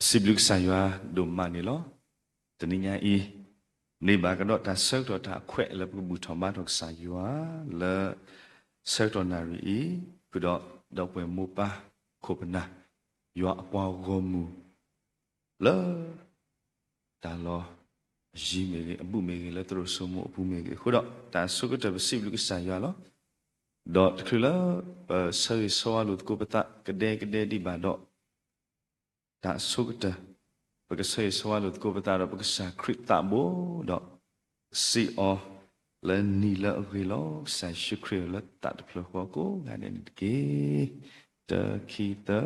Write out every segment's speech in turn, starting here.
စံးဘျုးကစၢ်ယွၤဒိၣ်မးန့ၣ်လီၤ. တနံၤညါအံၤ, န့ၢ်ဘၣ်ကဒီးတၢ်ဆၢကတီၢ်တၢ်အခွဲးလၢပကဘူၣ်ထီၣ်ဘါထီၣ်ကစၢ်ယွၤလၢ ဆၢကတီၢ်နၣ်ရံၣ်အံၤ, ဃုာ်ဒီးဒီပုၢ်ဝဲၢ်မိၢ်ပၢ်ခိၣ်ပနၢ်, ယွၤအပှၤဂီၢ်မုၢ် လၢ တၢ်လီၢ်အယံၤမ့ၢ်ဂ့ၤ, အဘူၣ်မ့ၢ်ဂ့ၤ, လၢသရိာ်စိမိၤအပူၤမ့ၢ်ဂ့ၤ, အဃိဒီးတၢ်အဆိကတၢၢ်ပစံးဘျုးကစၢ်ယွၤလီၤ. ဒီးတချုးလၢ ပဆၢဂ့ၤဆၢဝါလိာ်သကိးပသးကဒဲကဒဲဒံးဘၣ်ဒီး တၢ်အဆိကတၢၢ် ပကဆၢဂ့ၤဆၢဝါလိာ်သကိးပသးဒီးပကစၢ်ခရံာ်သးဘိဒီး စံးအီၤလၢနံၤလၢအဂ့ၤလီၤ. ကစၢ်ယ့ၣ်ၡူးခရံာ်လၢသးတဖျၢၣ်ဃီ ကိးဂၤဒဲးန့ၣ်တက့ၢ်. တၢ ခံ သၢ.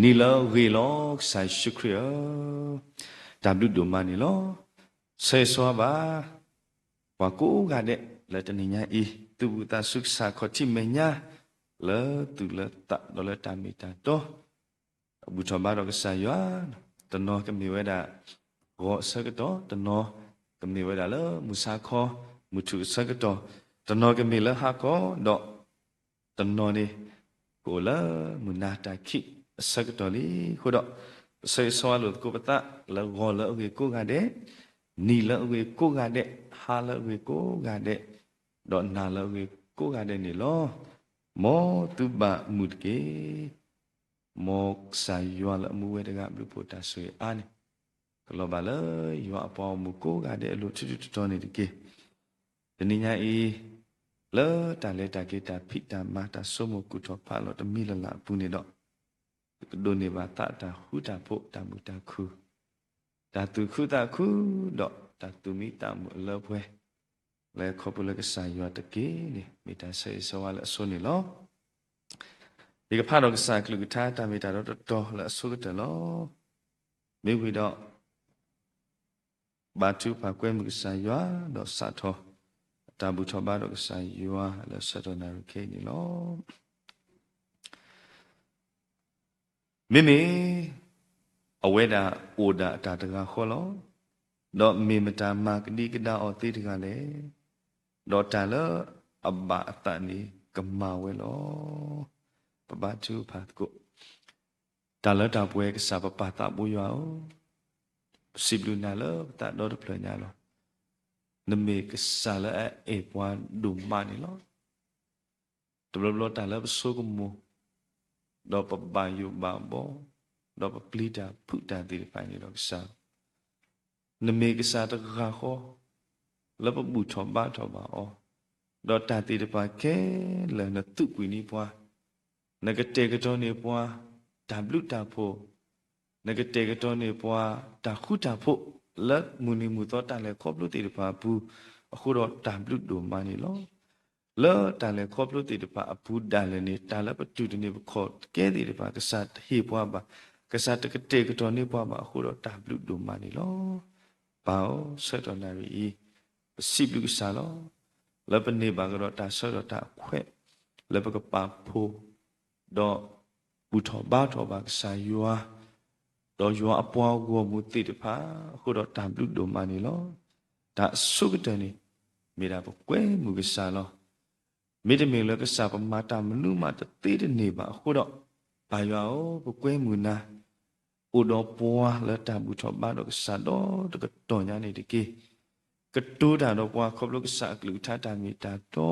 နံၤလၢအဂ့ၤလီၤ ကစၢ်ယ့ၣ်ၡူးခရံာ်ဧၢ, တၢ်ဘျုးဒိၣ်မးန့ၣ်လီၤ. ဆၢဂ့ၤဆၢဝါဘၣ် ပှၤကိးဂၤဒဲးလၢတနံၤညါအံၤ, သူၣ်ဘီၣ်သးစူၤ ကစၢ်ခီၣ်ထံးမဲာ်ညါ လၢသူၣ်လၢသးဒီးလၢတၢ်မ့ၢ်တၢ်တီ ဘူၣ်ထီၣ်ဘါထီၣ်ကစၢ်ယွၤ, တနီၤကမ့ၢ်ဝဲဒၣ် ဂီၤအဆၢကတီၢ်, တနီၤကမ့ၢ်ဝဲဒၣ်လၢမုၢ်ဆါခီ မုၢ်ထူၣ်အဆၢကတီၢ်, တနီၤကမ့ၢ်လၢဟါခီ, ဒီးတနီၤန့ၣ် ကအိၣ်လၢမုၢ်နၤတၢ်ခံးအဆၢကတီၢ်လံ. အဃိဒီး ပဆၢဂ့ၤဆၢဝါလိာ်သကိးပသး လၢဂီၤလၢအဂ့ၤကိးဂၤဒဲး, နံၤလၢအဂ့ၤကိးဂၤဒဲး, ဟါလၢအဂ့ၤကိးဂၤဒဲး, ဒီးနၤလၢအဂ့ၤကိးဂၤဒဲးန့ၣ်လီၤ. မ်သုဘၣ်မုာ်တက့ၢ်. မ်ကစၢ်ယွၤလၢအမူဝဲတဂၤ ဘျုးဖှိၣ်တၢ်ဆိၣ်ဂ့ၤအါန့ၣ် ကလီၤဘၣ်လၢယွၤအပှၤဂီၢ်မုၢ်ကိးဂၤဒဲးအလိၤ ထူးထူးတီၤတီၤန့ၣ်တက့ၢ်. တနံၤညါအံၤ, လၢတၢ်လဲၤတၢ်က့ၤတၢ်ဖံးတၢ်မၤတၢ်ဆိကမိၣ်ကူၣ်ထီၣ်ဖးလီၤတမံၤလၢ်လၢ်အပူၤန့ၣ်ဒီး, ပကဒိးန့ၢ်ဘၣ်သးတၢ်ဃူတၢ်ဖိး တၢ်မုာ်တၢ်ခုၣ်, တၢ်သူၣ်ခုသးခု, ဒီးတၢ်သူၣ်မံသးမုာ်အလၢပှဲၤ လၢခီဖျိလၢကစၢ်ယွၤတက့ၢ်န့ၣ် မ့ၢ်တၢ်ဆၢဂ့ၤဆၢဝါလၢအဆိန့ၣ်လီၤ. ယကဖးဒီးကစၢ်အကလုၢ်ကထါတၢ်မ့ၢ်တၢ်တီတတီၤလၢအဆိကတၢၢ်လီၤ. မ့ၢ်ဝံၤဒီး ဘါထုကဖၣ်ကွဲမုာ်ကစၢ်ယွၤ ဒီးစးထီၣ် တၢ်ဘူၣ်ထီၣ်ဘါထီၣ်ကစၢ်ယွၤလၢဆၢကတီၢ်နၣ်ရံၣ်ခဲအံၤန့ၣ်လီၤ. မ့မ့ၢ် အဝဲဒၣ်အိၣ်ဒၣ်တၢ်တဂၤဃီလီၤ. ဒီးမ့ၢ်မတၤမၤကဒံကဒါအီၤသ့တဂၤလဲၣ်. ဒီးတၢ်လၢအဘၣ်အသးန့ၣ်ကမၤဝဲလီၤ. ပဘါထုကဖၣ်သကိး. တၢ်လၢတၢ်ပှဲၤကစၢ်ပပၢ်သးဘိယွၤဧၢ, ပစံးဘျုးနၤလၢပသးဒီတဖျၢၣ်ညါလီၤ. နမ့ၢ်ကစၢ်လၢအအဲၣ်ပှၤဒိၣ်မးန့ၣ်လီၤ. တဘျီဘျီတၢ်လၢပဆိကမိၣ်, ဒီးပဘၣ်ယိၣ်ဘၣ်ဘီ, ဒီးပပျံၤတၢ်ဖုးတၢ်သ့ၣ်တဖၣ်န့ၣ်ဒီးကစၢ်, နမ့ၢ်ကစၢ်တဂၤဃီ လၢပဘူၣ်ထီၣ်ဘါထီၣ်ဘၣ်အီၤ, ဒီးတၢ်သ့ၣ်တဖၣ်ခဲလၢာ်နသူးကွံာ်န့ၢ်ပှၤ, နကတဲာ်ကတီၤန့ၢ်ပှၤ တၢ်ဘျုးတၢ်ဖှိၣ်, နကတဲာ်ကတီၤန့ၢ်ပှၤ တၢ်ဃူတၢ်ဖိး လၢမုၢ်နံၤမုၢ်သီတၢ်လဲၤခီဖျိသ့ၣ်တဖၣ်အပူၤ, အဃိဒီးတၢ်ဘျုးဒိၣ်မးန့ၣ်လီၤ. လၢတၢ်လဲၤခီဖျိသ့ၣ်တဖၣ်အပူၤဒၣ်လဲာ်န့ၣ် တၢ်လၢပတူၢ်တန့ၢ်ပခီၣ်တကဲသ့ၣ်တဖၣ် ကစၢ်တဟ့ၣ်ပှၤဘၣ်, ကစၢ်တကတဲာ်ကတီၤန့ၢ်ပှၤဘၣ်အဃိဒီးတၢ်ဘျုးဒိၣ်မးန့ၣ်လီၤ. ပၢ်ဧၢ, ဆၢကတီၢ်နၣ်ရံၣ်အံၤ ပစံးဘျုးကစၢ်လီၤ. လၢပန့ၢ်ဘၣ်ကဒီးတၢ်ဆၢကတီၢ်တၢ်အခွဲး လၢပကပာ်ဖှိၣ် ဒီးဘူၣ်ထီၣ်ဘါထီၣ်ဘၣ်ကစၢ်ယွၤ, ဒီးယွၤအပှၤဂီၢ်မုၢ်သ့ၣ်တဖၣ်အဃိဒီးတၢ်ဘျုးဒိၣ်မးန့ၣ်လီၤ. တၢ်အဆိကတၢၢ်န့ၣ် မ့ၢ်ဒၣ်ပကွဲမုာ်ကစၢ်လီၤ. မ့တမ့ၢ်လၢကစၢ်ပမၤတၢ်မနုၤမးတသ့တန့ၢ်ဘၣ်အဃိဒီး, ပၢ်ယွၤဧၢ, ပကွဲမုာ်နၤ အိၣ်ဒီးပှၤလၢတၢ်ဘူၣ်ထီၣ်ဘါထီၣ်ကစၢ်ဒီတကတီၢ်ညါန့ၣ်တက့ၢ်. ကတိၤတၢ်ဒီးပှၤခီဖျိကစၢ်အကလုၢ်ကထါတၢ်မ့ၢ်တၢ်တီ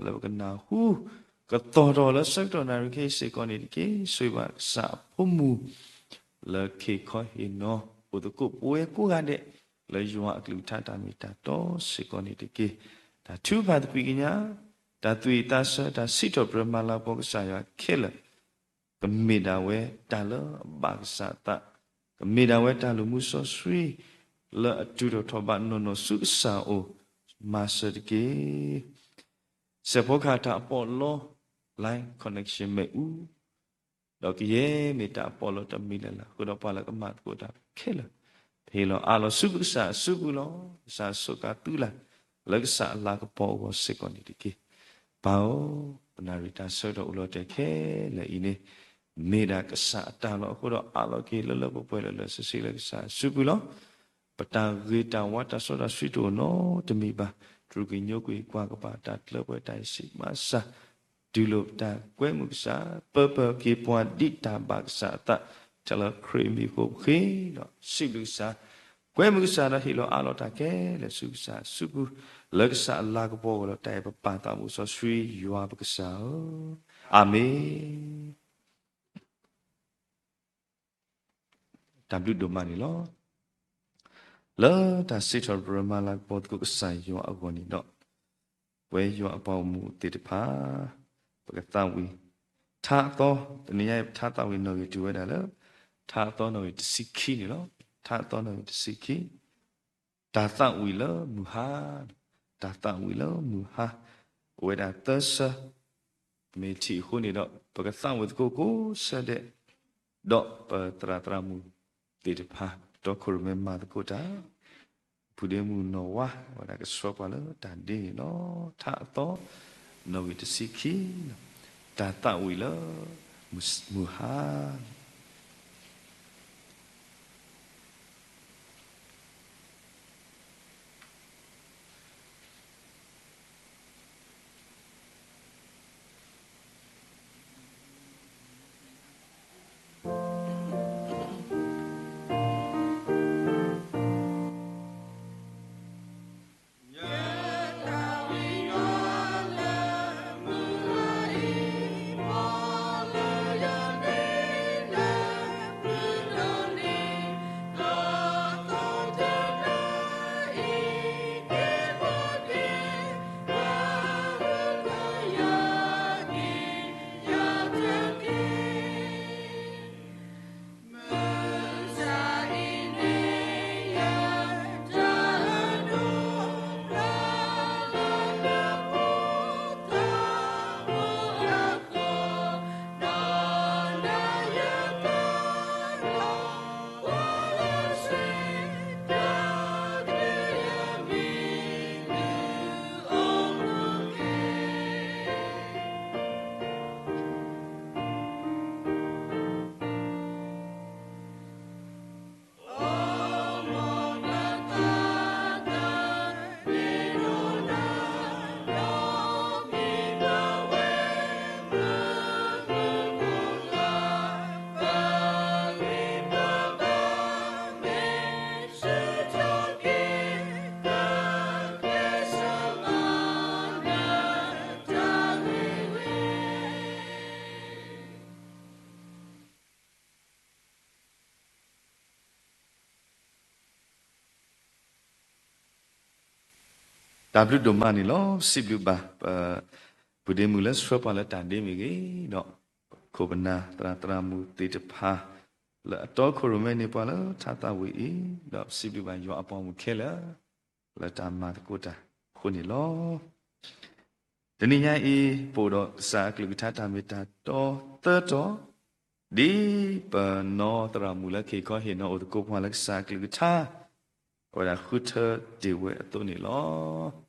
လၢပကနၢ်ဟူ ကသီၣ်ထီၣ်လၢဆၢကတီၢ်နၣ်ရံၣ်ခဲအံၤစ့ၢ်ကီးန့ၣ်တက့ၢ်. ဆိၣ်ဂ့ၤဘၣ်ကစၢ်အဖိမုၣ် လၢခ့ခီဟ့ၣ်နီၤ အိၣ်သကိးပဝဲကိးဂၤဒဲး လၢယွၤအကလုၢ်ကထါတၢ်မ့ၢ်တၢ်တီစ့ၢ်ကီးန့ၣ်တက့ၢ်. တၢ်ထုကဖၣ်သကွံာ်ကညး, တၢ်သူၣ်ဝံၣ်သးဆၢ, တၢ်စံးထီၣ်ပတြၢၤမၤလၤကပီၤကစၢ်ယွၤခဲလၢာ် ကမ့ၢ်ဒၣ်ဝဲတၢ်လၢအဘၣ်ကစၢ်အသး, ကမ့ၢ်ဒၣ်ဝဲတၢ်လုၢ်မူစီဆှံ လၢအတုၤထီၣ်ထီၣ်ဘးနီၢ်နီၢ်ဆူကစၢ်အအိၣ် မၤစၢၤတက့ၢ်. စဲးဖီကဟၣ်တၢ်အပီးအလီ line connection မ့ၣ်အူ ဒီးကယဲၢ်မ့ၢ်တၢ်အပီးအလီတမံၤလၢ်လၢ် ဃုာ်ဒီးပှၤလၢကမၤသကိးတၢ်ခဲလၢာ် ဟ့ၣ်လီၤအးလီၤဆူပကစၢ်အစုပူၤလီၤ. ကစၢ်အစိကၤသူလၢ် လၢကစၢ်အလၤကပီၤအဂီၢ်စ့ၢ်ကီးန့ၣ်တက့ၢ်. ပၢ်ဧၢ, ပနၣ်ရံၣ်တၢ်ဆၢကတီၢ်အိၣ်လီၤတဲာ်ခဲလၢာ်အံၤန့ၣ် မ့ၢ်ဒၣ်ကစၢ်အတၢ်လီၢ်အဃိဒီး အးလီၤက့ၤလၢလၢပှဲၤပှဲၤလၢလၢဆ့ဆ့လၢကစၢ်အစုပူၤလီၤ. ပတၢ်ဂ့ၤတၢ်ဝါတၢ်စီတၢ်ဆှံတအိၣ်နီတမံၤဘၣ်. တြူာ်ကွံာ်ညိကွံာ်ကွၢ်ကပၤတၢ်ကျၢပှဲၤတၢ်အံၤစံးမၤစၢ် တုၤလိာ်ပတၢ်ကွဲမုာ်ကစၢ် ပၢပၢက့ၤပှၤဒ်တၢ်ဘၣ်ကစၢ်အသး တၢ်လၢခရံာ်မံၤအဃိပဃ့ဒီးစံးဘျုးကစၢ်, ကွဲမုာ်ကစၢ်ဒီးဟ့ၣ်လီၤအးလီၤတၢ်ခဲလၢာ်ဆူကစၢ်အစုပူၤ, လၢကစၢ်အလၤကပီၤအဂီၢ်ဒီး တၢ်အဲၣ်ပပၢ်သးဘိစီဆှံယွၤပကစၢ်ဧၢ, အၤမ့ၣ်. တၢ်ဘျုးဒိၣ်မးန့ၣ်လီၤ. လၢတၢ်စံးထီၣ်ပတြၢၤမၤလၤကပီၤသကိးကစၢ်ယွၤအဂီၢ်န့ၣ်ဒီး, ပဝဲယွၤအပှၤဂီၢ်မုၢ်သ့ၣ်တဖၣ်, ပကသးဝံၣ်ထါအသီ, တနံၤညါအံၤ ပထါသးဝံၣ်နီၣ်ဂံၢ်တုၤဝဲဒၣ်လၢ ထါအသီနီၣ်ဂံၢ်တဆံခံန့ၣ်လီၤ. ထါအသီနီၣ်ဂံၢ်တဆံခံ, တၢ်သးဝံၣ်လၢမုၢ်ဟါ, တၢ်သးဝံၣ်လၢမုၢ်ဟါ, အိၣ်ဝဲဒၣ်သၢဆၢ မ့ၢ်ထံၣ်အဃိန့ၣ်ဒီး ပကသးဝံၣ်သကိးကိးဆၢဒဲး, ဒီးပသရၣ်သရၣ်မုၣ်သ့ၣ်တဖၣ် တီခိၣ်ရိၣ်မဲမၤသကိးတၢ်, ဖုဒ့မုၣ်နီၢ်ဝါ ဝဲဒၣ်ကဆှၢပှၤလၢတၢ်ဒ့န့ၣ်လီၤ. ထါအသီ နီၣ်ဂံၢ်တဆံခံ, တၢ်သးဝံၣ်လၢမုၢ်ဟါ တၢ်ဘျုးဒိၣ်မးန့ၣ်လီၤ. စံးဘျုးဘၣ် ပ ဖုဒ့မုၣ်လၢဆှၢပှၤလၢတၢ်ဒ့မ့ၢ်ဂ့ၤ, ဒီးခိၣ်ပနၢ်သရၣ်သရၣ်မုၣ်သ့ၣ်တဖၣ် လၢအတီခိၣ်ရိၣ်မဲန့ၢ်ပှၤလၢထါသးဝံၣ်အံၤ, ဒီးစံးဘျုးဘၣ်ယွၤအပှၤဂီၢ်မုၢ်ခဲလၢာ် လၢတၢ်မၤသကိးတၢ်အဃိန့ၣ်လီၤ. တနံၤညါအံၤ ပအိၣ်ဒီးကစၢ်အကလုၢ်ကထါတၢ်မ့ၢ်တၢ်တီသၢတီၤ, ဒ်ပနီၢ်သရၣ်မုၣ်လၢကဟ့ၣ်ခီဟ့ၣ်နီၤအိၣ်သကိးပှၤလၢကစၢ်အကလုၢ်ကထါ အဝဲဒၣ်ဃုထၢတ့ၢ်ဝဲအသိးန့ၣ်လီၤ.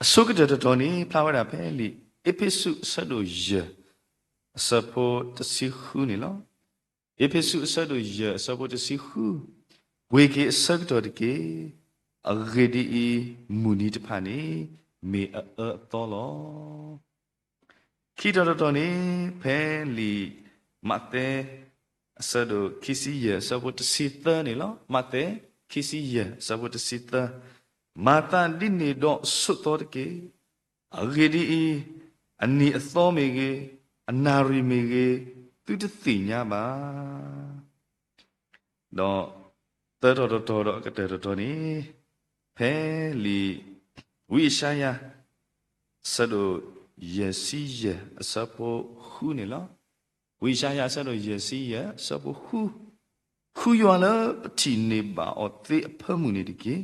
အဆိကတၢၢ်တတီၤန့ၣ် ဖျါဝဲဒၣ်ဖဲလံာ်အ့းဖ့းစူးအဆၢဒိၣ်ယဲၢ် အဆၢဖိတဆံဃုန့ၣ်လီၤ. အ့းဖ့းစူးအဆၢဒိၣ်ယဲၢ်အဆၢဖိတဆံဃု, ပှ့ၤက့ၤအဆၢကတီၢ်တက့ၢ်. အဂ့ၢ်ဒ်အံၤ, မုၢ်နံၤတဖၣ်န့ၣ် မ့ၢ်အအၢအသီလီၤ. ခံတီၤတတီၤန့ၣ် ဖဲလံာ်မးသဲ အဆၢဒိၣ်ခံဆံယဲၢ် အဆၢဖိတဆံသၢန့ၣ်လီၤ. မးသဲ ခံဆံယဲၢ် အဆၢဖိတဆံသၢ, မၤသးဒ်န့ၣ်ဒီးဆိးသီတက့ၢ်. အဂ့ၢ်ဒ်အံၤ, အနံၤအသီမ့ၢ်ဂ့ၤ, အနၣ်ရံၣ်မ့ၢ်ဂ့ၤ, သုတသ့ၣ်ညါဘၣ်. ဒီးသၢတီၤတတီၤဒီးအကတၢၢ်တတီၤန့ၣ် ဖဲလံာ် ဝံယၡါယၤ အဆၢဒိၣ်ယဲၢ်ဆံယဲၢ် အဆၢဖိဃုန့ၣ်လီၤ. ဝံယၡါယၤ အဆၢဒိၣ်ယဲၢ်ဆံယဲၢ် အဆၢဖိဃု, ဃုယွၤလၢပထံၣ်န့ၢ်ဘၣ်အီၤသ့အဖၢမုၢ်န့ၣ်တက့ၢ်.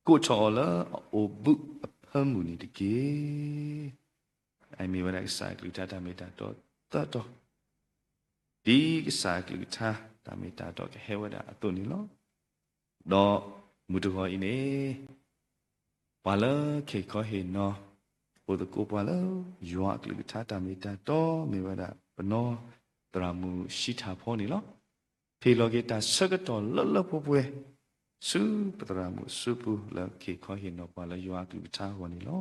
ကိးထီၣ်အီၤလၢအအိၣ်ဘုအဖၢမုၢ်န့ၣ်တက့ၢ်. အမ့ၢ်ဝဲဒၣ်ကစၢ်အကလုၢ်ကထါတၢ်မ့ၢ်တၢ်တီသၢတီၤ, ဒ်ကစၢ်အကလုၢ်ကထါတၢ်မ့ၢ်တၢ်တီကဟဲဝဲဒၣ်အသိးန့ၣ်လီၤ. ဒီးမုၢ်တဂီၤအံၤန့ၣ် ပှၤလၢကဟ့ၣ်ခီဟ့ၣ်နီၤ အိၣ်သကိးပှၤလၢယွၤအကလုၢ်ကထါတၢ်မ့ၢ်တၢ်တီ မ့ၢ်ဝဲဒၣ်ပနီၢ်သရၣ်မုၣ်ၡံထၣ်ဖီန့ၣ်လီၤ. ဟ့ၣ်လီၤက့ၤတၢ်ဆၢကတီၢ်လၢလၢပှဲၤပှဲၤ ဆူပသရၣ်မုၣ်အစုပူၤလၢကဟ့ၣ်ခီဟ့ၣ်နီၤပှၤလၢယွၤအကလုၢ်ကထါအဂီၢ်န့ၣ်လီၤ.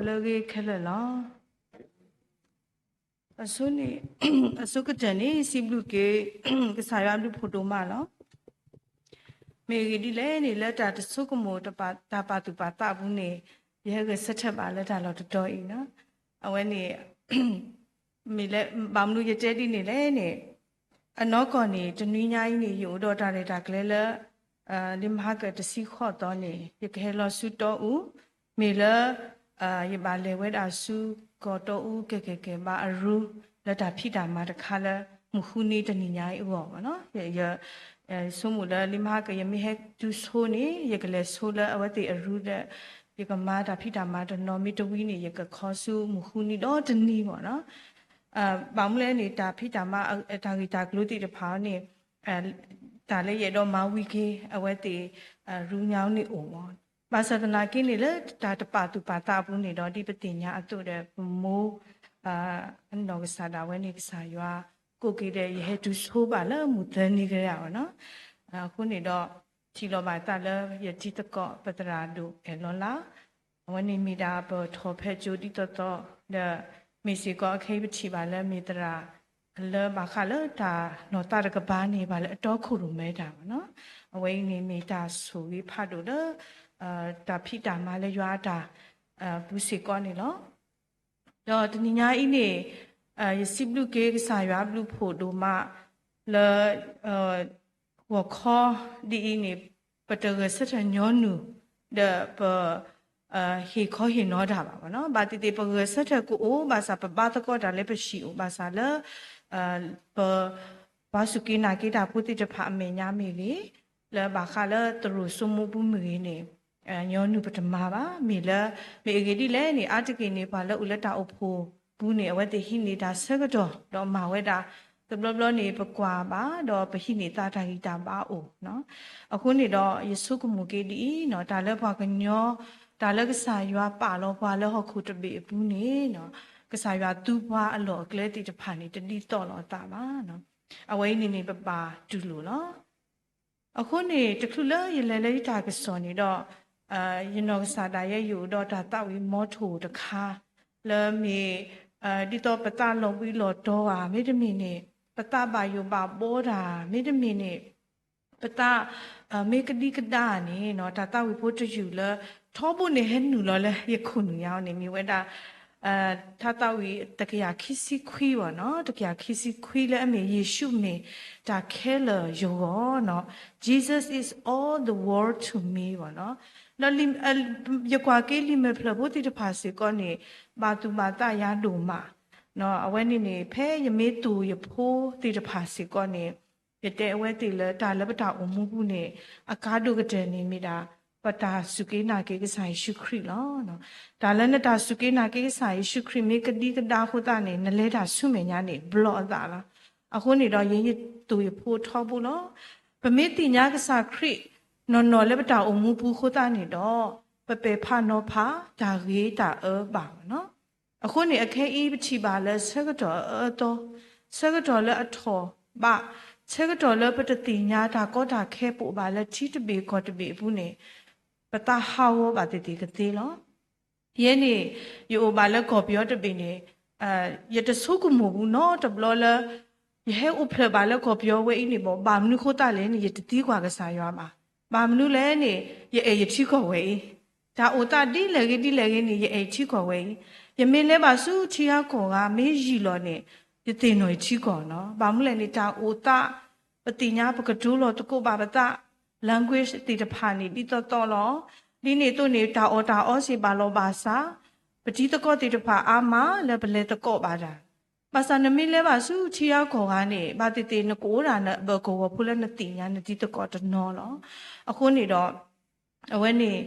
လၢအဂ့ၤခဲလၢာ်လီၤ. အဆိကတၢၢ်န့ၣ် စံးဘျုးက့ၤ ကစၢ်ယွၤအဘျုးဖးဒိၣ်မးလီၤ. မ့ၢ်အဂ့ၢ်ဒ်လဲၣ်န့ၣ် လၢတၢ်တဆိကမိၣ် တၢ်ပာ်သူၣ်ပာ်သးအပူၤန့ၣ် ယဟဲဂဲၤဆၢထၢၣ်ဘၣ်လၢတၢ်လီၢ်တတီၤအံၤလီၤ. အဝဲန့ၣ် မ့ၢ်လၢ ဘၣ်မနုၤယတဲဒ်န့ၣ်လဲၣ်န့ၣ် အနီၢ်ကီၢ်န့ၣ် တနွံညါအံၤန့ၣ် ယအိၣ်ဒီးတၢ်ရဲၣ်တၢ်ကျဲၤလၢ လံာ်မဟါကၢၣ်တဆံဃိးသီန့ၣ် ယကဟဲလီၤဆူတီအူ, မ့ၢ်လၢ ယဘၣ်လဲၤဝဲဒၣ်ဆူ ကီၢ်တီအူ ကဲကဲကဲဘၣ်အရူ လၢတၢ်ဖံးတၢ်မၤတခါလၢ မုၢ်ဃုနံၤတနံၤညါအံၤအဂီၢ်ဘၣ်နီၤ. ယ ယဆိကမိၣ်လၢ လံာ်မဟါကၢၣ်ယမ့ၢ်ဟဲတုၤဆိန့ၣ် ယကလဲၤဆိလၢအဝဲသ့ၣ်အရူဒီး ယကမၤတၢ်ဖံးတၢ်မၤတနီၤ မ့ၢ်တဝံၤန့ၣ် ယကခီဆူမုၢ်ဃုနံၤဒီတနံၤဘၣ်နီၤ. ဘၣ်မနုၤလဲၣ်န့ၣ် တၢ်ဖံးတၢ်မၤ တၢ်ဂ့ၢ်တၢ်ကျိၤသ့ၣ်တဖၣ်န့ၣ် တၢ်လၢယအဲၣ်ဒိးမၤဝံၤက့ၤ အဝဲသ့ၣ် ရူညါန့ၣ်အိၣ်မး. ဘၣ်ဆၣ်သနာ်က့န့ၣ် လၢတၢ်တပာ်သူၣ်ပာ်သးအပူၤန့ၣ်ဒီး ဒ်ပသ့ၣ်ညါအသိးဒီး ပမိၢ် အနီၢ်ကစၢ်ဒၣ်ဝဲန့ၣ် ကစၢ်ယွၤ ကိးက့ၤဒီး ယဟဲတုၤဆိဘၣ်လၢမုၢ်သၢနံၤကရၢဘၣ်နီၤ. အဃိန့ၣ်ဒီး ထံၣ်လီၤဘၣ်သးလၢယတံၤသကိး ပသရၣ်ဒိၣ်အဲၣ်လီၤလၢ အဝဲန့ၣ်မ့ၢ်ဒၣ်ပထီၣ်ဖဲကၠိဒ်သိးသိး ဒီးမ့ၢ်စ့ၢ်ကီးအခဲအံၤပထံၣ်ဘၣ်လၢမ့ၢ်သရၣ် လၢဘၣ်ဃးလၢတၢ်နီၢ်သးတကပၤန့ၣ် ဘၣ်လၢအတီခိၣ်ရိၣ်မဲတၢ်ဘၣ်နီၤ. အဝဲအံၤန့ၣ်မ့ၢ်တၢ်ဆိၣ်ဂ့ၤဖးဒိၣ်လၢ တၢ်ဖံးတၢ်မၤလၢယွၤအတၢ် ပူၤစ့ၢ်ကီးန့ၣ်လီၤ. ဒီးတနံၤညါအံၤန့ၣ် ယစံးဘျုးက့ၤကစၢ်ယွၤအဘျုးဖးဒိၣ်မး လၢ ဂီၤခီဒ်အံၤန့ၣ် ပတဂဲၤဆၢထၢၣ်ညီနုၢ် ဒီးပ ဟ့ၣ်ခီဟ့ၣ်နီၤတၢ်ဘၣ်နီၤ. ဘၣ်သ့ၣ်သ့ၣ် ပဂဲၤဆၢထၢၣ်ကအိၣ် ဘၣ်ဆၣ်ပဘါသကိးတၢ်လၢပဟံၣ်အိၣ် ဘၣ်ဆၣ်လၢ ပ ပှၤစူၢ်က့ၤနာ်က့ၤတၢ်ဖိသ့ၣ်တဖၣ်အမဲာ်ညါမ့ၢ်ဂ့ၤ, လၢဘၣ်ဃးလၢသရိာ်စိမိၢ်ပူၤမ့ၢ်ဂ့ၤန့ၣ် ညီနုၢ်ပတမၤဘၣ်. မ့ၢ်လၢ မ့ၢ်အဂ့ၢ်ဒ်လဲၣ်န့ၣ် အါတက့ၢ်န့ၣ် ပှၤလၢအိၣ်လၢတၢ်အိၣ်ဖှိၣ်ပူၤန့ၣ် အဝဲသ့ၣ်ဟံးန့ၢ်တၢ်ဆၢကတီၢ် ဒီးမၤဝဲဒၣ် တဘျီဘျီန့ၣ် ပကွၢ်ဘၣ် ဒီးပဟံးန့ၢ်သးတၢ်ဂံၢ်တၢ်ဘါအိၣ်နီၤ. အဃိန့ၣ်ဒီး ယဆိကမိၣ်က့ၤဒ်အံၤနီၤ တၢ်လၢပှၤကညီ တၢ်လၢကစၢ်ယွၤပာ်လီၤပှၤလၢဟီၣ်ခိၣ်တဘ့ၣ်အပူၤန့ၣ် ကစၢ်ယွၤသူပှၤအလီၢ်အကျဲသ့ၣ်တဖၣ်န့ၣ် တဒ်သိးလိာ်အသးဘၣ်. အဝဲအံၤန့ၣ်န့ၣ် ပဘၣ်တူၢ်လိာ်လီၤ. အဃိန့ၣ် တချုးလၢယလဲၤလၢယတၢ်ကစီၣ်န့ၣ်ဒီး ယနီၢ်ကစၢ်ဒၣ်ယဲယအိၣ်ဒီးတၢ်သးဝံၣ်မီထိၣ်တခါ လၢမ့ၢ် ဒ်သိးပသးလီၤဘှံးလီၤတီၤဧါ မ့တမ့ၢ်န့ၣ် ပသးဘၣ်ယိၣ်ဘၣ်ဘှီတၢ် မ့တမ့ၢ်န့ၣ် ပသး မ့ၢ်ကဒံကဒါန့ၣ် တၢ်သးဝံၣ်ဖိတယုၢ်လၢ ထီဘိန့ၣ်ဟဲနုာ်လီၤလၢယခိၣ်နူာ်ညါန့ၣ် မ့ၢ်ဝဲဒၣ် တၢ်သးဝံၣ်တကယၤခံဆံခွံဘၣ်နီၤ, တကယၤခံဆံခွံလၢအမ့ၢ် ယ့ၣ်ၡူးမ့ၢ်တၢ်ခဲလၢာ်ယဂီၢ်နီၤ, Jesus is all the world to me ဘၣ်နီၤ. ဒီး ယကွၢ်က့ၤလံာ်မဲာ်ဖျၢၣ်ဖိသ့ၣ်တဖၣ်စ့ၢ်ကီးန့ၣ် ဘၣ်သူၣ်ဘၣ်သးယၤဒိၣ်မး အဝဲန့ၣ်န့ၣ် ဖဲယမ့ၢ်သိၣ်ယဖိသ့ၣ်တဖၣ်စ့ၢ်ကီးန့ၣ် ယတဲအဝဲသ့ၣ်လၢတၢ်လၢပတၢ်အိၣ်မူပူၤန့ၣ် အကါဒိၣ်ကတၢၢ်န့ၣ်မ့ၢ်ဒၣ် ပတၢ်စူၢ်က့ၤနာ်က့ၤကစၢ်ယ့ၣ်ၡူးခရံာ်လီၤ. တၢ်လၢနတၢ်စူၢ်က့ၤနာ်က့ၤကစၢ်ယ့ၣ်ၡူးခရံာ်မ့ၢ်ကဒံကဒါအဃိသတးန့ၣ် နလဲၤတၢ်ဆူမဲာ်ညါန့ၣ် ဘျီအသးလီၤ. အဃိန့ၣ်ဒီး ယဲယသိၣ်ယဖိထီဘိလီၤ. ပမ့ၢ်သ့ၣ်ညါကစၢ်ခရံာ် နီၢ်နီၢ်လၢပတၢ်အိၣ်မူပူၤအဃိသတးန့ၣ်ဒီး ပပဲာ်ဖးနီၤဖး တၢ်ဂ့ၤတၢ်အၢဘၣ်နီၤ. အဃိန့ၣ် အခဲအံၤပထံၣ်ဘၣ်လၢဆၢကတီၢ်အအၢအသီ, ဆၢကတီၢ်လၢအထီၣ်ဘး, ဆၢကတီၢ်လၢပတသ့ၣ်ညါတၢ်ကီတၢ်ခဲပအိၣ်ဘၣ်လၢထံတဘ့ၣ်ကီၢ်တဘ့ၣ်အပူၤန့ၣ် ပသးဟးဂီၤဘၣ်သ့ၣ်သ့ၣ်ကသ့လီၤ. ယဲန့ၣ် ယအိၣ်ဘၣ်လၢကီၢ်ပယီၤတဘ့ၣ်န့ၣ် ယတဆိကမိၣ်ဘူးနီတဘျီလၢ ယဟဲအိၣ်ဖျဲၣ်ဘၣ်လၢကီၢ်ပယီၤဝဲအံၤန့ၣ်ဘၣ်, ဘၣ်မနုၤဃိသတးလဲၣ်န့ၣ် ယတသံကွၢ်ကစၢ်ယွၤဘၣ်. ဘၣ်မနုၤလဲၣ်န့ၣ် ယအဲၣ်ယထံကီၢ်ဝဲအံၤ, တၢ်အိၣ်သးဒ်လဲၣ်ဂ့ၤဒ်လဲၣ်ဂ့ၤန့ၣ် ယအဲၣ်ယထံကီၢ်ဝဲအံၤ, ယမ့ၢ်လဲၤဘၣ်ဆူထံဂၤကီၢ်ဂၤ မ့ၢ်ယံာ်လီၤန့ၣ် ယသ့ၣ်နီၣ်ယထံကီၢ်နီၤ. ဘၣ်မနုၤလဲၣ်န့ၣ် တၢ်အိၣ်သး ပသ့ၣ်ညါပကတိၤလီၤသကိးဘၣ်ပသး language သ့ၣ်တဖၣ်န့ၣ် ဒ်သိးသိးလီၤ. ဒ်န့ၣ်အသိးန့ၣ် တၢ်အီၣ်တၢ်အီစ့ၢ်ဘၣ်လီၤဘၣ်စး, ပတံၤသကိးသ့ၣ်တဖၣ်အါမးလၢပလဲၤသကိးဘၣ်တၢ်. ဘၣ်ဆၣ်နမ့ၢ်လဲၤဘၣ်ဆူထံဂၤကီၢ်ဂၤန့ၣ် ဘၣ်သ့ၣ်သ့ၣ်နကအိၣ်ဒၣ်နဘၢၣ်ကဝီၤဖိလၢနသ့ၣ်ညါနတံၤသကိးတနီၤလီၤ. အဃိန့ၣ်ဒီး အဝဲန့ၣ်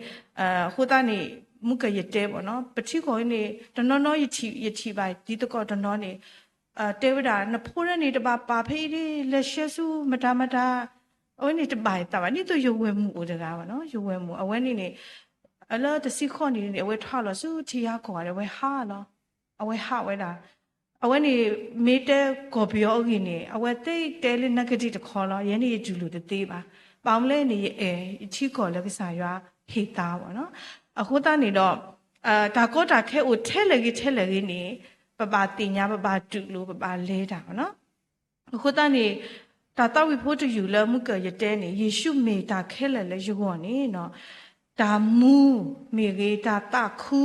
အဃိသတးန့ၣ် မုၢ်ကယတဲဘၣ်နီၤ ပထံကီၢ်အံၤန့ၣ် တနီၤနီၤ ယထံၣ်ဘၣ်တံၤသကိးတနီၤန့ၣ် တဲဝဲဒၣ် နဖိဒၣ်န့ၣ် တဘၣ်ပာ်ဖဲအံၤဒ် လဲၤဆှၢဆူမတၤမတၤ, အဝဲန့ၣ်တဘၣ်ယသးဘၣ် ဒ်သိးယဝဲၢ်မုၣ်အိၣ်တဂၤဘၣ်နီၤ ယဝဲၢ်မုၣ် အဝဲန့ၣ်န့ၣ် လၢတဆံဃိးနံၣ်န့ၣ် အဝဲထီၣ်လီၤဆူထံဂၤကီၢ်ဂၤဒီး အဝဲဟးလီၤ. အဝဲဟးဝဲဒၣ် အဝဲန့ၣ် မ့ၢ်တဲကီၢ်ပယီၤအဂ့ၢ်န့ၣ် အဝဲသ့တဲလၢနကဒံတခီလီၤ. ယဲန့ၣ်ယတူၢ်လိာ်တသ့ဘၣ်. ဘၣ်မနုၤလဲၣ်န့ၣ် ယအဲၣ်ယထံကီၢ်လၢကစၢ်ယွၤဟ့ၣ်သါဘၣ်နီၤ. အဃိသတးန့ၣ်ဒီး တၢ်ကီတၢ်ခဲအိၣ်ထဲလဲၣ်ဂ့ၤထဲလဲၣ်ဂ့ၤန့ၣ် ပဘၣ်သ့ၣ်ညါ ပဘၣ်တူၢ်လိာ် ပဘၣ်လဲၤတၢ်လီၤ. အဃိသတးန့ၣ် တၢ်သးဝံၣ်ဖိတယုၢ်လၢမုၢ်ကၢၢ်ယတဲန့ၣ် ယ့ၣ်ၡူးမ့ၢ်တၢ်ခဲလၢာ်လၢယဂီၢ်န့ၣ် တၢ်မူမ့ၢ်ဂ့ၤ တၢ်သးခု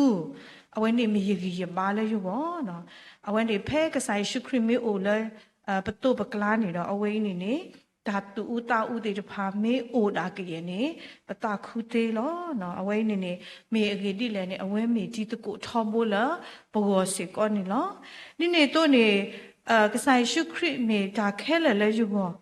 အဝဲန့ၣ်မ့ၢ်ယဂံၢ်ယဘါလၢယဂီၢ်. အဝဲန့ၣ်ဖဲကစၢ်ယ့ၣ်ၡူးခရံာ်မ့ၢ်အိၣ်လၢ ပသိးပကျါန့ၣ်ဒီး အဝဲအံၤန့ၣ်န့ၣ် တၢ်သူၣ်အူသးအူသ့ၣ်တဖၣ်မ့ၢ်အိၣ်ဒၣ်ကယဲၢ်န့ၣ် ပသးခုသ့လီၤ. အဝဲအံၤန့ၣ်န့ၣ် မ့ၢ်အဂ့ၢ်ဒ်လဲၣ်န့ၣ် အဝဲမ့ၢ်တံၤသကိးထီဘိလၢပဂီၢ်စ့ၢ်ကီးန့ၣ်လီၤ. ဒ်န့ၣ်အသိးန့ၣ် ကစၢ်ယ့ၣ်ၡူးခရံာ်မ့ၢ်တၢ်ခဲလၢာ်လၢယဂီၢ်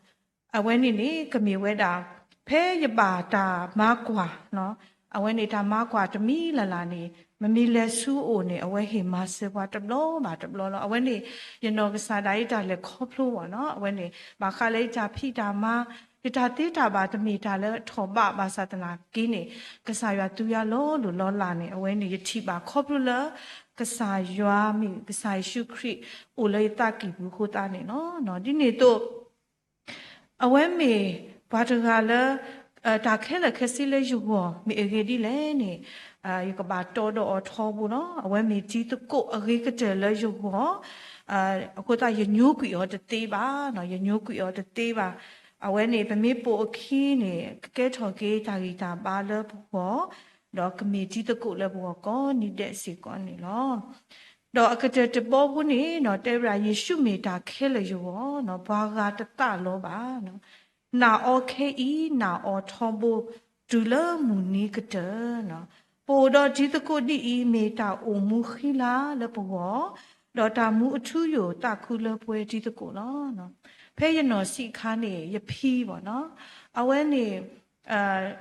အဝဲန့ၣ်န့ၣ် ကမ့ၢ်ဝဲဒၣ် ဖဲယဘၣ်တၢ်မၤကွၢ် အဝဲန့ၣ်တၢ်မၤကွၢ်တမံၤလၢ်လၢ်န့ၣ် မ့မ့ၢ်လဲၤဆူအအိၣ်န့ၣ် အဝဲဟ့ၣ်မၤစၢၤပှၤတဘျီဘၣ်တဘျီလီၤ. အဝဲန့ၣ် ယနီၢ်ကစၢ်ဒၣ်အံၤတၢ်လဲၤခီဖျိဘၣ်နီၤ အဝဲန့ၣ် ဘၣ်ဃးလၢယတၢ်ဖံးတၢ်မၤ ယတၢ်သ့တၢ်ဘၣ်တမ့ၢ်တၢ်လၢအထီၣ်ဘးဘၣ်ဆၣ်သနာ်က့န့ၣ် ကစၢ်ယွၤသူယၤလီၤလိၢ်လီၤလးန့ၣ် အဝဲန့ၣ်ယထံၣ်ဘၣ်ခီဖျိလၢ ကစၢ်ယွၤမ့ၢ်ကစၢ်ယ့ၣ်ၡူးခရံာ်အိၣ်လၢယသးကံၢ်ပူၤအဃိသတးန့ၣ်လီၤ. ဒ်န့ၣ်အသိး အဝဲမ့ၢ်ပှၤတဂၤလၢ တၢ်ခဲလၢာ်ခဲဆ့လၢယဂီၢ် မ့ၢ်အဂ့ၢ်ဒ်လဲၣ်န့ၣ် ယကဘၣ်တီဒီးအီၤထီဘိလီၤ. အဝဲမ့ၢ်တံၤသကိးအဂ့ၤကတၢၢ်လၢယဂီၢ် အဃိသတးယညိကွံာ်အီၤတသ့ဘၣ်, ယညိကွံာ်အီၤတသ့ဘၣ်. အဝဲန့ၣ် ပမ့ၢ်ပိာ်အခံန့ၣ် ကကဲထီၣ်က့ၤတၢ်ဂံၢ်တၢ်ဘါလၢပဂီၢ်, ဒီးကမ့ၢ်တံၤသကိးလၢပဂီၢ်ကိးနံၤဒဲးစ့ၢ်ကီးန့ၣ်လီၤ. ဒီးအကတၢၢ်တဘီဖိန့ၣ် တဲဝဲဒၣ် ယ့ၣ်ၡူးမ့ၢ်တၢ်ခဲလၢာ်ယဂီၢ်, ပှၤဂၤတသးလီၤဘၣ်. နာ်အီၤခဲအံၤ နာ်အီၤထီဘိ တုၤလၢမုၢ်နံၤကတၢၢ်. ပအိၣ်ဒီးတံၤသကိးဒ်အံၤ မ့ၢ်တၢ်အိၣ်မူဃံလၤလၢပဂီၢ်, ဒီးတၢ်မူအထူအယိာ်သးခုလၢပှဲၤတံၤသကိးလီၤ. ဖဲယနီၢ်ဆံးအခါန့ၣ် ယဖံဘၣ်နီၤ, အဝဲန့ၣ်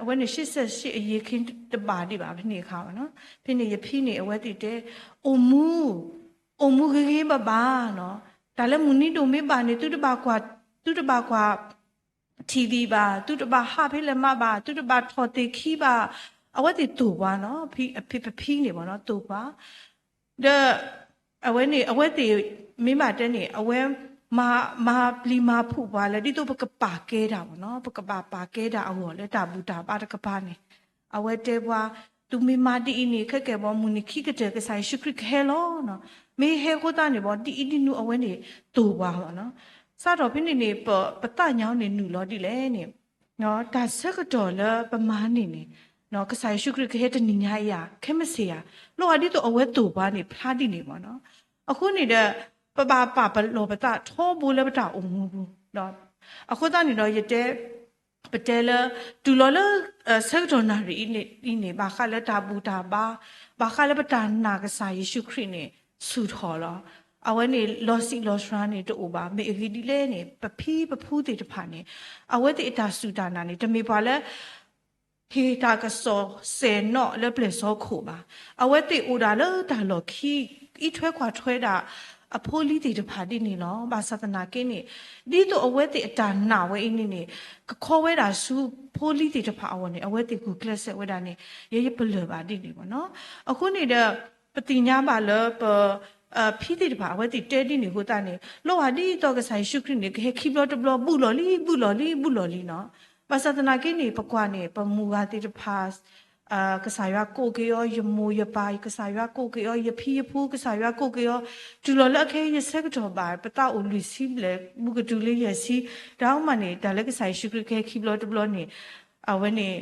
အဝဲန့ၣ် ရှစ်ဆယ့်ရှစ် အယံၤခ့တဘၣ်ဒံးဘၣ် ဖဲန့ၣ်အခါဘၣ်နီၤ. ဖဲန့ၣ်ယဖံန့ၣ် အဝဲသ့ၣ်တဲ အိၣ်မူ အိၣ်မူဂ့ၤဂ့ၤဘၣ်ဘၣ်နီၤ, တၢ်လၢမုၢ်နံၤဒိၣ်မ့ၢ်ဘၣ်န့ၣ် သုတဘၣ်ကွၢ် သုတဘၣ်ကွၢ် ထံၣ်ဒံးဘၣ်, သုတဘၣ်ဟးဖဲလဲၣ်မးဘၣ်, သုတဘၣ်ထီၣ်သ့ၣ်ခံဘၣ်, အဝဲသ့ၣ်သိၣ်ပှၤနီၤ, ပဖံန့ၣ်ဘၣ်နီၤ သိၣ်ပှၤ ဒီး အဝဲန့ၣ် အဝဲသ့ၣ်မ့ၢ်ဘၣ်တဲန့ၣ် အဝဲ မၤပျံၤမၤဖုးပှၤလၢ ဒ်သိးပကပာ်ကဲတၢ်ဘၣ်နီၤ, ပကဘၣ်ပာ်ကဲတၢ်အဂီၢ်လၢတၢ်ဘူၣ်တၢ်ဘါတကပၤန့ၣ်, အဝဲတဲပှၤ သုမ့ၢ်မၤဒ်အံၤန့ၣ် ခဲကဲဘၣ် မုၢ်နံၤခံကတၢၢ် ကစၢ်ယ့ၣ်ၡူးခရံာ်ကဟဲလီၤနီၤ, မ့ၢ်ဟဲအဃိသတးန့ၣ်ဘၣ် ဒ်အံၤဒ်နုၤ အဝဲန့ၣ်သိၣ်ပှၤဘၣ်နီၤ. စးထီၣ်ဖဲန့ၣ်န့ၣ် ပသးညါန့ၣ်နုာ်လီၤဒ်လဲၣ်န့ၣ် တၢ်ဆၢကတီၢ်လၢပမၤန့ၢ်န့ၣ် ကစၢ်ယ့ၣ်ၡူးခရံာ်ကဟဲတနံၤညါအံၤဧါ ခဲမုၢ်ဆ့ၣ်ဧါ, လီၤဂာ်ဒ်သိးအဝဲသိၣ်ပှၤန့ၣ်ဖျါဒ်န့ၣ်ဘၣ်နီၤ. အဃိန့ၣ်ဒီး ပဘၣ်ပာ်ပလီၢ်ပသးထီဘိလၢပတၢ်အိၣ်မူပူၤ, အဃိသတးန့ၣ်ဒီး ယတဲ ပတဲလၢ တုၤလီၤလၢ ဆၢကတီၢ်နၣ်ရံၣ်အံၤန့ၣ် ဘၣ်ဃးလၢတၢ်ဘူၣ်တၢ်ဘါ, ဘၣ်ဃးလၢပတၢ်နာ်ကစၢ်ယ့ၣ်ၡူးခရံာ်န့ၣ် ဆူၣ်ထီၣ်လီၤ. အဝဲန့ၣ် လီၤစံးလီၤစှၤန့ၣ်တအိၣ်ဘၣ်. မ့ၢ်အဂ့ၢ်ဒ်လဲၣ်န့ၣ် ပဖံပဖုသ့ၣ်တဖၣ်န့ၣ် အဝဲသ့ၣ်အတၢ်စူၢ်တၢ်နာ်န့ၣ် တမ့ၢ်ပှၤလၢ ဟ့ၣ်တၢ်ကစီၣ်စဲၤနီၣ်လၢပျဲၢ်စီခိၣ်ဘၣ်. အဝဲသ့ၣ်အိၣ်ဒၣ်လၢတၢ်လီၢ်ခံ အံးထွဲကွၢ်ထွဲဒၣ် အဖိလံၤသ့ၣ်တဖၣ်ဒ်န့ၣ်လီၤ. ဘၣ်ဆၣ်သနာ်က့န့ၣ် ဒ်သိးအဝဲသ့ၣ်အတၢ်နာ်ဝဲအံၤန့ၣ်န့ၣ် ကခီဝဲဒၣ်ဆူဖိလံၤသ့ၣ်တဖၣ်အဂီၢ်န့ၣ် အဝဲသ့ၣ်ဂုာ်ကျဲးစၢးဝဲဒၣ်န့ၣ် ယဲယပလၢၢ်ဘၣ်ဒ်န့ၣ်ဘၣ်နီၤ. အဃိန့ၣ်ဒီး ပသ့ၣ်ညါဘၣ်လၢပ ဖံသ့ၣ်တဖၣ် အဝဲသ့ၣ်တဲဒ်န့ၣ်အဃိသတးန့ၣ် လီၤဂာ်ဒ်သိးကစၢ်ယ့ၣ်ၡူးခရံာ်န့ၣ် ကဟဲခံဘျီတဘျီ ဘူးလီၢ်လံ ဘူးလီၢ်လံ ဘူးလီၢ်လံနီၤ. ဘၣ်ဆၣ်သနာ်က့န့ၣ် ပကွၢ်န့ၣ် ပမုၢ်ဂၤသ့ၣ်တဖၣ် ကစၢ်ယွၤကိးက့ၤအီၤ, ယမိၢ်ယပၢ် ကစၢ်ယွၤကိးက့ၤအီၤ, ယဖံယဖု ကစၢ်ယွၤကိးက့ၤအီၤ, တုၤလီၤလၢအခဲအံၤယဆၢကတီၢ်ဘၣ် ပသးအိၣ်လွံၢ်ဆံဘျဲၣ် ဘူးကတုၤလၢယဲၢ်ဆံ, တၢ်အါမးန့ၣ် တၢ်လၢကစၢ်ယ့ၣ်ၡူးခရံာ်ကဟဲခံဘျီတဘျီန့ၣ် အဝဲန့ၣ်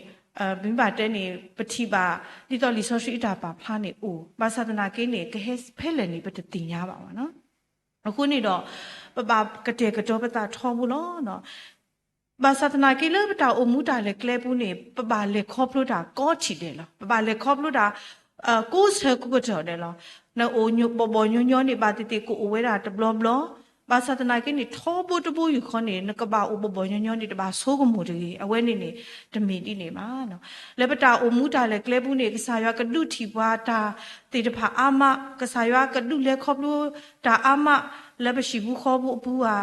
မ့ၢ်ဘၣ်တဲန့ၣ် ပထံၣ်ဘၣ် ဒ်သိးလံာ်စီဆှံအတၢ်ပာ်ဖျါန့ၣ်အိၣ်, ဘၣ်ဆၣ်သနာ်က့န့ၣ် ကဟဲဖဲလဲၣ်န့ၣ် ပတသ့ၣ်ညါဘၣ်ဘၣ်နီၤ. အဃိန့ၣ်ဒီး ပဘၣ်ကတဲာ်ကတီၤပသးထီဘိလီၤ. ဘၣ်ဆၣ်သနာ်က့လၢပတၢ်အိၣ်မူတၢ်လဲၤကျဲပူၤန့ၣ် ပဘၣ်လဲၤခီဖျိတၢ်ကိးထံၣ်ဒဲးလီၤ. ပဘၣ်လဲၤခီဖျိတၢ် ကိးဆၢကိးကတီၢ်ဒဲးလီၤ. နအိၣ်ဘီၣ်ဘီၣ်ညီညီန့ၣ် ဘၣ်သ့ၣ်သ့ၣ်ကအိၣ်ဝဲဒၣ်တဘျီဘျီ, ဘၣ်ဆၣ်သနာ်က့န့ၣ် ထီဘိတဘိယူၢ်ဃီန့ၣ် နကဘၣ်အိၣ်ဘီၣ်ဘီၣ်ညီညီန့ၣ် တဘၣ်ဆိကမိၣ်တဂ့ၤ, အဝဲန့ၣ်န့ၣ် တမ့ၢ်ဒ်န့ၣ်ဘၣ်. လၢပတၢ်အိၣ်မူတၢ်လဲၤကျဲပူၤန့ၣ် ကစၢ်ယွၤကဒုးထံၣ်ပှၤတၢ်သ့ၣ်တဖၣ်အါမး, ကစၢ်ယွၤကဒုးလဲၤခီဖျိတၢ်အါမး လၢပဟံၣ်ပူၤဃီပူၤအပူၤဧါ,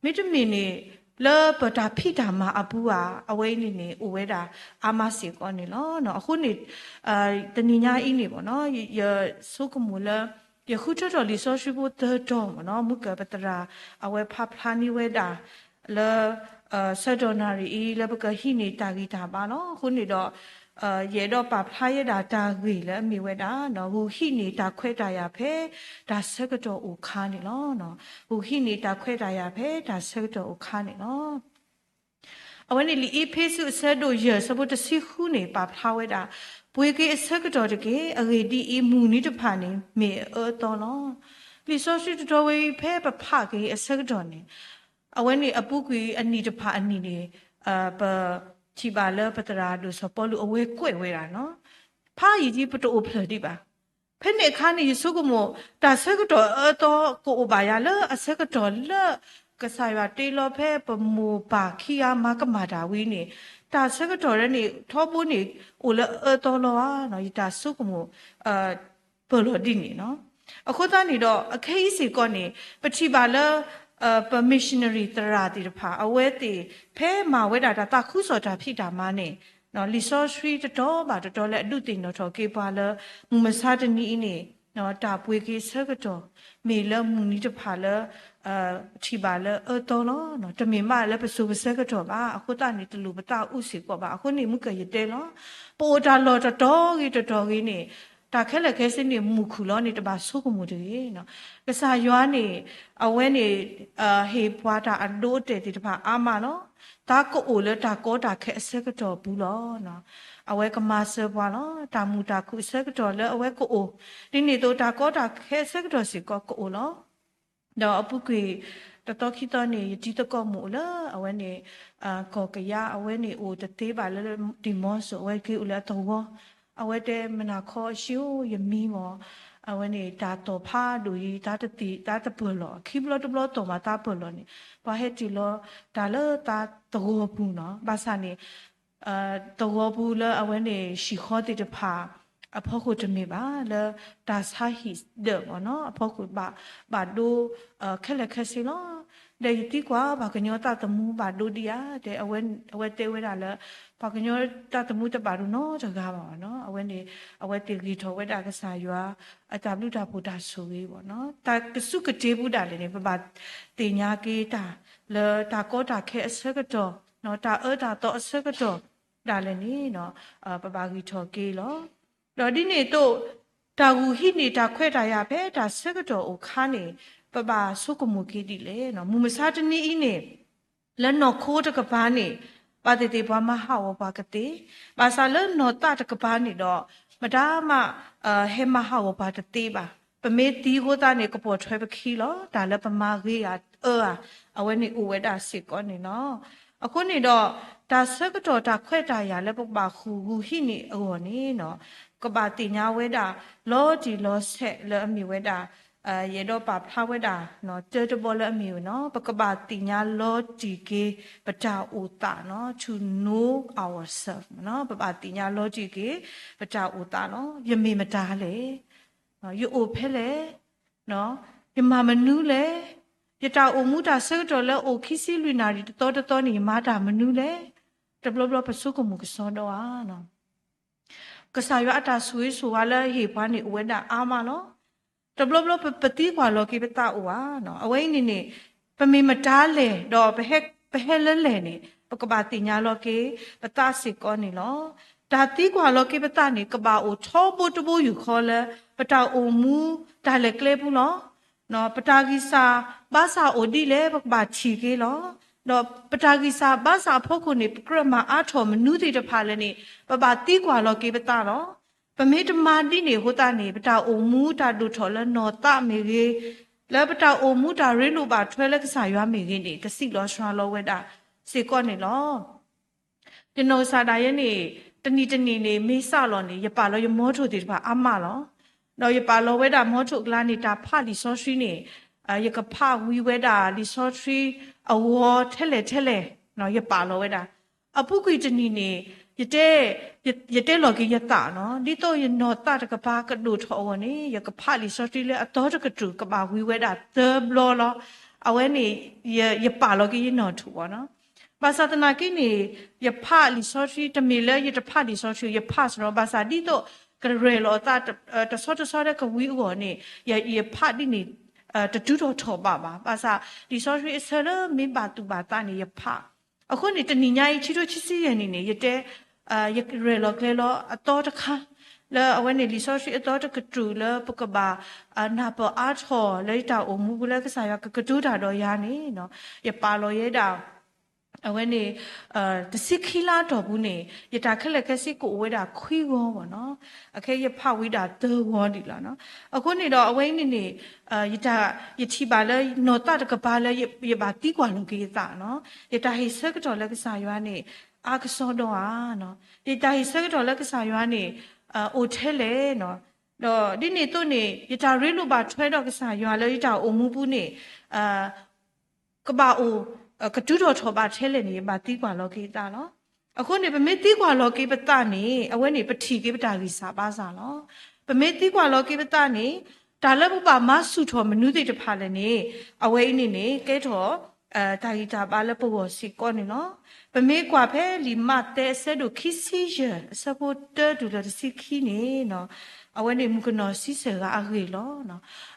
မ့တမ့ၢ်န့ၣ် လၢပတၢ်ဖံးတၢ်မၤအပူၤဧါ, အဝဲအံၤန့ၣ်န့ၣ် အိၣ်ဝဲဒၣ်အါမးစ့ၢ်ကီးန့ၣ်လီၤ. အဃိန့ၣ် တနံၤညါအံၤန့ၣ်ဘၣ်နီၤ ယဆိကမိၣ်လၢ ယဃုထၢထီၣ်လံာ်စီဆှံဖိသၢတီၤမ့ၢ်နီၤ မုၢ်ကၢၢ်ပသရၣ် အဝဲဖးဖျါန့ၢ်ဝဲဒၣ် လၢ ဆၢကတီၢ်နၣ်ရံၣ်အံၤ လၢပကဟံးန့ၢ်တၢ်ဂံၢ်တၢ်ဘါလီၤ. အဃိန့ၣ်ဒီး ယအဲၣ်ဒိးပာ်ဖျါယဲဒၣ်တၢ်ဂ့ၢ်လၢအမ့ၢ်ဝဲဒၣ် ဂုာ်ဟံးန့ၢ်တၢ်ခွဲးတၢ်ယာ်ဖဲတၢ်ဆၢကတီၢ်အိၣ်ခါန့ၣ်လီၤ. ဂုာ်ဟံးန့ၢ်တၢ်ခွဲးတၢ်ယာ်ဖဲတၢ်ဆၢကတီၢ်အိၣ်ခါန့ၣ်လီၤ. အဝဲန့ၣ်လံာ်အ့းဖ့းစူးအဆၢဒိၣ်ယဲၢ်အဆၢဖိတဆံဃုန့ၣ် ပာ်ဖျါဝဲဒၣ် ပှ့ၤက့ၤအဆၢကတီၢ်တက့ၢ်. အဂ့ၢ်ဒ်အံၤ, မုၢ်နံၤတဖၣ်န့ၣ် မ့ၢ်အအၢအသီလီၤ. လံာ်စီဆှံတတီၤဝဲအံၤ ဖဲပဖးက့ၤအဆၢကတီၢ်န့ၣ် အဝဲန့ၣ်အပူၤကွံာ်အနံၣ်တဖၣ်အနံၣ်န့ၣ် ပထံၣ်ဘၣ်လၢပသရၣ်ဒိၣ်စီၤပီလူးအဝဲကွဲးဝဲဒၣ်နီၤ ဖးယံာ်ဒ်ပတအိၣ်ဖျဲၣ်ဒံးဘၣ်. ဖဲန့ၣ်အခါန့ၣ် ယဆိကမိၣ် တၢ်ဆၢကတီၢ်အအၢအသီကအိၣ်ဘၣ်ယၤလၢအဆၢကတီၢ်လၢ ကစၢ်ယွၤတ့လီၤဖဲပမိၢ်ပၢ်ခံဂၤမၤကမၣ်တၢ်ဝံၤန့ၣ် တၢ်ဆၢကတီၢ်ဒ်န့ၣ် ထီဘိန့ၣ် အိၣ်လၢအအၢအသီလီၤဧါနီၤ ယတၢ်ဆိကမိၣ် ပၢၢ်လီၤဒ်န့ၣ်နီၤ. အဃိသတးန့ၣ်ဒီး အခဲအံၤစ့ၢ်ကီးန့ၣ် ပထံၣ်ဘၣ်လၢ ပ missionary သရၣ်သ့ၣ်တဖၣ် အဝဲသ့ၣ်ဖဲမၤဝဲဒၣ်တၢ်သးခုကစီၣ်တၢ်ဖံးတၢ်မၤန့ၣ် လံာ်စီဆှံတတီၤဘၣ်တတီၤလၢအဒုးသ့ၣ်နီၣ်ထီၣ်က့ၤပှၤလၢ မုၢ်မဆါတနံၤအံၤန့ၣ် တၢ်ပှ့ၤက့ၤဆၢကတီၢ် မ့ၢ်လၢမုၢ်နံၤတဖၣ်လၢ ပထံၣ်ဘၣ်လၢအအၢအသီလီၤ. တမ့ၢ်မးလၢပစိၤပဆၢကတီၢ်ဘၣ်. အဃိသတးန့ၣ် တလိၣ်ပသးအုးစ့ၢ်ကီးဘၣ်. အဃိန့ၣ် မုၢ်ကၢၢ်ယတဲလီၤ. ပအိၣ်တၢ်လီၢ်တတီၤဂ့ၤတတီၤဂ့ၤန့ၣ် တၢ်ခဲလၢာ်ခဲဆ့န့ၣ် မူၢ်ခုၣ်လီၤန့ၣ် တဘၣ်ဆိကမိၣ်တဂ့ၤ. ကစၢ်ယွၤန့ၣ် အဝဲန့ၣ် ဟ့ၣ်ပှၤတၢ်အဒိအတဲာ်သ့ၣ်တဖၣ်အါမးလီၤ. တၢ်ကအိၣ်လၢတၢ်ကီတၢ်ခဲအဆၢကတီၢ်ပူၤလီၤ. အဝဲကမၤစၢၤပှၤလီၤ. တၢ်မုာ်တၢ်ခုၣ်အဆၢကတီၢ်လၢအဝဲကအိၣ် ဒ်န့ၣ်အသိး တၢ်ကီတၢ်ခဲအဆၢကတီၢ်စ့ၢ်ကီးကအိၣ်လီၤ. ဒီးအပူၤကွံာ်တသီခံသီန့ၣ် ယတံၤသကိးမုၣ်အိၣ်လၢ အဝဲန့ၣ် ကီၢ်ကယါ အဝဲန့ၣ်အိၣ်တသ့ဘၣ်လၢ ဒံၣ်မီစိၤ အဝဲက့ၤအိၣ်လၢအသဝီ အဝဲတဲ မနၤခီအၡံဧၢ ယမံမီၢ် အဝဲန့ၣ် တၢ်တီၢ်ဖးဒိၣ်အံၤ သးတသ့ၣ်သးတပၢၢ်လီၤ ခံဘျီတဘျီတီၢ်မးသးပၢၢ်လီၤန့ၣ် ပှၤဟဲတ့ၢ်လီၤတၢ်လၢသးသဝီပူၤနီၤ ဘၣ်ဆၣ်န့ၣ် သဝီပူၤလၢအဝဲန့ၣ် ဟံၣ်ဃီသ့ၣ်တဖၣ် အဖီခိၣ်တမ့ၢ်ဘၣ် လၢတၢ်ဆါဟံၣ်ဒၢးမ့ၢ်နီၤ အဖီခိၣ်ဘၣ်ဒိ ခဲလၢာ်ခဲဆ့လီၤ. ဒီးယသံကွၢ်ပှၤကညီသးသမူဘၣ်ဒိဒံးဧါ တဲ အဝဲတဲဝဲဒၣ်လၢ ပှၤကညီသးသမူတဘၣ်ဒိနီတဂၤဘၣ်နီၤ အဝဲန့ၣ် အဝဲသ့ၣ်ဂ့ၤထီၣ်ဝဲဒၣ်ကစၢ်ယွၤ အတၢ်ဘျုးတၢ်ဖှိၣ်တၢ်ဆိၣ်ဂ့ၤဘၣ်နီၤ တၢ်ကစူၢ်ကတ့ၤပူၤဒၣ်လဲာ်န့ၣ် ပဘၣ်သ့ၣ်ညါက့ၤတၢ်လၢတၢ်ကီတၢ်ခဲအဆၢကတီၢ် တၢ်အၢတၢ်သီအဆၢကတီၢ်ဒၣ်လဲာ်န့ၣ် ပဘၣ်ဂံၢ်ထီၣ်က့ၤလီၤ. ဒီးဒ်န့ၣ်အသိး တၢ်ဂုာ်ဟံးန့ၢ်တၢ်ခွဲးတၢ်ယာ်ဖဲတၢ်ဆၢကတီၢ်အိၣ်ခါန့ၣ် ပဘၣ်ဆိကမိၣ်က့ၤဒ်လဲၣ်. မုၢ်မဆါတနံၤအံၤန့ၣ် လၢနီၢ်ခိတကပၤန့ၣ် ဘၣ်သ့ၣ်သ့ၣ်ပှၤမၤဟးဂီၤပှၤကသ့, ဘၣ်ဆၣ်လၢနီၢ်သးတကပၤန့ၣ်ဒီး မတၤမး ဟဲမၤဟးဂီၤပှၤတသ့ဘၣ်. ပမ့ၢ်သံအဃိသတးန့ၣ် ကပိာ်ထွဲပခံလီၤ. တၢ်လၢပမၤဂ့ၤဧါအၢဧါ အဝဲန့ၣ်အိၣ်ဝဲဒၣ်စ့ၢ်ကီးန့ၣ်လီၤ. အဃိန့ၣ်ဒီး တၢ်ဆၢကတီၢ်တၢ်ခွဲးတၢ်ယာ်လၢပကဘၣ်ဃုာ်ဂုာ်ဟံးန့ၢ်အဂီၢ်န့ၣ် ကဘၣ်သ့ၣ်ညါဝဲဒၣ် လီၤတံၢ်လီၤဆဲးလၢအမ့ၢ်ဝဲဒၣ် ယအဲၣ်ဒိးပာ်ဖျါဝဲဒၣ် တၢတဘီလၢအမ့ၢ်ဝဲနီၤ ပကဘၣ်သ့ၣ်ညါလီၤတံၢ်က့ၤ ပတၢ်အိၣ်သးနီၤ to know ourselves နီၤ ပဘၣ်သ့ၣ်ညါလီၤတံၢ်က့ၤ ပတၢ်အိၣ်သးလီၤ. ယမ့ၢ်မတၤလဲၣ်, ယအိၣ်ဖဲလဲၣ်, ယမၤမနုၤလဲၣ်, ယတၢ်အိၣ်မူတၢ်ဆၢကတီၢ်လၢအိၣ်ခံဆံလွံၢ်နၣ်ရံၣ်တသီတသီန့ၣ် ယမၤတၢ်မနုၤလဲၣ်. တဘျီဘျီပဆိကမိၣ်ကစီဒီဧါ. ကစၢ်ယွၤအတၢ်ဆိၣ်ဂ့ၤဆိၣ်ဝါလၢဟ့ၣ်ပှၤန့ၣ်အိၣ်ဝဲဒၣ်အါမးလီၤ. တဘျီဘျီပသံကွၢ်လီၤက့ၤပသးအိၣ်ဧါ. အဝဲအံၤန့ၣ်န့ၣ် ပမ့ၢ်မတၤလဲၣ်ဒီး ပဟဲလၢလဲၣ်န့ၣ် ပကဘၣ်သ့ၣ်ညါလီၤက့ၤပသးစ့ၢ်ကီးန့ၣ်လီၤ. တၢ်သံကွၢ်လီၤက့ၤပသးန့ၣ် ကဘၣ်အိၣ်ထီဘိတဘိယူၢ်ဃီလၢ ပတၢ်အိၣ်မူတၢ်လဲၤကျဲပူၤလီၤ. ပတၢ်ဂံၢ်စၢ်ဘါစၢ်အိၣ်ဒ်လဲၣ် ပကဘၣ်ထံၣ်က့ၤလီၤ. ဒီးပတၢ်ဂံၢ်စၢ်ဘါစၢ်အဖီခိၣ်န့ၣ် ပကြၢးမၤအါထီၣ်မနုၤသ့ၣ်တဖၣ်လဲၣ်န့ၣ် ပဘၣ်သံကွၢ်လီၤက့ၤပသးလီၤ. ပမ့ၢ်တမၤဒ်န့ၣ်အဃိသတးန့ၣ် ပတၢ်အိၣ်မူတၢ်ဒိၣ်ထီၣ်လၢနီၢ်သးမ့ၢ်ဂ့ၤ, လၢပတၢ်အိၣ်မူတၢ်ရ့လိာ်ဘၣ်ထွဲလၢကစၢ်ယွၤမ့ၢ်ဂ့ၤန့ၣ် ကစံၣ်လီၤဆှါလီၤဝဲဒၣ်စ့ၢ်ကီးန့ၣ်လီၤ. ယနီၢ်ကစၢ်ဒၣ်ယဲန့ၣ် တနံၤတနံၤန့ၣ် မ့ၢ်စးလီၤန့ၣ် ယပာ်လီၤယမီထိၣ်သ့ၣ်တဖၣ်အါမးလီၤ. ဒီးယပာ်လီၤဝဲဒၣ်မီထိၣ်အကျါန့ၣ် တၢ်ဖးလံာ်စီဆှံန့ၣ် ယကဖးဝံၤဝဲဒၣ်လံာ်စီဆှံအဂီၤထဲလဲၣ်ထဲလဲၣ် ယပာ်လီၤဝဲဒၣ်. အပူၤကွံာ်တနံၤန့ၣ် ယတဲ ယတဲလီၤက့ၤယသးနီၤ ဒ်သိးယနီၢ်သးတကပၤကဒိၣ်ထီၣ်အဂီၢ်န့ၣ် ယကဖးလံာ်စီဆှံလၢအသီတကတြူၢ်ကဘၣ်ဝံၤဝဲဒၣ်သၢဘျီလီၤ. အဝဲန့ၣ် ယပာ်လီၤက့ၤယနီၢ်ထိၣ်ဘၣ်နီၤ. ဘၣ်ဆၣ်သနာ်က့န့ၣ် ယဖးလံာ်စီဆှံ တမ့ၢ်လၢယတဖးလံာ်စီဆှံ ယဖးစရီ ဘၣ်ဆၣ်ဒ်သိးကရဲၣ်လီၤအသး တဆီတဆီလၢကဝံၤအဂီၢ်န့ၣ် ယဖးဒ်န့ၣ် တတုၤထီၣ်ထီၣ်ဘးဘၣ်. ဘၣ်ဆၣ်လံာ်စီဆှံအဆၢလၢမ့ၢ်ဘၣ်သူၣ်ဘၣ်သးန့ၣ် ယဖး အဃိန့ၣ် တနံၤညါအံၤ ခံထိခံဆံယဲၢ်နံၣ်န့ၣ် ယတဲ ယရဲၣ်လီၤကျဲၤလီၤအသီတခါ လၢအဝဲန့ၣ်လံာ်စီဆှံအသီတကတြူၢ်လၢပကဘၣ် နၢ်ပၢၢ်အါထီၣ်လၢယတၢ်အိၣ်မူပူၤလၢကစၢ်ယွၤကကတိၤတၢ်ဒီးယၤန့ၣ် ယပာ်လီၤယဲဒၣ် အဝဲန့ၣ် တဆံခံလါအတီၢ်ပူၤန့ၣ် ယတၢ်ခဲလၢာ်ခဲဆ့ကအိၣ်ဝဲဒၣ်ခွံဂီၤဘၣ်နီၤ. အခဲယဖးဝံၤဒၣ်သၢဂီၤဒံးလီၤနီၤ. အဃိန့ၣ်ဒီးအဝဲအံၤန့ၣ်န့ၣ် ယထံၣ်ဘၣ်လၢနီၢ်သးတကပၤလၢယဘၣ်သံကွၢ်လီၤက့ၤယသးနီၤ. ယတၢ်ဟ့ၣ်ဆၢကတီၢ်လၢကစၢ်ယွၤန့ၣ် အါကစီဒီဧါ. ယတၢ်ဟ့ၣ်ဆၢကတီၢ်လၢကစၢ်ယွၤန့ၣ် အိၣ်ထဲလဲၣ်နီၤ. ဒီးဒ်န့ၣ်အသိးန့ၣ် ယတၢ်ရ့လိာ်ဘၣ်ထွဲဒီးကစၢ်ယွၤလၢယတၢ်အိၣ်မူပူၤန့ၣ် ကဘၣ်အိၣ် ကတုၤထီၣ်ထီၣ်ဘးထဲလဲၣ်န့ၣ် ယဘၣ်သံကွၢ်လီၤက့ၤယသးလီၤ. အဃိန့ၣ် ပမ့ၢ်သံကွၢ်လီၤက့ၤပသးန့ၣ် အဝဲန့ၣ်ပထံၣ်က့ၤပတၢ်ဂံၢ်စၢ်ဘါစၢ်လီၤ. ပမ့ၢ်သံကွၢ်လီၤက့ၤပသးန့ၣ် တၢ်လၢပဘၣ်မၤဆူၣ်ထီၣ်မနုၤသ့ၣ်တဖၣ်လဲၣ်န့ၣ် အဝဲအံၤန့ၣ်န့ၣ် ကဲထီၣ် တၢ်ဂံၢ်တၢ်ဘါလၢပဂီၢ်စ့ၢ်ကီးန့ၣ်လီၤ. ပမ့ၢ်ကွၢ်ဖဲလံာ်မးသဲအဆၢဒိၣ်ခံဆံယဲၢ် အဆၢဖိတၢတုၤလၢတဆံခံန့ၣ် အဝဲန့ၣ်မုၣ်ကနီၤဆံဆဲၣ်ဂၤအဂ့ၢ်လီၤ.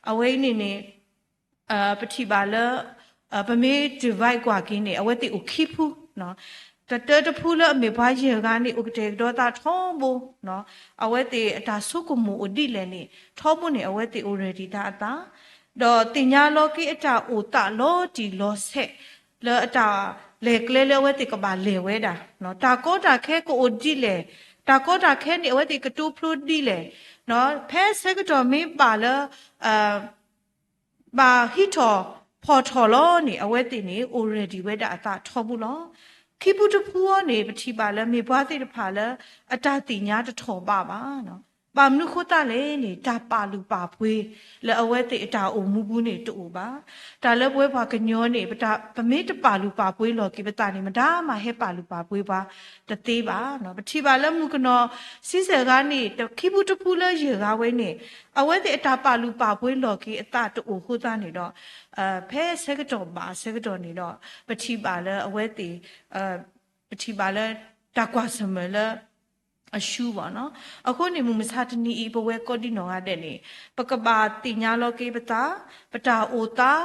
အဝဲအံၤန့ၣ်န့ၣ် ပထံၣ်ဘၣ်လၢ ပမ့ၢ် divide ကွၢ်က့ၤန့ၣ် အဝဲသ့ၣ်အိၣ်ခံဖု, တတၢတဖုလၢအမ့ၢ်ပှၤယဲၢ်ဂၤန့ၣ် အိၣ်ကတဲာ်ကတီၤသးထီဘိ, အဝဲသ့ၣ်အတၢ်ဆိကမိၣ်အိၣ်ဒ်လဲၣ်န့ၣ် ထီဘိန့ၣ် အဝဲသ့ၣ်အိၣ် ready တၢ်အသး, ဒီးသ့ၣ်ညါလီၤက့ၤအတၢ်အိၣ်သးလီၤတံၢ်လီၤဆဲး လၢအတၢ်လဲၤကျဲလၢအဝဲသ့ၣ်ကဘၣ်လဲၤဝဲဒၣ်, တၢ်ကီတၢ်ခဲကအိၣ်ဒ်လဲၣ်, တၢ်ကီတၢ်ခဲန့ၣ် အဝဲသ့ၣ်ကတိဖျိဒ်လဲၣ်, ဖဲဆၢကတီၢ်မ့ၢ်ဘၣ်လၢ ဘၣ်ဟံးထီၣ်ဖီၣ်ထီၣ်လီၤန့ၣ် အဝဲသ့ၣ်န့ၣ် အိၣ် ready ဝဲဒၣ်အသးထီဘိလီၤ. ခံဖုတဖုအံၤန့ၣ် ပထံၣ်ဘၣ်လၢမ့ၢ်ပှၤသ့ၣ်တဖၣ်လၢ အတၢ်သ့ၣ်ညါတထီၣ်ဘးဘၣ်. ဘၣ်မနုၤဃိသတးလဲၣ်န့ၣ် တၢ်ပာ်လုၢ်ပာ်ပှ့ၤ လၢအဝဲသ့ၣ်အတၢ်အိၣ်မူပူၤန့ၣ်တအိၣ်ဘၣ်. တၢ်လၢပဝဲပှၤကညီန့ၣ် ပမ့ၢ်တပာ်လုၢ်ပာ်ပှ့ၤလီၤက့ၤပသးန့ၣ် မတၤမၤဟဲပာ်လုၢ်ပာ်ပှ့ၤပှၤတသ့ဘၣ်. ပထံၣ်ဘၣ်လၢမုၣ်ကနီၤဆံဆဲၣ်ဂၤန့ၣ် ခံဖုတဖုလၢယဲၢ်ဂၤဝဲန့ၣ် အဝဲသ့ၣ်အတၢ်ပာ်လုၢ်ပာ်ပှ့ၤလီၤက့ၤအသးတအိၣ်ဃိသတးန့ၣ်ဒီး ဖဲဆၢကတီၢ်ဘၣ်ဆၢကတီၢ်န့ၣ်ဒီး ပထံၣ်ဘၣ်လၢအဝဲသ့ၣ် ပထံၣ်ဘၣ်လၢ တၢ်ကွၢ်ဆၢၣ်မဲာ်လၢ အရှုံးဘၣ်နီၤ. အဃိန့ၣ် မုၢ်မဆါတနံၤအံၤ ပဝဲကိးဒံနီၢ်ဂၤဒဲးန့ၣ် ပကဘၣ်သ့ၣ်ညါလီၤက့ၤပသး, ပတၢ်အိၣ်သး,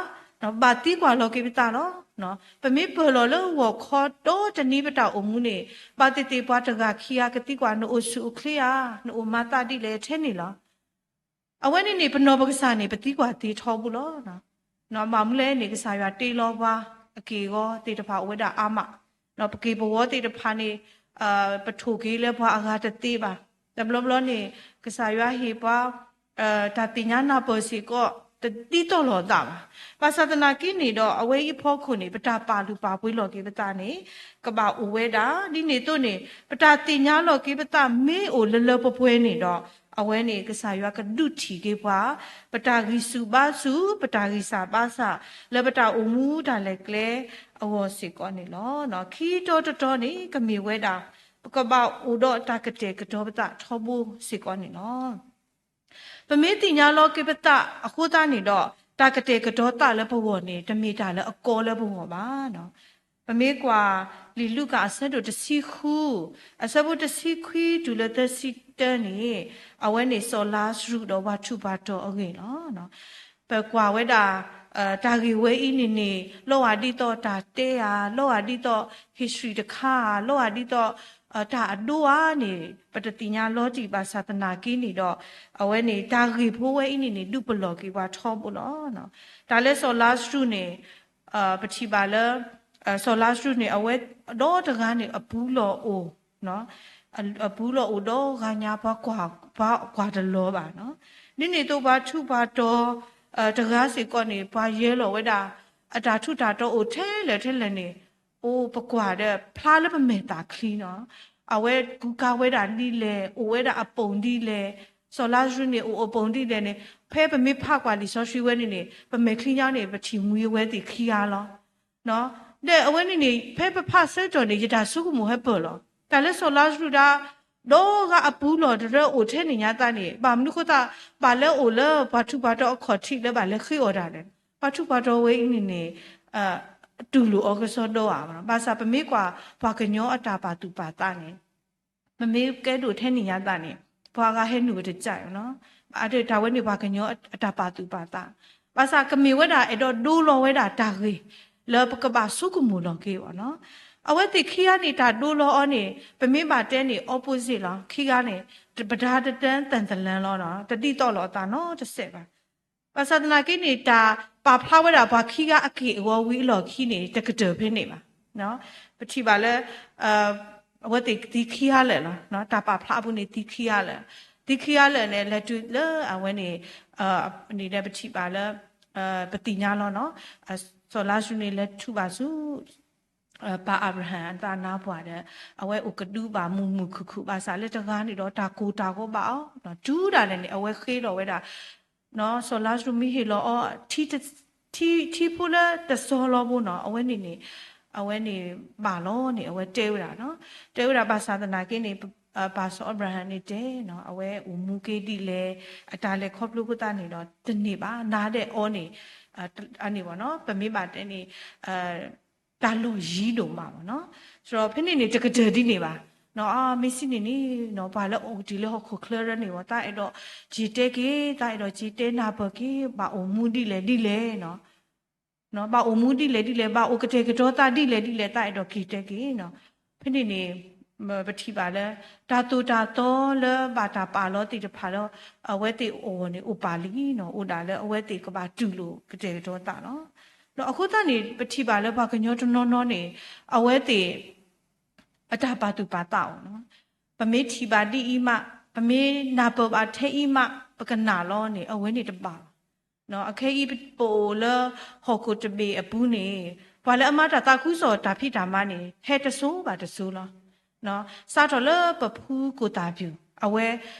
ဘၣ်သံကွၢ်လီၤက့ၤပသးလီၤ. ပမ့ၢ်ပၢၢ်လီၤလၢဂီၤခီဒီတနံၤပတၢ်အိၣ်မူန့ၣ် ဘၣ်သ့ၣ်သ့ၣ်ပှၤတဂၤခံဂၤကသံကွၢ် နအိၣ်ဆူၣ်အိၣ်ချ့ဧါ, နအိၣ်မၤသးဒ်လဲၣ်ထဲန့ၣ်လီၤ. အဝဲန့ၣ်န့ၣ် ပနီၢ်ပကစၢ်န့ၣ် ပသံကွၢ်သ့ထီဘိလီၤ. ဘၣ်မနုၤလဲၣ်န့ၣ် ကစၢ်ယွၤတ့လီၤပှၤအက့ၢ်အဂီၤသ့ၣ်တဖၣ်အိၣ်ဝဲဒၣ်အါမး, ပက့ၢ်ပဂီၤသ့ၣ်တဖၣ်န့ၣ် ပထိၣ်က့ၤလၢပှၤအဂၤတသ့ဘၣ်. တဘျီဘျီန့ၣ် ကစၢ်ယွၤဟ့ၣ်ပှၤ တၢ်သ့ၣ်ညါနၢ်ပၢၢ်စ့ၢ်ကီး တဒ်သိးလိာ်သးဘၣ်. ဘၣ်ဆၣ်သနာ်က့န့ၣ်ဒီး အဝဲအံၤအဖီခိၣ်န့ၣ် ပတၢ်ပာ်လုၢ်ပာ်ပှ့ၤလီၤက့ၤပသးန့ၣ် ကဘၣ်အိၣ်ဝဲဒၣ်. ဒ်န့ၣ်အသိးန့ၣ် ပတၢ်သ့ၣ်ညါလီၤက့ၤပသးမ့ၢ်အိၣ်လၢလၢပှဲၤပှဲၤန့ၣ်ဒီး အဝဲန့ၣ် ကစၢ်ယွၤကဒုးထံၣ်က့ၤပှၤ ပတၢ်ဂံၢ်ဆူၣ်ဘါဆူၣ် ပတၢ်ဂံၢ်စၢ်ဘါစၢ် လၢပတၢ်အိၣ်မူတၢ်လဲၤကျဲအဂီၢ်စ့ၢ်ကီးန့ၣ်လီၤ. ခံတီတတီန့ၣ် ကမ့ၢ်ဝဲဒၣ် ပကဘၣ်အိၣ်ဒီးတၢ်ကတဲာ်ကတီၤပသးထီဘိစ့ၢ်ကီးန့ၣ်လီၤ. ပမ့ၢ်သ့ၣ်ညါလီၤက့ၤပသးအဃိသတးန့ၣ်ဒီး တၢ်ကတဲာ်ကတီၤသးလၢပဂီၢ်န့ၣ် တမ့ၢ်တၢ်လၢအကီလၢပဂီၢ်ဘၣ်. ပမ့ၢ်ကွၢ်လံာ်လူၤကၣ်အဆၢဒိၣ်တဆံဃု အဆၢဖိတဆံခွံတုၤလၢသၢဆံတၢန့ၣ် အဝဲန့ၣ်စီၤလါစရူးဒီးပှၤထူးပှၤတီၤအဂ့ၢ်လီၤ. ပကွၢ်ဝဲဒၣ် တၢ်ဂ့ၢ်ဝဲအံၤန့ၣ်န့ၣ် လီၤဂာ်ဒ်သိးတၢ်တဲဧါ, လီၤဂာ်ဒ်သိး history တခါဧါ, လီၤဂာ်ဒ်သိး တၢ်အဒိဧါန့ၣ် ပတသ့ၣ်ညါလီၤတံၢ်ဘၣ်ဆၣ်သနာ်က့န့ၣ်ဒီး အဝဲန့ၣ် တၢ်ဂ့ၢ်ဖိဝဲအံၤန့ၣ်န့ၣ် ဒုးပလီၢ်က့ၤပှၤထီဘိလီၤ. တၢ်လၢစီၤလါစရူးန့ၣ် ပထံၣ်ဘၣ်လၢ စီၤလါစရူးန့ၣ် အဝဲဒီတဂၤန့ၣ် အပူၤလီၢ်အိၣ် အပူၤလီၢ်အိၣ်ဒီဂၤညါ ပှၤကွၢ်တလီၤဘၣ်. ဒ်န့ၣ်အသိးပှၤထူးပှၤတီၤ တဂၤစ့ၢ်ကီးန့ၣ် ပှၤယဲလီၤဝဲဒၣ် အတၢ်ထူးတၢ်တီၤအိၣ်ထဲလဲၣ်ထဲလဲၣ်န့ၣ် အိၣ်ပကွၢ်ဒီးဖျါလၢပမဲာ်သၣ်ချံနီၤ. အဝဲကူကၤဝဲဒၣ်ဒ်လဲၣ်, အိၣ်ဝဲဒၣ်အပိာ်ဒ်လဲၣ်, စီၤလါစရူးန့ၣ်အိၣ်အပိာ်ဒ်လဲၣ်န့ၣ် ဖဲပမ့ၢ်ဖးကွၢ်လံာ်စီဆှံဝဲန့ၣ်န့ၣ် ပမဲာ်ချံညါန့ၣ် ပထံၣ်မှံဝဲသ့ၣ်ခံဂၤလီၤ. ဒီးအဝဲန့ၣ်န့ၣ် ဖဲပဖးဆၢကတီၢ်န့ၣ် ယတၢ်ဆိကမိၣ်ဟဲပၢၢ်လီၤ. တၢ်လၢစီၤလါစရူးဒၣ် ဒီဂၤအပူၤလီၢ်တရၢအိၣ်ထဲန့ၣ်ညါသးန့ၣ် ဘၣ်မနုၤဃိသး ဘၣ်လဲၤအိၣ်လၢပှၤထူးပှၤတီၤအခီၣ်ထံးလၢဘၣ်လဲၤဃ့အီၣ်တၢ်လဲၣ်. ပှၤထူးပှၤတီၤဝဲအံၤန့ၣ်န့ၣ် တူၢ်လိာ်အီၤကစီဒီဧါ. ဘၣ်ဆၣ်ပမ့ၢ်ကွၢ်ပှၤကညီအတၢ်ပာ်သူၣ်ပာ်သးန့ၣ် ပမ့ၢ်ကဲဒိၣ်ထဲန့ၣ်ညါသးန့ၣ် ပှၤဂၤဟဲနုာ်ဝဲတကးနီၤ. အတၢ်ဝဲန့ၣ်ပှၤကညီအတၢ်ပာ်သူၣ်ပာ်သး ဘၣ်ဆၣ်ကမ့ၢ်ဝဲဒၣ်အဲၣ်ဒိးဒိလီၤဝဲဒၣ်တၢ်ဂ့ၢ် လၢပကဘၣ်ဆိကမိၣ်လီၤက့ၤအီၤနီၤ. အဝဲသ့ၣ်ခံဂၤန့ၣ် တၢ်ဒိလီၤအီၤန့ၣ် ပမ့ၢ်ဘၣ်တဲန့ၣ် opposite လီၤ. ခံဂၤန့ၣ် ပဒါတတၢ သံတလၢ လီၤနီၤ, တဒ်သိးလိာ်အသးနီတစဲးဘၣ်. ဘၣ်ဆၣ်သနာ်က့န့ၣ် တၢ်ပာ်ဖျါဝဲဒၣ်ပှၤခံဂၤအက့ၢ်အဂီၤဝံၤအလီၢ်ခံန့ၣ် တကတၢၢ်ဖဲန့ၣ်ဘၣ်. ပထံၣ်ဘၣ်လၢ အဝဲသ့ၣ်သံခံဂၤလၢာ်လီၤ. တၢ်ပာ်ဖျါအပူၤန့ၣ် သံခံဂၤလၢာ်, သံခံဂၤလၢာ်န့ၣ် လဲၤတုၤလၢအဝဲန့ၣ် န့ၣ်ဒီးပထံၣ်ဘၣ်လၢ ပသ့ၣ်ညါလီၤနီၤ, စီၤလါစရူးန့ၣ် လဲၤထုးဘၣ်ဆူ ပၢ်အၤဘြၤဟၣ်အသးနါပှၢ်ဒီး အဝဲအိၣ်ကဒုဘၣ်မုာ်မုာ်ခုၣ်ခုၣ် ဘၣ်ဆၣ်လၢတဂၤန့ၣ်ဒီး တၢ်ကိၢ်တၢ်ဂီၤဘၣ်အီၤ, တုၤဒၣ်လဲာ်န့ၣ် အဝဲဃ့လီၤဝဲဒၣ် စီၤလါစရူးမ့ၢ်ဟ့ၣ်လီၤအီၤ ထံဖိလၢတစီလီၤဘိနီၤ, အဝဲန့ၣ်န့ၣ် အဝဲန့ၣ်ဘၣ်လီၤန့ၣ် အဝဲတဲဝဲဒၣ်နီၤ, တဲဝဲဒၣ်ဘၣ်ဆၣ်သနာ်က့န့ၣ် ပၢ်စီၤအၤဘြၤဟၣ်န့ၣ်တဲနီၤ, အဝဲအိၣ်မူက့ဒ်လဲၣ် အတၢ်လဲၤခီဖျိဖိသၣ်န့ၣ်ဒီး တန့ၢ်ဘၣ် နၤဒဲးအီၤန့ၣ် အန့ၣ်ဘၣ်နီၤ, ပမ့ၢ်ဘၣ်တဲန့ၣ် တၢ်လီၢ်ယံၤဒိၣ်မးဘၣ်နီၤ, ဒီးဖဲန့ၣ်န့ၣ် တကတၢၢ်ဒ်န့ၣ်ဘၣ်. မ့ၢ်စံးန့ၣ်န့ၣ် ပှၤလၢအိၣ်ကတံာ်လၢဟီၣ်ခိၣ်ချၢရၢန့ၣ်ဝဲ သးအဲၣ်ဒိးက့ၤတဲက့ၤ သးအဲၣ်ဒိးက့ၤတဲနၢ်ပၢၢ်က့ၤ ဘၣ်အိၣ်မူဒ်လဲၣ်ဒ်လဲၣ် ဘၣ်အိၣ်မူဒ်လဲၣ်ဒ်လဲၣ် ဘၣ်အိၣ်ကတဲာ်ကတီၤသးဒ်လဲၣ်ဒ်လဲၣ် သးအဲၣ်ဒိးက့ၤတဲက့ၤနီၤ. ဖဲန့ၣ်န့ၣ် ပထံၣ်ဘၣ်လၢ တၢ်သိၣ်တၢ်သီလၢဘၣ်တၢ်ပာ်လီၤသ့ၣ်တဖၣ်လၢ အဝဲသ့ၣ်အဂီၢ်န့ၣ် အိၣ်ပာ်လံနီၤ, အိၣ်ဒၣ်လၢအဝဲသ့ၣ်ကဘၣ်တူၢ်လိာ်ကတဲာ်ကတီၤသးလီၤ. ဒီးအဃိသတးန့ၣ် ပထံၣ်ဘၣ်လၢပှၤကညီတနီၤနီၤန့ၣ် အဝဲသ့ၣ် အတၢ်ပာ်သူၣ်ပာ်သးအီၤနီၤ, ပမ့ၢ်ထံၣ်ဘၣ်ဒ်အံၤမး ပမ့ၢ်နၢ်ပၢၢ်ဘၣ်ထဲအံၤမး ပကနၣ်လီၤန့ၣ် အဝဲန့ၣ်တဘၣ်ဘၣ်. အခဲအံၤပအိၣ်လၢဟီၣ်ခိၣ်တဘ့ၣ်အပူၤန့ၣ် ပှၤလၢအမၤတၢ်သးခုကစီၣ်တၢ်ဖံးတၢ်မၤန့ၣ် ဟဲတစိၤဘၣ်တစိၤလီၤ. စးထီၣ်လၢပဖုကိၣ်သၣ်ပူၤ အဝဲ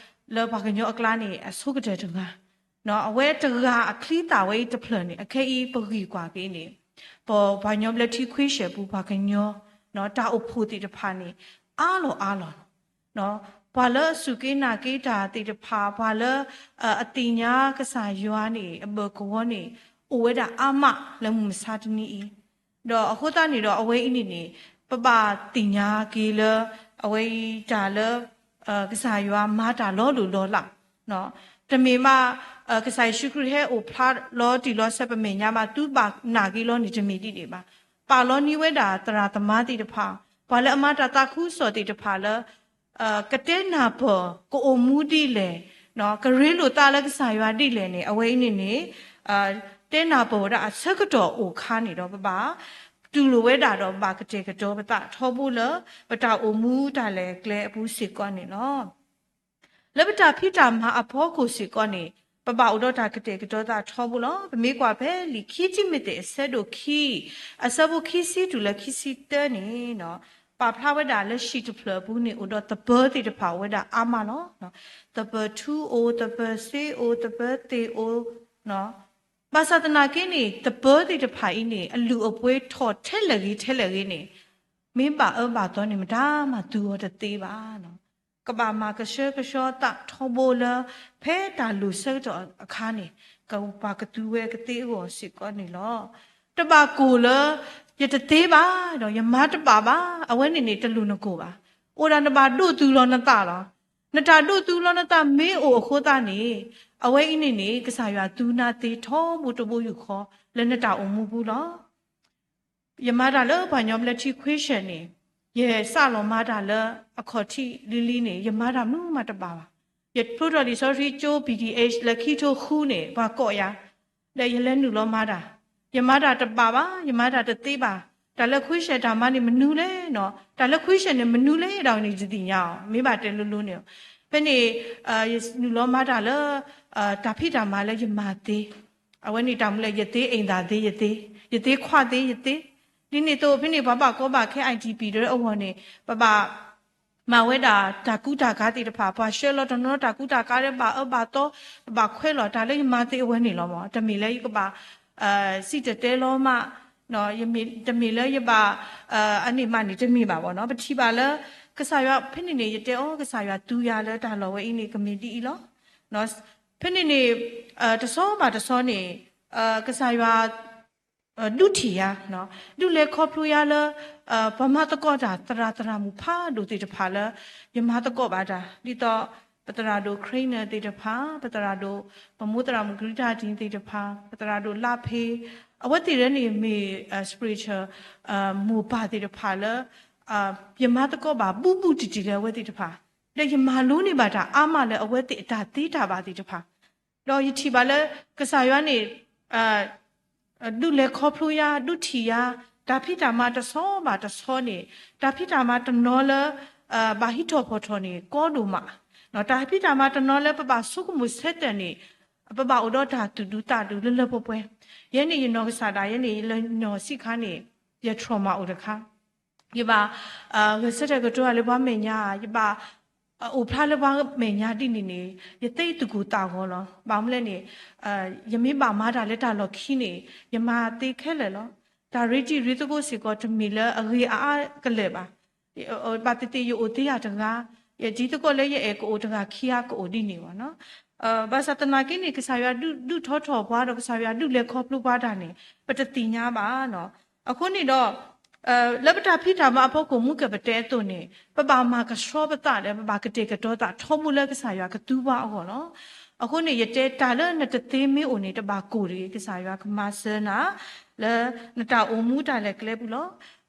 လၢပှၤကညီအကျါန့ၣ် အဆိကတၢၢ်တဂၤ အဝဲတဂၤအချံသၣ်ဝဲအံၤတဖျၢၣ်န့ၣ် အခဲအံၤပဂံၢ်ကွၢ်က့ၤန့ၣ် ပပှၤကညီဘျၢထံခွံဆၢၣ်ပူၤပှၤကညီ တၢ်အိၣ်ဖှိၣ်သ့ၣ်တဖၣ်န့ၣ် အါလီၤအါလီၤလီၤ. ပှၤလၢအစူၢ်က့ၤနာ်က့ၤတၢ်သ့ၣ်တဖၣ် ပှၤလၢအသ့ၣ်ညါကစၢ်ယွၤန့ၣ် အဘၢၣ်ကဝီၤန့ၣ် အိၣ်ဝဲဒၣ်အါမးလၢမုၢ်မဆါတနံၤအံၤ ဒီးအဃိသတးန့ၣ်ဒီး အဝဲအံၤန့ၣ်န့ၣ် ပဘၣ်သ့ၣ်ညါက့ၤလၢ အဝဲအံၤတၢ်လၢ ကစၢ်ယွၤမၤတၢ်လီၤလိၢ်လီၤလး, တမ့ၢ်ဘၣ် ကစၢ်ယ့ၣ်ၡူးခရံာ်ဟဲအိၣ်ဖျါလီၤတံၢ်လီၤဆဲးပမဲာ်ညါဘၣ် သုဘၣ်နာ်က့ၤလီၤန့ၣ် တမ့ၢ်ဒ်န့ၣ်ဘၣ်. ပာ်လီၤန့ၢ်ဝဲဒၣ်သရၣ်သမါသ့ၣ်တဖၣ်, ပှၤလၢအမၤတၢ်သးခုကစီၣ်သ့ၣ်တဖၣ်လၢ ကတဲနၢ်ပၢၢ် ကအိၣ်မူဒ်လဲၣ်, ကရ့လိာ်သးလၢကစၢ်ယွၤဒ်လဲၣ်န့ၣ် အဝဲအံၤန့ၣ်န့ၣ် တဲနၢ်ပၢၢ်ဝဲဒၣ်အဆၢကတီၢ်အိၣ်ခါန့ၣ်ဒီး ပဘၣ်တူၢ်လိာ်ဝဲဒၣ်ဒီးဘၣ်ကတဲာ်ကတီၤပသးထီဘိလၢ ပတၢ်အိၣ်မူတၢ်လဲၤကျဲအပူၤစ့ၢ်ကီးန့ၣ်လီၤ. လၢပတၢ်ဖံးတၢ်မၤအဖီခိၣ်စ့ၢ်ကီးန့ၣ် ပဘၣ်အိၣ်ဒီးတၢ်ကတဲာ်ကတီၤသးထီဘိလီၤ. ပမ့ၢ်ကွၢ်ဖဲလံာ်ခံတံၤမသ့းအဆၢဒိၣ်ခံ အဆၢဖိခံဆံတုၤလၢခံဆံတၢန့ၣ် ပာ်ဖျါဝဲဒၣ်လၢဟံၣ်တဖျၢၣ်အပူၤန့ၣ် အိၣ်ဒီးသပၢၤသ့ၣ်တဖၣ်အိၣ်ဝဲဒၣ်အါမးလီၤ. သပၢၤထူအိၣ်, သပၢၤစ့အိၣ်, သပၢၤသ့ၣ်အိၣ်, ဘၣ်ဆၣ်သနာ်က့န့ၣ် သပၢၤသ့ၣ်တဖၣ်အံၤန့ၣ် အလုၢ်အပှ့ၤထီၣ်ထဲလဲၣ်ဂ့ၤထဲလဲၣ်ဂ့ၤန့ၣ် မ့ၢ်ဘၣ်အၢဘၣ်သီန့ၣ် မတၤမၤသူအီၤတသ့ဘၣ်. ကဘၣ်မၤကဆှဲကဆှီသးထီဘိလၢ ဖဲတၢ်လိၣ်ဆၢကတီၢ်အခါန့ၣ် ကပှၤကသူဝဲကသ့အဂီၢ်စ့ၢ်ကီးန့ၣ်လီၤ. တဘၣ်ကိၢ်လၢ ယတသ့ဘၣ်ဒီး ယမၤတဘၣ်ဘၣ် အဝဲန့ၣ်န့ၣ် တလိၣ်နကိၢ်ဘၣ်. အိၣ်ဒၣ်နဘၣ်ဒိးသူလီၤနသးလီၤ. နတၢ်ဒိးသူလီၤနသးမ့ၢ်အိၣ်အဃိသတးန့ၣ် အဝဲအံၤန့ၣ်န့ၣ် ကစၢ်ယွၤသူနၤသ့ထီဘိတဘိယူၢ်ဃီ လၢနတၢ်အိၣ်မူပူၤလီၤ. ယမၤတၢ်လၢပှၤကညီဘျၢထံခွံဆၢၣ်န့ၣ် ယစးလီၤမၤတၢ်လၢအခီၣ်ထံးလံၤလံၤန့ၣ် ယမၤတၢ်မနုၤမးတဘၣ်ဘၣ်. ယဖျိထီၣ်လံာ်စီဆှံကၠိ ပီၣ်ထံၣ်အ့ၣ် လၢခံထိဃုန့ၣ် ပှၤကိးယၤ ဒီးယလဲၤနုာ်လီၤမၤတၢ်, ယမၤတၢ်တဘၣ်ဘၣ်, ယမၤတၢ်တသ့ဘၣ်. တၢ်လၢခွံဆၢၣ်တၢ်မၤန့ၣ်မနုၤလဲၣ်နီၤ, တၢ်လၢခွံဆၢၣ်န့ၣ်မနုၤလဲၣ်ဒၣ်န့ၣ် ယတသ့ၣ်ညါအီၤ, မ့ၢ်ဘၣ်တဲလိၤလိၤန့ၣ်. ဖဲန့ၣ် ယနုာ်လီၤမၤတၢ်လၢ တၢ်ဖံးတၢ်မၤလၢယမၤသ့, အဝဲန့ၣ်တၢ်မူလၢ ယသ့အိမ်သာသ့ယသ့, ယသ့ခွါသ့ယသ့. ဒ်န့ၣ်အသိး ဖဲန့ၣ် ပှၤဘၣ်ကီဘၣ်ခဲ IDP တရၢအဂီၢ်န့ၣ် ပဘၣ် မၤဝဲဒၣ်တၢ်ကူတၢ်ကၤသ့ၣ်တဖၣ်, ပှၤဆှၢလီၤတနီၤတၢ်ကူတၢ်ကၤလၢဘၣ်အၢဘၣ်သီ, ပဘၣ်ခွဲးလီၤတၢ်လၢယမၤသ့အဝဲန့ၣ်လီၤမး. တမ့ၢ်လၢယကဘၣ် စံၣ်တဲၤတဲလီၤမး, တမ့ၢ်လၢယဘၣ် အန့ၣ်မးန့ၣ် တမ့ၢ်ဘၣ်ဘၣ်နီၤ. ပထံၣ်ဘၣ်လၢ ကစၢ်ယွၤ ဖဲန့ၣ်န့ၣ် ယတဲအီၤ ကစၢ်ယွၤသူယၤလၢတၢ်လီၢ်ဝဲအံၤန့ၣ် ကမ့ၢ်ဒ်အံၤလီၤ. ဖဲန့ၣ်န့ၣ် တဆီဘၣ်တဆီန့ၣ် ကစၢ်ယွၤ ဒုးထံၣ်ယၤ, ဒုးလဲၤခီဖျိယၤလၢ ပှၤမၤသကိးတၢ်သရၣ်သရၣ်မုၣ်ဖးဒိၣ်သ့ၣ်တဖၣ်လၢ ယမၤသကိးဘၣ်တၢ် ဒ်သိး ပသရၣ်ဒိၣ် Craner သ့ၣ်တဖၣ်, ပသရၣ်ဒိၣ် ပမိၢ်သရၣ်မုၣ် Greta Dean သ့ၣ်တဖၣ်, ပသရၣ်ဒိၣ်လါဖ့ အဝဲသ့ၣ်လၢန့ၣ်မ့ၢ် spiritual မိၢ်ပၢ်သ့ၣ်တဖၣ်လၢ ယမၤသကိးဘၣ်ဘူးဘူးတံၢ်တံၢ်လၢအဝဲသ့ၣ်တဖၣ်, ဒီးယမၤလိန့ၢ်ဘၣ်တၢ်အါမးလၢအဝဲသ့ၣ်အတၢ်သ့တၢ်ဘၣ်သ့ၣ်တဖၣ်, ဒီးယထံၣ်ဘၣ်လၢ ကစၢ်ယွၤန့ၣ် ဒုးလဲၤခီဖျိယၤ ဒုးထံၣ်ယၤ, တၢ်ဖံးတၢ်မၤတဆီဘၣ်တဆီန့ၣ် တၢ်ဖံးတၢ်မၤတနီၤလၢ ဘၣ်ဟံးထီၣ်ဖီၣ်ထီၣ်န့ၣ် ကီဒိၣ်မး, တၢ်ဖံးတၢ်မၤတနီၤလၢပဘၣ်ဆိကမိၣ်ဆၢတဲာ်န့ၣ် ပဘၣ်အိၣ်ဒီးတၢ်သူၣ်ဒူသးဒူလၢလၢပှဲၤပှဲၤ, ယဲန့ၣ်ယနီၢ်ကစၢ်ဒၣ် ယဲန့ၣ်ယလၢနီၢ်ဆံးခါန့ၣ် ယ trauma အိၣ်တခါ ယဘၣ် ဂဲၤဆၢထၢၣ်ကတိၤတၢ်လၢပှၤမဲာ်ညါ, ယဘၣ် အိၣ်ဖျါလၢပှၤမဲာ်ညါဒ်န့ၣ်န့ၣ် ယသ့သူၣ်ကိၢ်သးဂီၤလီၤ. ဘၣ်မနုၤလဲၣ်န့ၣ် ယမ့ၢ်ဘၣ်မၤတၢ်လၢတၢ်လီၢ်ခံန့ၣ် ယမၤသ့ခဲလၢာ်လီၤ. တၢ်ရ့တံၤရ့သကိးစ့ၢ်ကီးတမ့ၢ်လၢအဂ့ၤအါအါကလဲာ်ဘၣ်. ဘၣ်သ့ၣ်သ့ၣ်ယအိၣ်သ့ယၤတဂၤ, ယဒ်သိးလၢယအဲၣ်ကအိၣ်တဂၤခံဂၤကအိၣ်ဒ်န့ၣ်ဘၣ်နီၤ. ဘၣ်ဆၣ်သနာ်က့န့ၣ် ကစၢ်ယွၤဒုးထီၣ်ထီၣ်ပှၤဒီး ကစၢ်ယွၤဒုးလဲၤခီဖျိပှၤတၢ်န့ၣ် ပတသ့ၣ်ညါဘၣ်နီၤ. အဃိန့ၣ်ဒီး လၢပတၢ်ဖံးတၢ်မၤအဖီခိၣ် မူကပတဲအသိးန့ၣ် ပဘၣ်မၤကဆှီပသးဒီး ပဘၣ်ကတဲာ်ကတီၤသးထီဘိလၢကစၢ်ယွၤကသူပှၤအဂီၢ်လီၤ. အဃိန့ၣ် ယတဲတၢ်လၢနတသ့မ့ၢ်အိၣ်န့ၣ် တဘၣ်ကိၢ်တဂ့ၤ, ကစၢ်ယွၤကမၤစၢၤနၤ လၢနတၢ်အိၣ်မူတၢ်လဲၤကျဲပူၤလီၤ.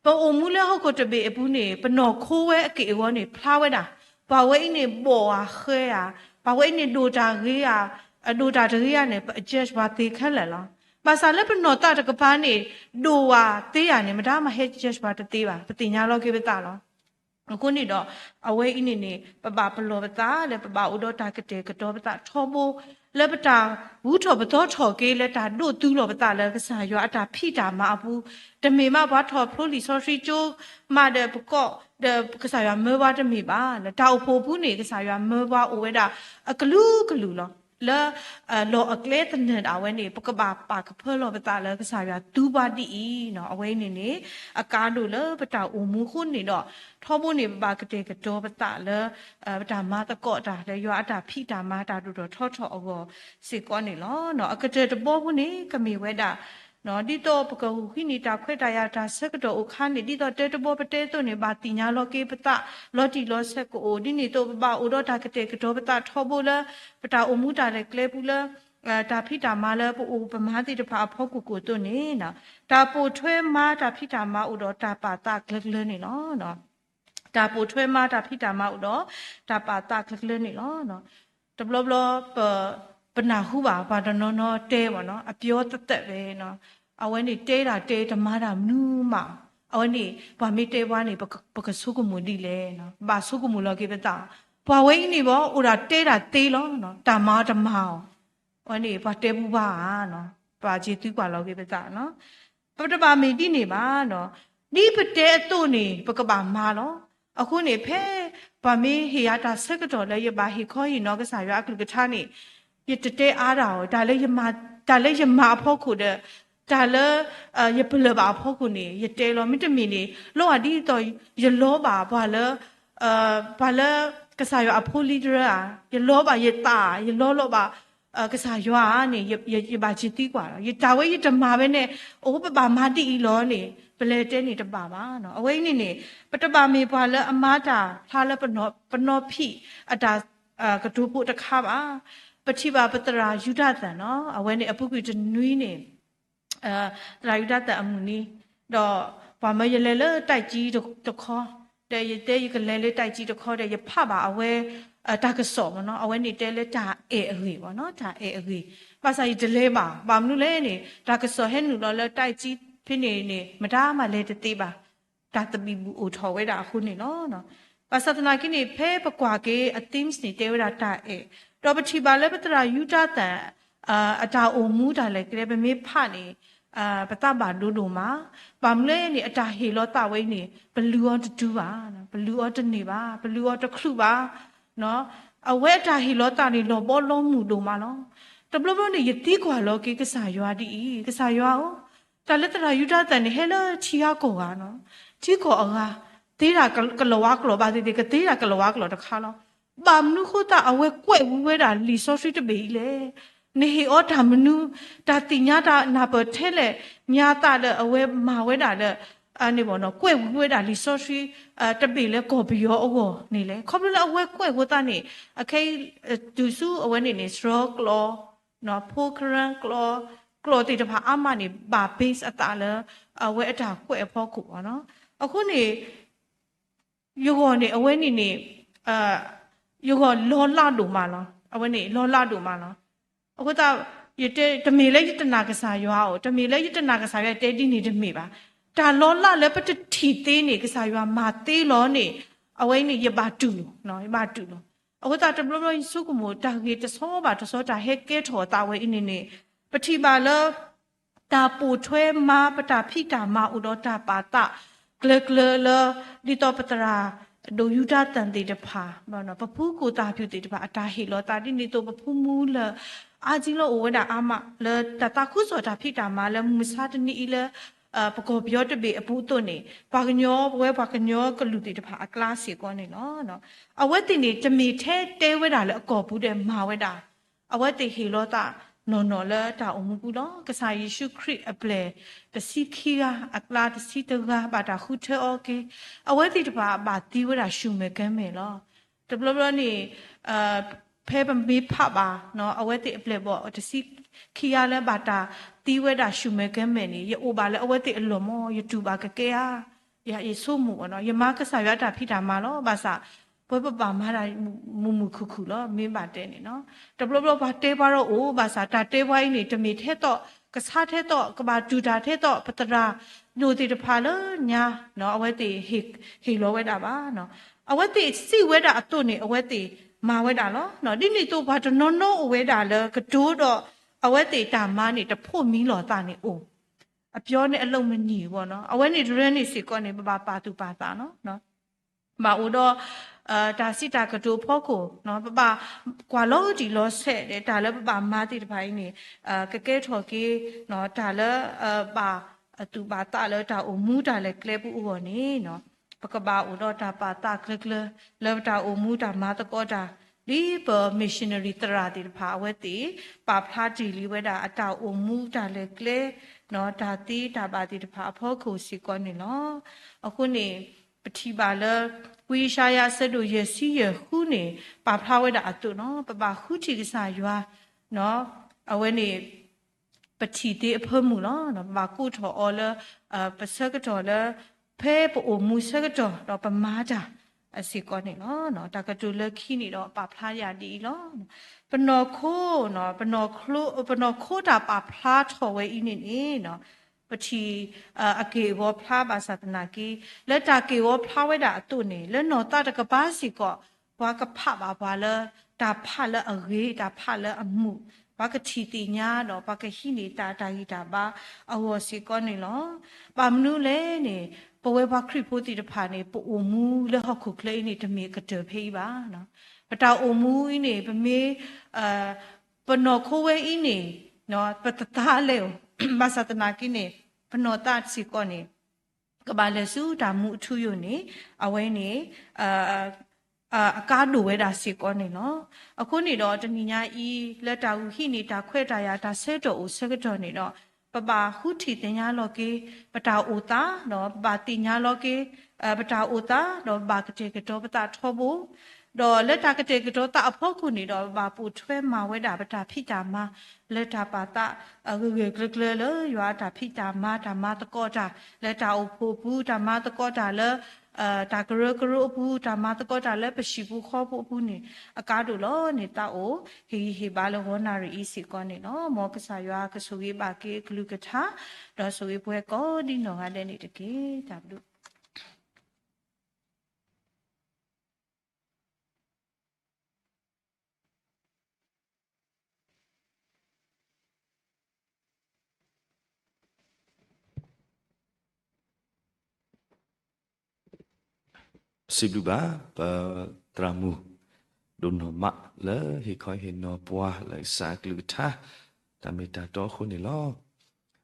ပအိၣ်မူလၢဟီၣ်ခိၣ်တဘ့ၣ်အပူၤန့ၣ် ပနီၢ်ခိဝဲအက့ၢ်အဂီၤန့ၣ် ဖျါဝဲဒၣ် ပှၤဝဲအံၤန့ၣ်ဘီၣ်ဧါဃဲဧါ, ပှၤဝဲအံၤန့ၣ်ဒိၣ်တၢ်ဂ့ၤဧါ, အဒိၣ်တၢ်တဂ့ၤဧါန့ၣ် ပ adjust ပှၤသ့ခဲလၢာ်လီၤ. ဘၣ်ဆၣ်လၢပနီၢ်သးတကပၤန့ၣ် ဒိၣ်ဧါသ့ဧါန့ၣ် မတၤမၤဟဲ adjust ပှၤတသ့ဘၣ်, ပသ့ၣ်ညါလီၤက့ၤပသးလီၤ. အဃိန့ၣ်ဒီး အဝဲအံၤန့ၣ်န့ၣ် ပဘၣ်ပလီၢ်ပသးလၢပဘၣ်အိၣ်ဒီးတၢ်ကတဲာ်ကတီၤပသးထီဘိ လၢပတၢ်ဂုၤထီၣ်ပသီထီၣ်က့ၤလၢတၢ်ဒိးသူလီၤပသးလၢကစၢ်ယွၤအတၢ်ဖံးတၢ်မၤအပူၤ, တမ့ၢ်မးပှၤထီၣ်ဖျိလံာ်စီဆှံကၠိမးဒီးပကိး ဒီးကစၢ်ယွၤမၢပှၤတမ့ၢ်ဘၣ်. တၢ်အိၣ်ဖှိၣ်အပူၤန့ၣ် ကစၢ်ယွၤမၢပှၤအိၣ်ဝဲဒၣ်အကလုာ်ကလုာ်လီၤ. လၢ လီၢ်အကျဲသနၢၣ်ဒၣ်ဝဲန့ၣ် ပကဘၣ်ပာ်ကဖၢလီၤပသးလၢကစၢ်ယွၤသူပှၤဒ်အံၤနီၤ. အဝဲအံၤန့ၣ်န့ၣ် အကါဒိၣ်လၢပတၢ်အိၣ်မူအဃိန့ၣ်ဒီး ထီဘိန့ၣ် ပဘၣ်ကတဲာ်ကတီၤပသးလၢ ပတၢ်မၤသကိးတၢ်လၢယွၤအတၢ်ဖံးတၢ်မၤတၢ်ဒိၣ်ထီၣ်ထီထီၣ်အဂီၢ်စ့ၢ်ကီးန့ၣ်လီၤ. အကတၢၢ်တဘီဖိန့ၣ် ကမ့ၢ်ဝဲဒၣ် ဒ်သိးပကဂုာ်ဟံးန့ၢ်တၢ်ခွဲးတၢ်ယာ်တၢ်ဆၢကတီၢ်အိၣ်ခါန့ၣ် ဒ်သိးတၢတဘီပတဲအသိးန့ၣ် ဘၣ်သ့ၣ်ညါလီၤက့ၤပသး လီၤတံၢ်လီၤဆဲးကအိၣ် ဒ်န့ၣ်အသိး ပဘၣ်အိၣ်ဒီးတၢ်ကတဲာ်ကတီၤပသးထီဘိလၢ ပတၢ်အိၣ်မူတၢ်လဲၤကျဲပူၤလၢ တၢ်ဖံးတၢ်မၤလၢပအိၣ်ပမၤသ့ၣ်တဖၣ်အဖီခိၣ်ကိၣ်အသိးန့ၣ် တၢ်ပိာ်ထွဲမၤတၢ်ဖံးတၢ်မၤအိၣ်ဒီးတၢ်ပာ်သးကျၢၤကျၢၤန့ၣ်လီၤ. တၢ်ပိာ်ထွဲမၤတၢ်ဖံးတၢ်မၤအိၣ်ဒီး တၢ်ပာ်သးကျၢၤကျၢၤန့ၣ်လီၤ. တဘျီဘျီ ပနၢ်ဟူဘၣ်ပှၤတနီၤနီၤတဲဘၣ်နီၤ အပျီသတးသတးဝဲနီၤ, အဝဲန့ၣ်တဲဒၣ်တဲတမၤတၢ်မနုၤမး, အဝဲန့ၣ် ပှၤမ့ၢ်တဲပှၤန့ၣ် ပကဆိကမိၣ်ဒ်လဲၣ်, ဘၣ်ဆိကမိၣ်လီၤက့ၤပသး, ပှၤဝဲအံၤန့ၣ်ဘၣ် အိၣ်ဒၣ်တဲဒၣ်သ့လီၤ, တၢ်မၤတမၤအီၤ အဝဲန့ၣ် ပှၤတဲပူၤဘၣ်ဧါ, ပာ်စ့ၤသုပှၤလီၤက့ၤပသးနီၤ. ပတဘၣ်မ့ၢ်ဒ်န့ၣ်ဘၣ်နီၤ. ဒ်ပတဲအသိးန့ၣ် ပကဘၣ်မၤလီၤ. အဃိန့ၣ် ဖဲပှၤမ့ၢ်ဟ့ၣ်ယၤတၢ်ဆၢကတီၢ်လၢ ယဘၣ်ဟ့ၣ်ခီဟ့ၣ်နီၤကစၢ်ယွၤအကလုၢ်ကထါန့ၣ် ယတတဲအါတၢ်အီၤ, တၢ်လၢယမၤအဖီခိၣ်ဒီး တၢ်လၢ ယပလၢၢ်ဘၣ်အဖီခိၣ်န့ၣ် ယတဲလီၤ. မ့တမ့ၢ်န့ၣ် လီၤဂာ်ဒ်သိး ယလီၤဘၣ်ပှၤလၢ ပှၤလၢ ကစၢ်ယွၤအဖိလံတရၢဧါ, ယလီၤဘၣ်ယသးဧါ, ယလီၤလီၤဘၣ် ကစၢ်ယွၤဧါန့ၣ် ယဘၣ်စ့ၤသံကွၢ်လီၤ. ယတၢ်ဝဲယတမၤဝဲန့ၣ် အိၣ်ပဘၣ်မၤဒ်အံၤလီၤန့ၣ် ပလဲၤတဲန့ၣ်တဘၣ်ဘၣ်. အဝဲအံၤန့ၣ်န့ၣ် ပတဘၣ်မ့ၢ်ပှၤလၢအမၤတၢ်ဖျါလၢပနီၢ်ဖံးအတၢ်ကတိၤဖိတခါဘၣ်. ပထံၣ်ဘၣ်ပသရၣ်ယူဒၤသၣ်နီၤ, အဝဲန့ၣ်အပူၤကွံာ်တနွံန့ၣ် သရၣ်ယူဒၤသၣ်အမုၢ်နံၤ, ဒီးပှၤမၢယလဲၤလၢတၢ်ကၠံတခီ, ဒီးယတဲယကလဲၤလၢတၢ်ကၠံတခီဒီး ယဖးဘၣ်အဝဲ တၢ်ကစီၣ်မ့ၢ်နီၤ, အဝဲန့ၣ်တဲလၢတၢ်အဲၣ်အဂ့ၢ်မ့ၢ်နီၤ, တၢ်အဲၣ်အဂ့ၢ်, ဘၣ်ဆၣ်ယတလဲၤဘၣ်. ဘၣ်မနုၤလဲၣ်န့ၣ် တၢ်ကစီၣ်ဟဲနုာ်လီၤလၢတၢ်ကၠံဖဲန့ၣ်န့ၣ် မတၤမၤလဲၤတသ့ဘၣ်. တၢ်သဘံၣ်ဘုၣ်အိၣ်ထီၣ်ဝဲဒၣ်အဃိန့ၣ်လီၤ. ဘၣ်ဆၣ်သနာ်က့န့ၣ် ဖဲပကွၢ်က့ၤအ themes န့ၣ် တဲဝဲဒၣ်တၢ်အဲၣ်, ဒီးပထံၣ်ဘၣ်လၢပသရၣ်ယူဒၤသၣ် အတၢ်အိၣ်မူတၢ်လဲၤကျဲ ပမ့ၢ်ဖးန့ၣ် ပသးဘၣ်ဒိဒိၣ်မး, ဘၣ်မနုၤလဲၣ်န့ၣ် အတၢ်ဟ့ၣ်လီၤသးဝဲအံၤန့ၣ် ပလုၢ်အီၤတတုၤဘၣ်, ပလုၢ်အီၤတန့ၢ်ဘၣ်, ပလုၢ်အီၤတချုးဘၣ်. အဝဲအတၢ်ဟ့ၣ်လီၤသးန့ၣ် လီၤဘီလီၤမုၢ်ဒိၣ်မးလီၤ. တဘျီဘျီန့ၣ် ယသံကွၢ်လီၤက့ၤကစၢ်ယွၤဒ်အံၤ, ကစၢ်ယွၤဧၢ, တၢ်လၢသရၣ်ယူဒၤသၣ်န့ၣ် ဟဲလၢထံဂၤကီၢ်ဂၤနီၤ, ထံကီၢ်အဂၤ သ့တၢ်ကလီၤဝါကျိာ်ဘၣ်သ့ၣ်သ့ၣ် ကသ့တၢ်ကလီၤဝါကျိာ်တခါလီၤ. ဘၣ်မနုၤဃိသတးအဝဲကွဲးဝံၤဝဲဒၣ်လံာ်စီဆှံတဘ့ၣ်အံၤလဲၣ်. နဟ့ၣ်အီၤတၢ်မနုၤ, တၢ်သ့ၣ်ညါတၢ်နၢ်ပၢၢ်ထဲလဲၣ်, ညါသးဒီးအဝဲမၤဝဲဒၣ်လၢ ကွဲးဝံၤဝဲဒၣ်လံာ်စီဆှံ တဘ့ၣ်လၢကီၢ်ပယီၤအဂီၢ်န့ၣ်လဲၣ်. ခီဖျိလၢအဝဲကွဲးဝံၤသးန့ၣ် အခဲအံၤ တုၤဆူအဝဲန့ၣ်န့ၣ် စရီကျိာ်, ဖိခရၢၣ်ကျိာ်, ကျိာ်သ့ၣ်တဖၣ်အါမးန့ၣ် ဘၣ် base အသးလၢ အဝဲအတၢ်ကွဲးအဖီခိၣ်ဘၣ်နီၤ. အဃိန့ၣ် ယဂီၢ်န့ၣ် အဝဲန့ၣ်န့ၣ် ယဂီၢ်လီၤလးဒိၣ်မးလီၤ. အဝဲန့ၣ်လီၤလးဒိၣ်မးလီၤ. အဃိသတး ယတဲ တမ့ၢ်လၢယတနာ်ကစၢ်ယွၤဧိၤ, တမ့ၢ်လၢယတနာ်ကစၢ်ယွၤ ယတဲဒ်န့ၣ်တမ့ၢ်ဘၣ်. တၢ်လီၤလးလၢပတထံၣ်သ့န့ၣ် ကစၢ်ယွၤမၤသ့လီၤန့ၣ် အဝဲန့ၣ်ယဘၣ်တူၢ်လိာ်, ယဘၣ်တူၢ်လိာ်. အဃိသတးတဘျီဘျီယဆိကမိၣ် တၢ်ဂ့ၢ်တဆီဘၣ်တဆီ တၢ်ဟဲကဲထီၣ်အသးဝဲအံၤန့ၣ်န့ၣ် ပထံၣ်ဘၣ်လၢ တၢ်ပိာ်ထွဲမၤပတၢ်ဖံးတၢ်မၤအိၣ်ဒီးတၢ်ပာ်သးကျၢၤကျၢၤလၢ ဒ်သိးပသရၣ်ဒိၣ်ယူဒၤသၣ်သ့ၣ်တဖၣ်, ပဖုကိၣ်သၣ်ဖၠူၣ်သ့ၣ်တဖၣ် အတၢ်ဟ့ၣ်လီၤသးဒ်န့ၣ်အသိး ပဖုမူလၢာ် အါတံၢ်လၢအိၣ်ဝဲဒၣ်အါမး လၢတၢ်သးခုကစီၣ်တၢ်ဖံးတၢ်မၤလၢမုၢ်မဆါတနံၤအံၤလၢ ပကီၢ်ပယီၤတဘ့ၣ်အပူၤအသိးန့ၣ် ပှၤကညီ ပဝဲပှၤကညီကလုာ်သ့ၣ်တဖၣ်အကျါစ့ၢ်ကီးန့ၣ်လီၤ. အဝဲသ့ၣ်န့ၣ် တမ့ၢ်ထဲတဲဝဲဒၣ်လၢအကီၢ်ပူၤဒီးမၤဝဲဒၣ် အဝဲသ့ၣ်ဟ့ၣ်လီၤသးနီၢ်နီၢ်လၢတၢ်အိၣ်မူပူၤလီၤ. ကစၢ်ယ့ၣ်ၡူးခရံာ်အပျဲၢ်တဆံခံဂၤအကျါတဆံတဂၤ ဘၣ်တၢ်ဃုထၢအီၤက့ၤ အဝဲသ့ၣ်တဖၣ်ဘၣ်သံဝဲဒၣ်ဆူၣ်မဲာ်ကဲမဲာ်လီၤ. တဘျီဘျီန့ၣ် ဖဲပမ့ၢ်ဖးဘၣ် အဝဲသ့ၣ်အပျဲၢ်ဘီၣ်တဆံခံဂၤလၢဘၣ်တၢ်သံဝဲဒၣ်ဆူၣ်မဲာ်ကဲမဲာ်န့ၣ် ယအိၣ်ဘၣ်လၢအဝဲသ့ၣ်အလီၢ်မး ယတူၢ်ဘၣ်ကကဲဧါ ယဆိကမိၣ်ဘၣ်နီၤ ယမၤကစၢ်ယွၤတၢ်ဖံးတၢ်မၤလီၤ. ဘၣ်ဆၣ် ပဝဲပဘၣ်မၤတၢ်မုာ်မုာ်ခုၣ်ခုၣ်လီၤ မ့ၢ်ဘၣ်တဲန့ၣ်နီၤ. တဘျီဘျီပှၤတဲပှၤဒီးအိၣ် ဘၣ်ဆၣ်တၢ်တဲပှၤအံၤန့ၣ် တမ့ၢ်ထဲသိး ကဆါထဲသိး ကဘၣ်တူၢ်တၢ်ထဲသိး ပသရၣ်ဒိၣ်သ့ၣ်တဖၣ်လၢညါ အဝဲသ့ၣ်ဟ့ၣ်လီၤဝဲဒၣ်ဘၣ်နီၤ. အဝဲသ့ၣ်စံးဝဲဒၣ်အသိးန့ၣ် အဝဲသ့ၣ်မၤဝဲဒၣ်လီၤ. ဒ်န့ၣ်အသိးပှၤတနီၤနီၤအိၣ်ဝဲဒၣ်လၢကတိၤဒီး အဝဲသ့ၣ်တၢ်မၤန့ၣ် တဖိးမံလီၤသးန့ၣ်အိၣ် အပြောနဲ့ အလုပ်မညီ ပေါ့နော်. အဝဲန့ၣ်တရၢန့ၣ်စ့ၢ်ကီးန့ၣ် ပဘၣ်ပာ်သူၣ်ပာ်သးလီၤ. ဘၣ်အိၣ်ဒီး တၢ်စံးတၢ်ကတိၤအဖီခိၣ် ပဘၣ်ကွၢ်လီၤတံၢ်လီၤဆဲးဒီး တၢ်လၢပဘၣ်မၤသ့ၣ်တဖၣ်အံၤန့ၣ် ကကဲထီၣ်က့ၤ တၢ်လၢ ဘၣ်သူၣ်ဘၣ်သးလၢတၢ်အိၣ်မူတၢ်လဲၤကျဲပူၤအဂီၢ်န့ၣ် ပကဘၣ်အိၣ်ဒီးတၢ်ပာ်သးကျၢၤကျၢၤ လၢပတၢ်အိၣ်မူတၢ်မၤသကိးတၢ် ဒ်ပ missionary သရၣ်သ့ၣ်တဖၣ် အဝဲသ့ၣ် ပာ်ဖျါတ့ၢ်လံဝဲဒၣ်အတၢ်အိၣ်မူတၢ်လဲၤကျဲ တၢ်သ့တၢ်ဘၣ်သ့ၣ်တဖၣ်အဖီခိၣ်စ့ၢ်ကီးန့ၣ်လီၤ. အဃိန့ၣ် ပထံၣ်ဘၣ်လၢ ဝံယၡါယၤအဆၢဒိၣ်ယဲၢ်ဆံယဲၢ်ဃုန့ၣ် ပာ်ဖျါဝဲဒၣ်အသိးနီၤ ပဘၣ်ဃုထံၣ်ကစၢ်ယွၤ အဝဲန့ၣ် ပထံၣ်သ့အဖၢမုၢ်လီၤ. ပဘၣ်ကိးထီၣ်အီၤလၢ ပဆၢကတီၢ်လၢ ဖဲပအိၣ်မူဆၢကတီၢ်ဒီးပမၤတၢ်စ့ၢ်ကီးန့ၣ်လီၤ. တၢ်ကတိၤလၢခံန့ၣ်ဒီး ပာ်ဖျါယၤဒ်အံၤလီၤ. ပနီၢ်ခိ ပနီၢ်ခိတၢ်ပာ်ဖျါထီၣ်ဝဲအံၤန့ၣ်န့ၣ် ပထံၣ် အက့ၢ်အဂီၤဖျါဘၣ်ဆၣ်သနာ်က့ လၢတၢ်က့ၢ်ဂီၤဖျါဝဲဒၣ်အသိးန့ၣ် လၢနီၢ်သးတကပၤစ့ၢ်ကီး ပှၤကဖးဘၣ်ပှၤလၢ တၢ်ဖးလၢအဂ့ၤ တၢ်ဖးလၢအမုာ် ပှၤကထံၣ်သ့ၣ်ညါဒီး ပှၤကဟံးန့ၢ်သးတၢ်ဂံၢ်တၢ်ဘါအဂီၢ်စ့ၢ်ကီးန့ၣ်လီၤ. ဘၣ်မနုၤလဲၣ်န့ၣ် ပဝဲပှၤခရံာ်ဖိသ့ၣ်တဖၣ်န့ၣ် ပအိၣ်မူလၢဟီၣ်ခိၣ်ချၢအံၤန့ၣ် တမ့ၢ်ကတၢၢ်ဖဲအံၤဘၣ်. ပတၢ်အိၣ်မူအံၤန့ၣ် ပမ့ၢ် ပနီၢ်ခိဝဲအံၤန့ၣ် ပတသါလဲၣ်ဧိၤ ဘၣ်ဆၣ်သနာ်က့န့ၣ် ပနီၢ်သးစ့ၢ်ကီးန့ၣ် ကဘၣ်လဲၤဆူတၢ်မူအထူအယိာ်န့ၣ် အဝဲန့ၣ် အကါဒိၣ်ဝဲဒၣ်စ့ၢ်ကီးန့ၣ်လီၤ. အဃိန့ၣ်ဒီးတနံၤညါအံၤ လၢတၢ်ဂုာ်ဟံးန့ၢ်တၢ်ခွဲးတၢ်ယာ် တၢ်ဆၢကတီၢ်အိၣ်ဆၢကတီၢ်န့ၣ်ဒီး ပဘၣ်ဃုထံၣ်သ့ၣ်ညါလီၤက့ၤ ပတၢ်အိၣ်သး ဒီးပဘၣ်သ့ၣ်ညါလီၤက့ၤ ပတၢ်အိၣ်သး ဒီးပဘၣ်ကတဲာ်ကတီၤပသးထီဘိ ဒီးလၢတၢ်ကတဲာ်ကတီၤသးအဖီခိၣ်န့ၣ်ဒီး ပဘၣ်ပိာ်ထွဲမၤဝဲဒၣ်ပတၢ်ဖံးတၢ်မၤ လၢတၢ်ပာ်သး ဂၢၢ်ဂၢၢ်ကျၢၤကျၢၤလၢယွၤအတၢ်ဖံးတၢ်မၤ တၢ်မၤသကိးတၢ် လၢတၢ်အိၣ်ဖှိၣ်အပူၤ တၢ်မၤသကိးတၢ်လၢ တၢ်ကရၢကရိအပူၤ တၢ်မၤသကိးတၢ်လၢပဟံၣ်ပူၤဃီပူၤအပူၤန့ၣ် အကါဒိၣ်လီၤန့ၣ် သးအိၣ်ဟ့ၣ်ဂံၢ်ဟ့ၣ်ဘါလၢဂီၤနၣ်ရံၣ်အံၤစ့ၢ်ကီးန့ၣ်လီၤ. မ်ကစၢ်ယွၤကဆိၣ်ဂ့ၤဘၣ်က့ၤအကလုၢ်ကထါ ဒီးဆိၣ်ဂ့ၤပှၤကိးဒံနီၢ်ဂၤဒဲးန့ၣ်တက့ၢ်. တၢ်ဘျုး စံးဘျုးဘၣ် ပသရၣ်မုၣ် ဒိၣ်နီၢ်မး လၢဟ့ၣ်ခီဟ့ၣ်နီၤပှၤလၢကစၢ်အကလုၢ်ကထါ တၢ်မ့ၢ်တၢ်တီအဃိန့ၣ်လီၤ.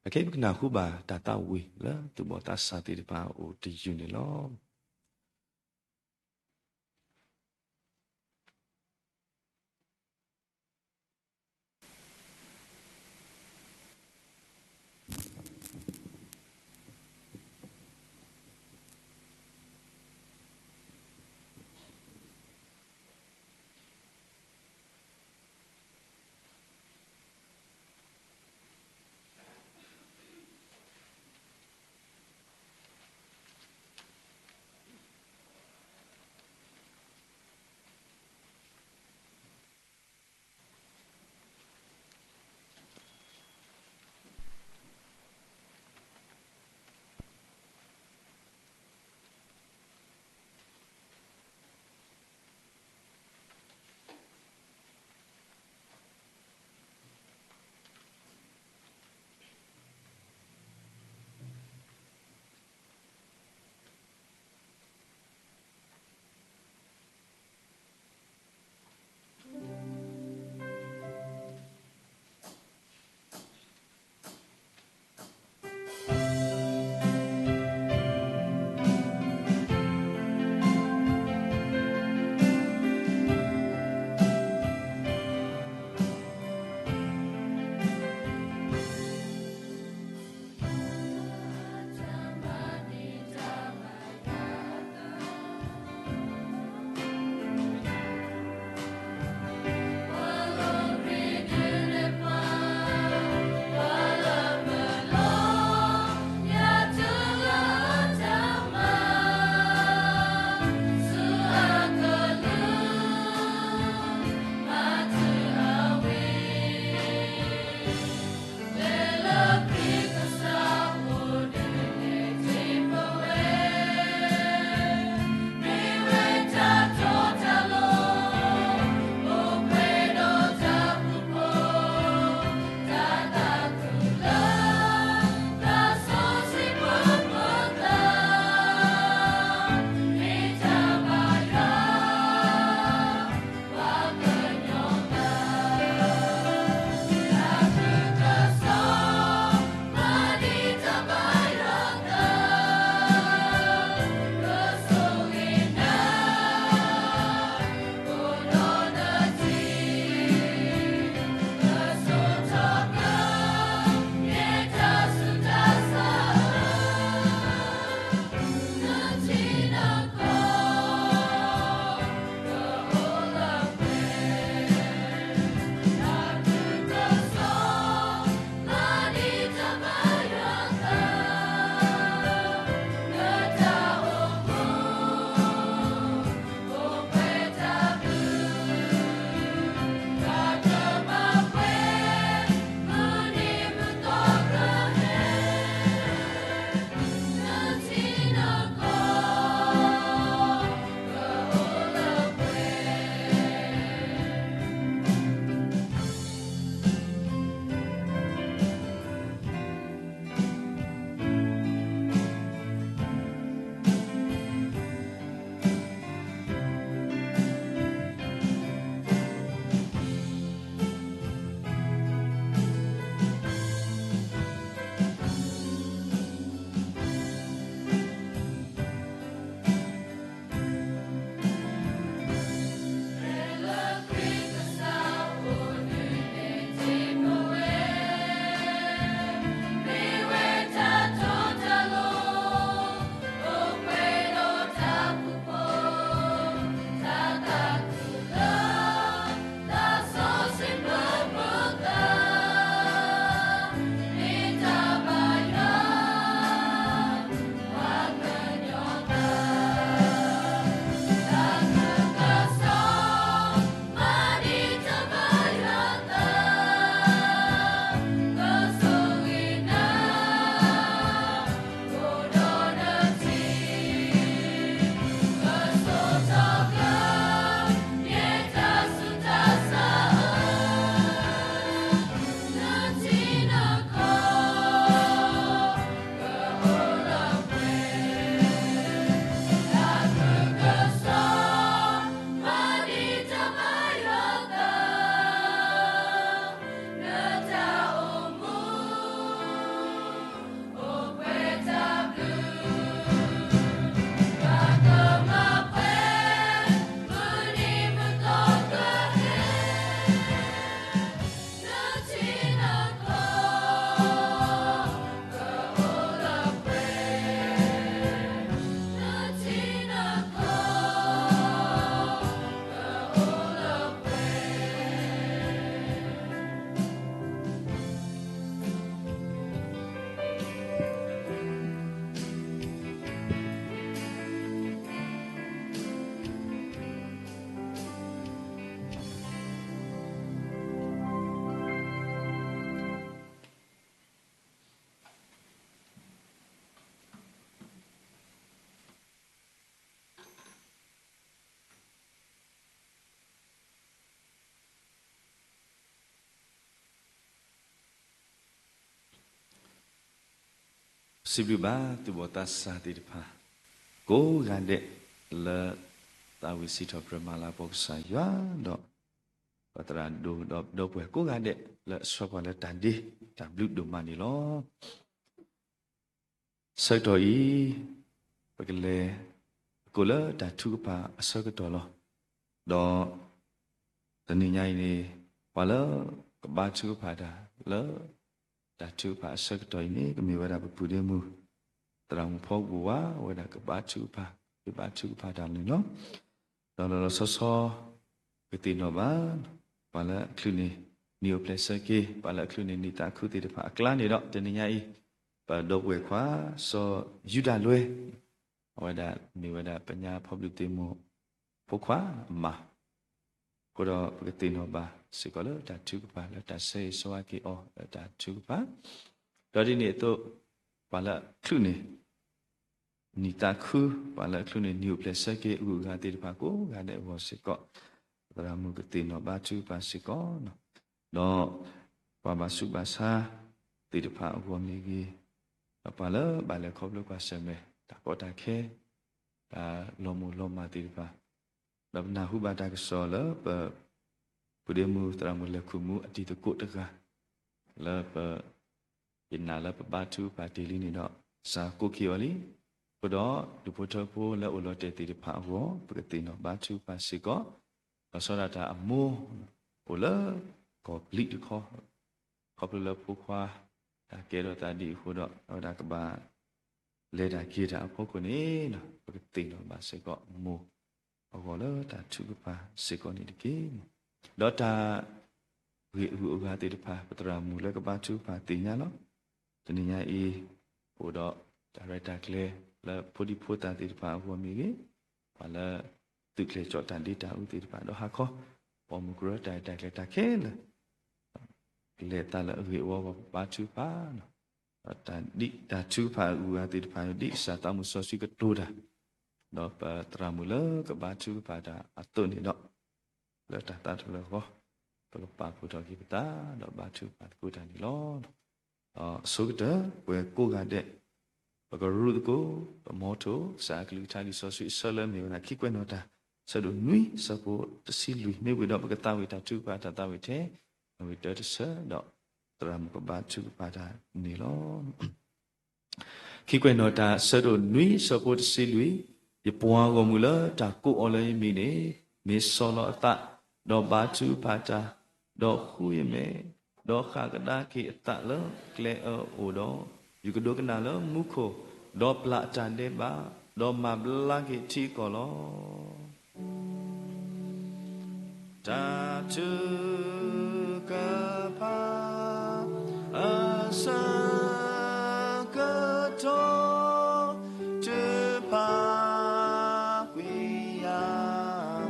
အခဲအံၤပကနၢ်ဟူဘၣ်တၢ်သးဝံၣ်လၢသူၣ်ဘီၣ်သးစၢ်သ့ၣ်တဖၣ်အအိၣ်တယုၢ်န့ၣ်လီၤ. စံးဘျုးဘၣ်သူၣ်ဘီၣ်သးစၢ်သ့ၣ်တဖၣ် ကိးဂၤဒဲးလၢ သးဝံၣ်စံးထီၣ်ပတြၢၤမၤလၤကပီၤကစၢ်ယွၤဒီး ပသရၣ်ဒိၣ်ဒီးဒီပုၢ်ဝဲၢ်ကိးဂၤဒဲးလၢအဆှၢပှၤလၢတၢ်ဒ့တၢ်ဘျုးဒိၣ်မးန့ၣ်လီၤ. ဆၢကတီၢ်အံၤ ပကလဲၤသကိးလၢတၢ်ထုကဖၣ်အဆၢကတီၢ်လီၤ. ဒီးတနံၤညါအံၤန့ၣ် ပှၤလၢကဘါထုကဖၣ်တၢ်လၢ တၢ်ထုကဖၣ်အဆၢကတီၢ်အံၤန့ၣ် ကမ့ၢ်ဝဲဒၣ်ပပုၢ်ဒ့မုၣ် သရၣ်မုၣ်ဖီကပူၤဝါ ဝဲဒၣ်ကဘါထုကဖၣ် ကဘါထုကဖၣ်တၢ်န့ၣ်လီၤ. ဒီးလီၤလီၤဆီဆီ ပကသ့ၣ်နီၣ်ဘၣ် ပှၤလၢအချုးန့ၣ် နံၤအိၣ်ဖျဲၣ်ဆၢက့ၤ ပှၤလၢအချုးန့ၣ် နံၣ်သးခုသ့ၣ်တဖၣ်အကျါန့ၣ်ဒီး တနံၤညါအံၤ ပဒီပုၢ်ဝဲၢ်ခွါ စီၤယူဒၤလွဲ အဝဲဒၣ်မ့ၢ်ဝဲဒၣ်ပညါဖီဘျုးသ့ၣ်မိၢ်ဖိခွါအမါ အဃိဒီးပကသ့ၣ်နီၣ်ဘၣ်စ့ၢ်ကီးလၢတၢ်ထုကဖၣ် လၢတၢ်ဆၢဂ့ၤဆၢဝါက့ၤအီၤလၢတၢ်ထုကဖၣ်, ဒီးဒ်န့ၣ်အသိး ပှၤလၢအချုးန့ၣ် နံၣ်သးခု ပှၤလၢအချုးန့ၣ် နံၤအိၣ်ဖျဲၣ်ဆၢက့ၤ အဂုၤအဂၤသ့ၣ်တဖၣ်ကိးဂၤဒဲးအဂီၢ်စ့ၢ်ကီး သရၣ်မုၣ်ကသ့ၣ်နီၣ်ဘါထုကဖၣ်စ့ၢ်ကီး, ဒီးပှၤဘၣ်ဆူးဘၣ်ဆါသ့ၣ်တဖၣ်အဂီၢ်မ့ၢ်ဂ့ၤ, ဒီးပှၤလၢဘၣ်လဲၤခီဖျိကွၢ်ဆၢၣ်မဲာ် တၢ်ကီတၢ်ခဲ တၢ်လီၤမိၢ်လီၤမၢ်သ့ၣ်တဖၣ်, ဒီးပနၢ်ဟူဘၣ်တၢ်ကစီၣ်လၢပ ပုၢ်ဒ့မုၣ်သရၣ်မုၣ်လဲၤခူၣ်မူအတံၤသကိးတဂၤ လၢပ ယနာ်လၢပဘါထုကဖၣ်တ့ၢ်လံန့ၣ်ဒီး စၢ်ကိးက့ၤအီၤလံ, အဃိဒီးဒူၣ်ဖိထၢဖိလၢအိၣ်လီၤတဲာ်သ့ၣ်တဖၣ်အဂီၢ် ပကသ့ၣ်နီၣ်ဘါထုကဖၣ်စ့ၢ်ကီး, လီၤဆီဒၣ်တၢ်အမိၢ် အိၣ်လၢကီၢ်ပျံးတခီ, ခီဖျိလၢဖိခွါ တၢ်ကဲထီၣ်သးဒ်အဃိဒီး အဝဲဒၣ်ကဘၣ် လဲၤတၢ်က့ၤတၢ်အဖီခိၣ်န့ၣ် ပကသ့ၣ်နီၣ်ဘၣ်စ့ၢ်ကီး မိၢ်အဂီၢ်လၢတၢ်ထုကဖၣ်စ့ၢ်ကီးန့ၣ်တက့ၢ်. ဒီးတၢ်ဂ့ၢ်အဂုၤအဂၤသ့ၣ်တဖၣ် ပသရၣ်မုၣ်လၢကဘါထုကဖၣ်သ့ၣ်ညါလီၤ. တနံၤညါအံၤ ပအိၣ်ဒီးတၢ်ရဲၣ်တၢ်ကျဲၤလၢဖိဒံဖိသၣ်သ့ၣ်တဖၣ်အဂီၢ်မ့ၢ်ဂ့ၤ, ပှၤလၢသုးကျဲၤကၠီၣ်တၢ်ဒ့တၢ်အူသ့ၣ်တဖၣ်ဒီးဟးခီ ပိာ်မုၣ်ကရၢတၢ်ရဲၣ်တၢ်ကျဲၤတၢ်ခဲလၢာ် ကလဲၤသးလၢအဂ့ၢ်အဝီအဂီၢ် ပဘါထုကဖၣ်, ဒီးတၢ်ဒ်တၢ်ထုကဖၣ်အဂုၤအဂၤသ့ၣ်တဖၣ် ဒ်ကစၢ်သးမုၢ်စီဆှံကတိၤတၢ်, ဒီးပသရၣ်မုၣ်လၢကဘါထုကဖၣ်တၢ်အသိးန့ၣ်ဒီး လၢတၢ်သးတဖျၢၣ်အဂီၢ် ပကပာ်ဖှိၣ်ထီၣ်က့ၤပသး ဒီးဘါထုကဖၣ်သကိးတၢ်န့ၣ်လီၤ. ဒီးအဆိကတၢၢ် ပှၤကိးဂၤဒဲး ပကရူၢ်သကိး ပမီထိၣ် ကစၢ်အကလုၢ်ကထါလံာ်စီဆှံအဆၢလၢအမ့ၢ်ဝဲဒၣ် ခံကွဲးနီၣ်တၢ် ဆၢဒိၣ်နွံ ဆၢဖိတဆံလွံၢ် မ့ၢ်ဝံၤဒီးပကသးဝံၣ်တၢ်ထုကဖၣ်တၢ်သးဝံၣ်ထဲ အဝံၤတၢတဆၢ ဒီးသရၣ်မုၣ်ကဘါထုကဖၣ်တၢ်န့ၣ်လီၤ. ခံကွဲးနီၣ်တၢ် ဆၢဒိၣ်နွံ ဆၢဖိတဆံလွံၢ်, ယပှၤဂီၢ်မုၢ်လၢတၢ်ကိးအီၤလၢယမံၤန့ၣ် မ့ၢ်ဆီၣ်လီၤအသး, ဒီးဘါထုကဖၣ်တၢ်, ဒီးဃုယမဲာ်, ဒီးဃၣ်ကဒါက့ၤအသးလၢကျဲအၢအအိၣ်ဒီး, ယကဒိကနၣ်လၢမူခိၣ်, ဒီးပျၢ်အတၢ်ဒဲးဘး, ဒီးမၤဘျါက့ၤထံကီၢ်လီၤ. တၢ်ထုကဖၣ် အဆၢကတီၢ် ထုးဖးကွံာ်ယၤ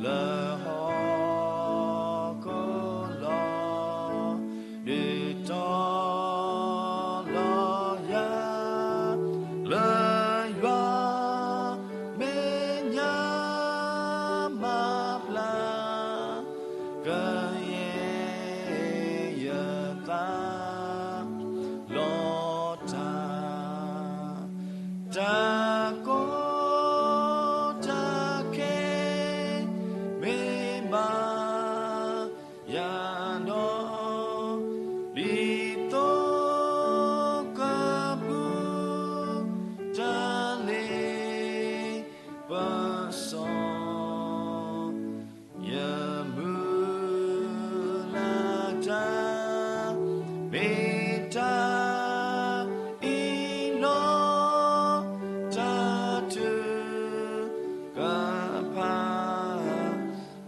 လၢဟီၣ်ခိၣ်လီၤ. ဒုးတီၤလီၤယၤ လၢယွၤမဲာ်ညါမၤဘျါ ကယဲၢ်ယသးလီၤတၢ်, တၢ်ကီတၢ်ခဲမ့ၢ်ဘၣ် ယၤဒီး ဒ်သိးကပူၤ တၢ်လ့ပစီ ယမုၢ်လၢ်တၢ် မ့ၢ်တၢ်အံၤလီၤ. တၢ်ထုကဖၣ်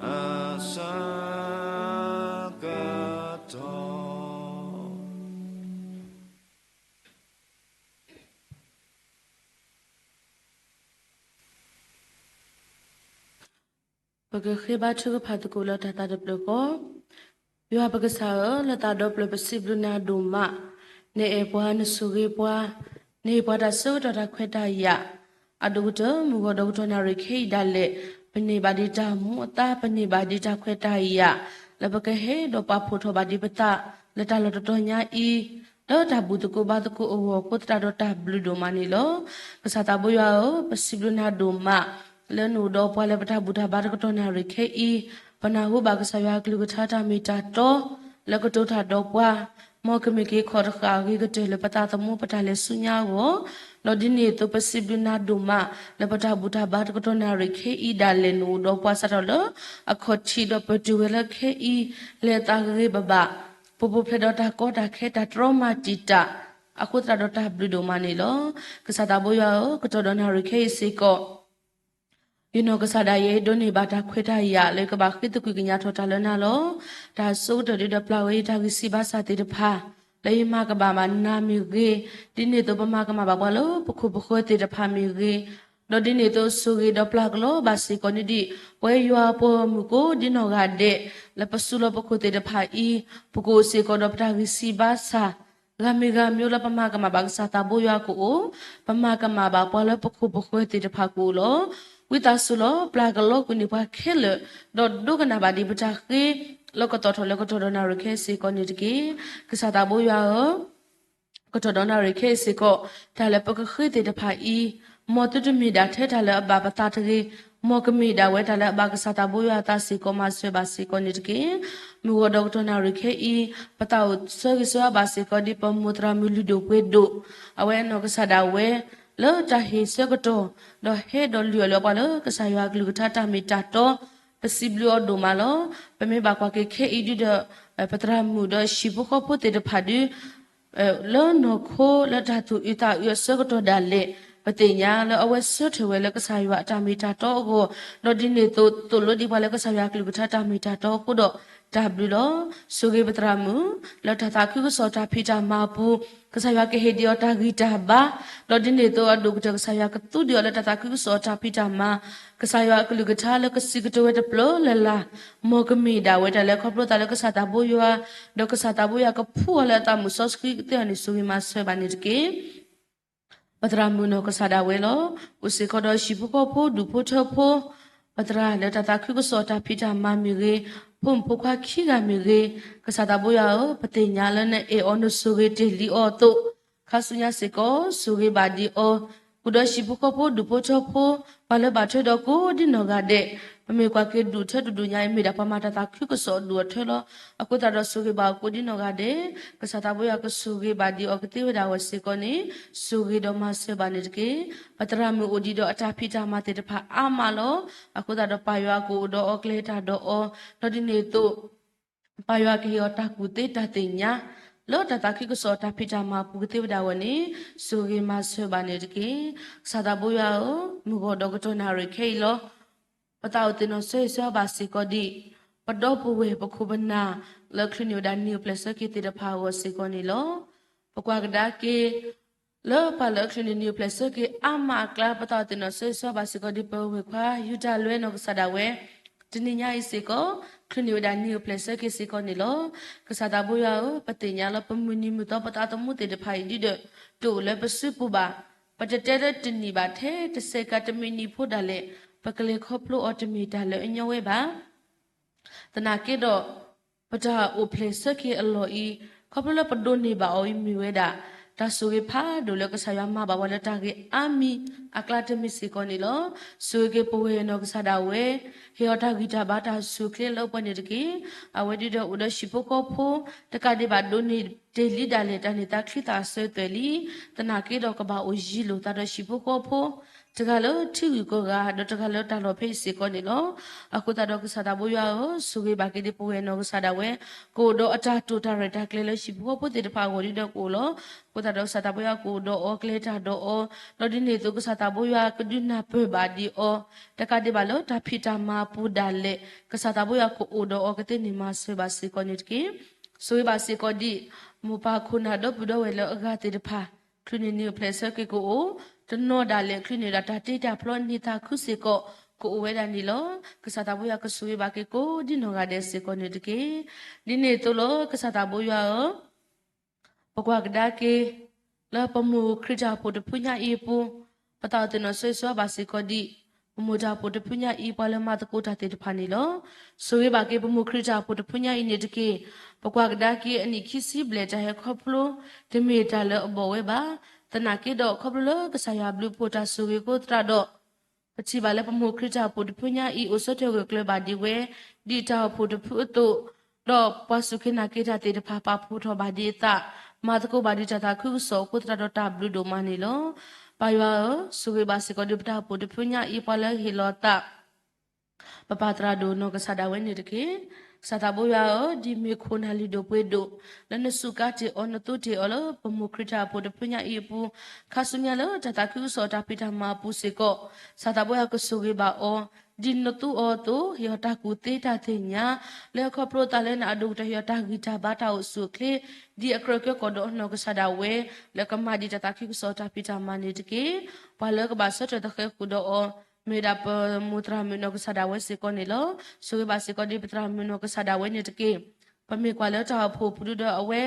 အဆၢကတီၢ် ပကဃ့ဘါထုကဖၣ်သကိးလၢတၢ်သးတဖျၢၣ်ဃီ, ယွၤပကစၢ်ဧၢ, လၢသးဒီဖျၢၣ်ပစံးဘျုးနၤဒိၣ်မး, နအဲၣ်ပှၤနဆိၣ်ဂ့ၤပှၤ, နဟ့ၣ်ပှၤတၢ်ဆၢကတီၢ်တၢ်ခွဲးတၢ်ယာ်, အဒိၣ်ကတၢၢ်မုၢ်ဂီၤဒီးကတီၢ်နၣ်ရံၣ်ခဲအံၤဒၣ်လဲာ်, ပန့ၢ်ဘၣ်ဒံးတၢ်မူအသါ, ပန့ၢ်ဘၣ်ဒံးတၢ်ခွဲးတၢ်ယာ်, လၢပကဟဲဒီးပာ်ဖှိၣ်ထီၣ်ဘၣ်ဒံးပသး, လၢတၢ်လီၢ်တတီၤညါအံၤ လၢတၢ်ဘူၣ်သကိးဘါသကိးအဂီၢ်အဃိသတးဒီးတၢ်ဘျုးဒိၣ်မးန့ၣ်လီၤ. ကစၢ်သးဘိယွၤဧၢ, ပစံးဘျုးနၤဒိၣ်မး လၢနအိၣ်ဒီးပှၤလၢပတၢ်ဘူၣ်တၢ်ဘါတကတီၢ်နၣ်ရံၣ်ခဲအံၤ, ပနၢ်ဟူဘၣ်ကစၢ်ယွၤအကလုၢ်ကထါတၢ်မ့ၢ်တၢ်တီ လၢကတိၤတၢ်ဒီးပှၤ, မ်ကမ့ၢ်က့ၤခီၣ်တဃာ်အဂ့ၤကတၢၢ်လၢပသးသမူပတၢ်လဲၤဆူညါအဂီၢ်, ဒီးဒ်န့ၣ်အသိးပစံးဘျုးနၤဒိၣ်မး လၢပတၢ်ဘူၣ်တၢ်ဘါတကတီၢ်နၣ်ရံၣ်ခဲအံၤဒၣ်လဲာ် နအိၣ်ဒီးပှၤစးထီၣ်လၢအခီၣ်ထံးဒီးပတုၤဝဲလၢခဲအံၤ, လဲၤသးဂ့ၤဂ့ၤဘၣ်ဘၣ် ပူၤပူၤဖျဲးဒီးတၢ်ကီတၢ်ခဲတၢ်တြီမၤတံာ်တာ် အဃိသတးဒီးတၢ်ဘျုးဒိၣ်မးန့ၣ်လီၤ. ကစၢ်သးဘိယွၤဧၢ, ကတီၢ်ဒီးနၣ်ရံၣ်ခဲအံၤစ့ၢ်ကီး ယနီၢ်ကစၢ်ဒၣ်ယဲဒိးန့ၢ်ဘၣ်တၢ်ခွဲးတၢ်ယာ် လၢယကဘၣ်ဃ့သကွံၢ်ကညးထီၣ်တၢ်လၢနၤလီၤ. တၢ်အဆိကတၢၢ်ဒုးဒီးပျၢ်ဝဲယတၢ်ဂံၢ်စၢ်ဘါစၢ်သ့ၣ်တဖၣ် လၢယမၤကမၣ်ဘၣ်နၤမ့ၢ်ဂ့ၤ, ဒ်န့ၣ်အသိးပမၤကမၣ်ဘၣ်ပှၤလၢပခိၣ်ပဃၢၤသ့ၣ်တဖၣ်မ့ၢ်ဂ့ၤ, ဒီးဒ်န့ၣ်အသိးဆိၣ်ဂ့ၤဒီးပျၢ်ကလီဘၣ်စ့ၢ်ကီးန့ၣ်ဒံး ပဝဲယွၤအပှၤဂီၢ်မုၢ်ကိးဒ်နီၢ်ဂၤဒဲး လၢပစုလီၢ်ပခိၣ်သ့ၣ်တဖၣ်အံၤ, ပကအိၣ်စ့ၢ်ကီးဒီးပတၢ်ဂံၢ်စၢ်ဘါစၢ် ဂၤမ့ၢ်ဂၤမ့ၢ်လၢပမၤကမၣ်ဘၣ်ကစၢ်သးဘိယွၤကအိၣ်, ပမၤကမၣ်ဘၣ်ပှၤလၢပခိၣ်ပဃၢၤသ့ၣ်တဖၣ်ကအိၣ်လီၤ. ဝံသးစူၤလီၤ ပျၢ်ကလီကွံာ်န့ၢ်ပှၤခဲလၢာ်, ဒီးဒိကနၣ်ဘၣ်ဒံးပတၢ်ဃ့ လၢကသီၣ်ထီၣ်လၢကတီၢ်ဒီးနၣ်ရံၣ်ခဲအံၤစ့ၢ်ကီးန့ၣ်တက့ၢ်. ကစၢ်သးဘိယွၤဧၢ, ကတီၢ်ဒီးနၣ်ရံၣ်ခဲအံၤစ့ၢ်ကီး တၢ်လၢပကဃ့သ့ၣ်တဖၣ်အံၤ, မ်သုတမ့ၢ်ဒၣ်ထဲတၢ်လၢအဘၣ်ပသးတဂ့ၤ, မ်ကမ့ၢ်ဒၣ်ဝဲတၢ်လၢအဘၣ်ကစၢ်သးဘိယွၤအသးစ့ၢ်ကီး မၤစၢၤဘၣ်စ့ၢ်ကီးန့ၣ်တက့ၢ်. မုၢ်ဂီၤဒီးကတီၢ်နၣ်ရံၣ်ခဲအံၤ, ပသးအိၣ်ဆၢဂ့ၤဆၢဝါဘၣ်စ့ၢ်ကီးဒ်ပမိၢ်သရၣ်မုၣ်လုၢ်ဒိၣ်ပှ့ၤဒိၣ်, အဝဲအနီၢ်ကစၢ်ဒၣ်ဝဲ လၢတၢ်ဟ့ၣ်ဆၢကတီၢ် ဒီးဟဲဒီးလုၢ်အီၣ်လၢပှၤလၢကစၢ်ယွၤအကလုၢ်ကထါတၢ်မ့ၢ်တၢ်တီ, ပစံးဘျုးအီၤဒိၣ်မးလီၤ. ပမ့ၢ်ဘၣ်ကွၢ်က့ၤခဲအံၤဒုဒီး ပသရၣ်မုၣ်ဒီးဟံၣ်ဖိဃီဖိသ့ၣ်တဖၣ်ဒု လၢနီၢ်ခိလၢတၢ်သူၣ်အုးသးအုးအဆၢကတီၢ်ဒၣ်လဲာ်, ပသ့ၣ်ညါလၢအဝဲဆၢထၢၣ်ဝဲလၢကစၢ်ယွၤအတၢ်မ့ၢ်တၢ်တီအဂီၢ်, ဒီးဒ်န့ၣ်အသိးသိၣ်လိဒံးပှၤလၢကစၢ်ယွၤအကလုၢ်ကထါတၢ်မ့ၢ်တၢ်တီအဃိဒီး တၢ်ဘျုးလီၤ. ဆိၣ်ဂ့ၤပသရၣ်မုၣ် လၢတၢ်သးခုကစီၣ်တၢ်ဖံးတၢ်မၤအပူၤ, ကစၢ်ယွၤကဟ့ၣ်ဒံးအီၤတၢ်ဂံၢ်တၢ်ဘါ, ဒီးဒ်န့ၣ်အသိးအဒိၣ်ကတၢၢ်ကစၢ်ယွၤကသူဒံးအီၤလၢတၢ်သးခုကစီၣ်အတၢ်ဖံးတၢ်မၤ, ကစၢ်ယွၤအကလုၢ်ကထါလၢကစံးကတိၤဝဲတပျၢၤလၢ်လၢ်, မ်ကမ့ၢ်ဒၣ်ဝဲတၢ်လၢခီဖျိသးလၢကစၢ်သးဘိယွၤ, ဒီးကစၢ်သးဘိယွၤကဖှူအီၤလၢအသးမုၣ်စီဆှံကသ့အီၤန့ၣ် ဆိၣ်ဂ့ၤမၤစၢၤဘၣ်န့ၣ်တက့ၢ်. ပသရၣ်မုၣ်နီၢ်ကစၢ်ဒၣ်ဝဲလီၤ. အိၣ်စ့ၢ်ကီးဒီးဟံၣ်ဖိဃီဖိဒူၣ်ဖိထၢဖိ, ပသရၣ်လၢတၢ်သးခုကစီၣ်တၢ်ဖံးတၢ်မၤမ့ၢ်ဂ့ၤ, ဖိမုၣ်ဖိခွါခံဂၤမ့ၢ်ဂ့ၤ, ကစၢ်သးဘိယွၤဧၢ, ပသ့ၣ်ညါလၢနအဲၣ်အီၤနဆိၣ်ဂ့ၤတ့ၢ်လံအီၤအသိး, ခါဆူညါစ့ၢ်ကီး ဆိၣ်ဂ့ၤဘၣ်ဒံးအီၤ, ဃုာ်ဒီးဟံၣ်ဖိဃီဖိဒူၣ်ဖိထၢဖိ, ပှၤလၢဘၣ်ထွဲဒီးကိးဒ်နီၢ်ဂၤဒဲး, ပမ့ၢ်ကွၢ်က့ၤဒူၣ်ထၢဒူၣ်ဒူၣ်ညါအံၤ မ့ၢ်ဒၣ်ပှၤမၤတၢ်သးခုကစီၣ်အဒူၣ်အထၢလီၤ. အဃိသတးဒီးဆိၣ်ဂ့ၤဘၣ်အီၤကိးဒ်နီၢ်ဂၤဒဲး, ကစၢ်သးဘိယွၤကဆိၣ်ဂ့ၤဘၣ်ဒံးအီၤကသ့ဝဲဒၣ်အဂီၢ်စ့ၢ်ကီးန့ၣ်, ဆိၣ်ဂ့ၤဒီးမၤစၢၤဘၣ်န့ၣ်တက့ၢ်. ပသရၣ်မုၣ်အိၣ်ဒံးဒီးအတၢ်ဖံးတၢ်မၤသ့ၣ်တဖၣ်အါမးလီၤ. အဃိသတးဒီးပၢ်ယွၤကအိၣ်ဒီးအီၤကျဲၤတၢ်ဒီးအီၤ, ဒီးဒ်န့ၣ်အသိး ပၢ်ယွၤကဟ့ၣ်အီၤတၢ်ကူၣ်သ့တၢ်သ့ၣ်ညါ လၢတၢ်သးခုကစီၣ်အတၢ်ဖံးတၢ်မၤအပူၤကသ့ဝဲဒၣ်အဂီၢ်န့ၣ်, ဆိၣ်ဂ့ၤမၤစၢၤဘၣ်န့ၣ်တက့ၢ်. ကစၢ်သးဘိယွၤဧၢ, မုၢ်ဂီၤဒီးကတီၢ်နၣ်ရံၣ်ခဲအံၤလီၤ. ပသးအိၣ်သ့ၣ်နီၣ်ဆၢဂ့ၤဆၢဝါဘၣ်စ့ၢ်ကီးဒံး, ပဒီပုၢ်ဝဲၢ်ပခိၣ်ပနၢ် လၢအချုးန့ၢ်ဝဲဒၣ်နံၣ်အိၣ်ဖျဲၣ်ဆၢက့ၤသ့ၣ်တဖၣ်အဂီၢ်စ့ၢ်ကီးန့ၣ်လီၤ. ပကွၢ်ကဒါက့ၤ လၢပှၤလၢအချုးန့ၢ်နံၣ်အိၣ်ဖျဲၣ်ဆၢက့ၤအါမးအကျါ ပသးအိၣ်သ့ၣ်နီၣ်ဆၢဂ့ၤဆၢဝါဘၣ်စ့ၢ်ကီးဒံး ပဝဲၢ်ခွါယူတၢ်လွဲနီၢ်ကစၢ်ဒၣ်ဝဲ, တနံၤညါအံၤစ့ၢ်ကီး ချုးန့ၢ်ဝဲဒၣ်နံၣ်အိၣ်ဖျဲၣ်ဆၢက့ၤစ့ၢ်ကီးန့ၣ်လီၤ. ကစၢ်သးဘိယွၤဧၢ, ပသ့ၣ်ညါလၢပမုၢ်နံၤမုၢ်သီပသးသမူသ့ၣ်တဖၣ်အံၤဒုဒီး တအိၣ်လၢပစုပူၤဘၣ်. ပတတဲလၢတနံၣ်ဘၣ်ထဲတစဲးကးတမံးနံးဖိဒၣ်လဲာ် ပကလဲၤခီဖျိအီၤတမ့ၢ်တၢ်လၢအညီဝဲဘၣ်. သနာ်က့ဒီး ပတၢ်အိၣ်ဖျဲၣ်ဆၢက့ၤအလီၢ်အံၤ ခီဖျိလၢပဒိးန့ၢ်ဘၣ်အီၤအံၤမ့ၢ်ဝဲဒၣ် တၢ်ဆိၣ်ဂ့ၤဖးဒိၣ်လၢကစၢ်ယွၤမၤဘၣ်ပှၤလၢတၢ်ဂ့ၤအါမံၤအကျါတမံၤစ့ၢ်ကီးန့ၣ်လီၤ. ဆိၣ်ဂ့ၤက့ၤပဝဲၢ်နီၢ်ကစၢ်ဒၣ်ဝဲ, ဟ့ၣ်အီၤတၢ်ဂံၢ်တၢ်ဘါတၢ်ဆူၣ်ချ့လၢအပှဲၤန့ၣ်တက့ၢ်. အဝဲဒုဒီးအိၣ်ဒီးဟံၣ်ဖိဃီဖိ တကးဒံးဘၣ်ဒိးန့ၢ်တ့ၢ်လံဒၣ်လဲာ်တၢ်န့ၢ်သါချံသၣ်အစၢၤသွဲၣ်လံ. သနာ်က့ဒီးကဘၣ်အိၣ်ယံၤလိာ်သးဒီးဟံၣ်ဖိဃီဖိ တဂၤလၢထံဂုၤကီၢ်ဂၤ ဒီးတဂၤလၢတၢ်လီၢ်ဖဲအံၤစ့ၢ်ကီးန့ၣ်လီၤ. အဃိသတးဒီးကစၢ်သးဘိယွၤဧၢ, ဆိၣ်ဂ့ၤဘၣ်က့ၤဒံးပဝဲၢ်နီၢ်ကစၢ်ဒၣ်ဝဲ, ကအိၣ်ဒီးအတၢ်တိာ်တၢ်ရဲၣ်တၢ်ကျဲၤလၢဟံၣ်ဖိဃီဖိသ့ၣ်တဖၣ်အဂီၢ်ဒုဒီးကအိၣ်လီၤ. အဃိသတးဒီးကစၢ်သးဘိယွၤကအိၣ်ဒီးအီၤကျဲၤတၢ်ဒီးအီၤ, ဒီးဒ်န့ၣ်အသိးကစၢ်သးဘိယွၤကဒုးနၢ်ပၢၢ်ဘၣ်ဒံးအီၤ, တကးဒံးဘၣ်လၢတၢ်ဖံးတၢ်မၤပူၤဒၣ်လဲာ် ကစၢ်သးဘိယွၤကအိၣ်ဒီးအီၤကသ့န့ၣ်မၤစၢၤဘၣ်စ့ၢ်ကီးန့ၣ်တက့ၢ်. ဆိၣ်ဂ့ၤဘၣ်စ့ၢ်ကီးဒံး မိၢ်ပၢ်ခိၣ်နၢ်ဒီပုၢ်ဒီဝဲၢ်လၢအဂၤသ့ၣ်တဖၣ် ချုးန့ၢ်နံၣ်အိၣ်ဖျဲၣ်ဆၢက့ၤကအိၣ်, တနီၤဒၣ်လဲာ်ချုးန့ၢ်ဒၣ်တၢ်တ့တၢ်ဖျီနံၣ်သးခုစ့ၢ်ကီး ကအိၣ်ဝဲဒၣ်န့ၣ်လီၤ. ကစၢ်သးဘိယွၤကဆိၣ်ဂ့ၤဘၣ်က့ၤကိးဒ်နီၢ်ဂၤဒဲးစ့ၢ်ကီးန့ၣ်တက့ၢ်. ဒ်န့ၣ်အသိးလီၤ ကစၢ်သးဘိယွၤဧၢ, ပကွၢ်ကဒါက့ၤ လၢပမိၢ်ခရံာ်တၢ်အိၣ်ဖှိၣ်တဖုညါအံၤအပူၤ, ပသးအိၣ်သ့ၣ်နီၣ်ဆၢဂ့ၤဆၢဝါဘၣ်စ့ၢ်ကီးဒံး, ပမိၢ်တၢ်အိၣ်ဖှိၣ်တဖုညါအံၤ ပှၤလၢမၤသကိးတၢ်သ့ၣ်တဖၣ်န့ၣ်လီၤ. ဆိၣ်ဂ့ၤဘၣ်က့ၤပမိၢ်ခရံာ်တၢ်အိၣ်ဖှိၣ်တဖုညါအံၤန့ၣ်တက့ၢ်. ပကွၢ်ကဒါက့ၤအနံၣ်ခံဆံဘျဲၣ်တၢ်ဟဲခီဖျိ တမ့ၢ်တၢ်လၢအဘီၣ်ဝဲဘၣ်. သနာ်က့ဒီး ခီဖျိလၢကစၢ်ယွၤဘျုးဖှိၣ်တၢ်ဆိၣ်ဂ့ၤအဃိသတးဒီး ပထံၣ်ဘၣ်လၢပမိၢ်ခရံာ်တၢ်အိၣ်ဖှိၣ်တဖုညါအံၤ အိၣ်ဆၢထၢၣ်ဂၢၢ်ကျၢၤဘၣ်ဒံးဝဲ ဒ်တၢ်အိၣ်ဖှိၣ်တဖုအသိး, ဒီးပှၤစူၢ်က့ၤနာ်က့ၤတၢ်သ့ၣ်တဖၣ် ပာ်ဖှိၣ်ထီၣ်ဘၣ်ဒံးအသး, မၤသကိးဘၣ်ဒံးတၢ်သးခုကစီၣ်အဃိသတးဒီး တၢ်ဘျုးဒိၣ်မးန့ၣ်လီၤ. ပၢ်ယွၤဧၢ, ဆိၣ်ဂ့ၤဘၣ်စ့ၢ်ကီးဒံးပတၢ်အိၣ်ဖှိၣ်တဖုညါအံၤ ပှၤလၢဟ့ၣ်လီၤအသး ပပၢ်သရၣ်ဒိၣ်နီၢ်ကစၢ်ဒၣ်ဝဲန့ၣ်တက့ၢ်. ကစၢ်သးဘိယွၤဧၢ, ဒ်မ့ၢ်ခိၣ်နၢ်လုၢ်ဒိၣ်ပှ့ၤဒိၣ် လၢနစူးကါတ့ၢ်အီၤ နသူတ့ၢ်အီၤလၢ ပမိၢ်ခရံာ်တၢ်အိၣ်ဖှိၣ်တဖုညါအံၤအပူၤ, ခါဆူညါလၢတၢ်သးခုကစီၣ်တၢ်ဖံးတၢ်မၤအပူၤစ့ၢ်ကီး, ကစၢ်သးဘိယွၤကဆိၣ်ဂ့ၤဘၣ်အီၤ, ဒ်နသူအီၤအသိး ဟ့ၣ်အီၤတၢ်ကူၣ်သ့တၢ်သ့ၣ်ညါ, လၢအခီဖျိအသးလၢနအဒိၣ်ကတၢၢ်ဟ့ၣ်အီၤတၢ်ဂံၢ်တၢ်ဘါတၢ်အိၣ်ဆူၣ်အိၣ်ချ့, ဒ်အကြၢးကၢကီၢ်ဒီးနီၢ်ကစၢ်ဒၣ်ဝဲ လၢကမၤဒံးတၢ်သးခုကစီၣ်တၢ်ဖံးတၢ်မၤန့ၣ်တက့ၢ်. ပှၤလၢကဘၣ်ဆၢထၢၣ်သဃဲၤဃုာ်ဒီးအီၤ မ့ၢ်ဝဲဒၣ်ပမိၢ်သရၣ်မုၣ်နီၢ်ကစၢ်ဒၣ်ဝဲစ့ၢ်ကီးန့ၣ်လီၤ. ဆိၣ်ဂ့ၤဘၣ်စ့ၢ်ကီးဒံးပသရၣ်မုၣ်နီၢ်ကစၢ်ဒၣ်ဝဲန့ၣ်တက့ၢ်. ပမ့ၢ်ကွၢ်လၢတၢ်အိၣ်ဖှိၣ်ပူၤဒုဒီးအဝဲ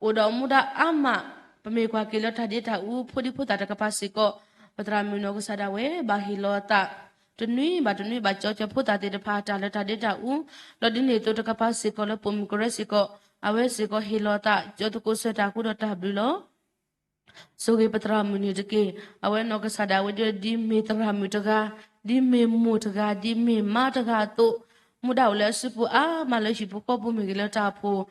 အိၣ်ဒီးမူဒါအါမး, ပမ့ၢ်ကွၢ်က့ၤလၢတၢ်ဒ့တၢ်အူဖိဒံဖိသၣ်တကပၤစ့ၢ်ကီး, ပသရၣ်မုၣ်နီၢ်ကစၢ်ဒၣ်ဝဲ ဘၣ်ဟ့ၣ်လီၤအသး တနွံဘၣ်တနွံဘၣ်ကၠီကၠီဖိသၣ်သ့ၣ်တဖၣ် တၢ်လၢတၢ်ဒ့တၢ်အူ, ဒီးဒ်န့ၣ်အသိးတကပၤစ့ၢ်ကီးလၢပိာ်မုၣ်ကရၢစ့ၢ်ကီး, အဝဲစ့ၢ်ကီးဟ့ၣ်လီၤအသး ကၠီသကိးစၢၤတၢ်အဃိဒီးတၢ်ဘျုးလီၤ. ဆိၣ်ဂ့ၤပသရၣ်မုၣ်န့ၣ်တက့ၢ်. အဝဲနီၢ်ကစၢ်ဒၣ်ဝဲဒၣ် ဒ်မ့ၢ်သရၣ်မုၣ်တဂၤ, ဒ်မ့ၢ်မိၢ်တဂၤ, ဒ်မ့ၢ်မါတဂၤအသိး, မူဒါအိၣ်လၢအစုပူၤအါမးလၢဟံၣ်ပူၤဃီပူၤမ့ၢ်ဂ့ၤ လၢတၢ်အိၣ်ဖှိၣ်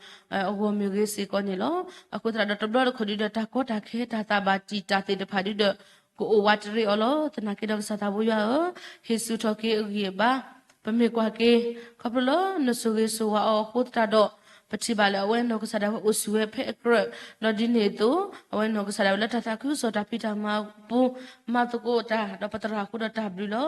အဂီၢ်မ့ၢ်ဂ့ၤစ့ၢ်ကီးန့ၣ်လီၤ. အဃိသတးဒီးတဘျီတခီၣ်ဒုဒီး တၢ်ကီတၢ်ခဲတၢ်သးဘၣ်တံာ်တာ်သ့ၣ်တဖၣ်ဒုဒီး ကအိၣ်ဝးတရံးအီၤလီၤ. သနာ်က့ဒီးကစၢ်သးဘိယွၤဧၢ, ဟ့ၣ်ဆူၣ်ထီၣ်က့ၤအဂံၢ်အဘါ, ပမ့ၢ်ကွၢ်က့ၤ ခီဖျိလၢနဆိၣ်ဂ့ၤဆိၣ်ဝါအီၤအဃိသတးဒီး ပထံၣ်ဘၣ်လၢအဝဲနီၢ်ကစၢ်ဒၣ်ဝဲအိၣ်ဆူၣ်ဝဲဖဲအကြၢး, ဒီးဒ်န့ၣ်အသိး အဝဲနီၢ်ကစၢ်ဒၣ်ဝဲလၢတၢ်သးခုကစီၣ်တၢ်ဖံးတၢ်မၤအပူၤ မၤသကိးတၢ် ဒီးပသရၣ်အဃိဒီးတၢ်ဘျုးလီၤ.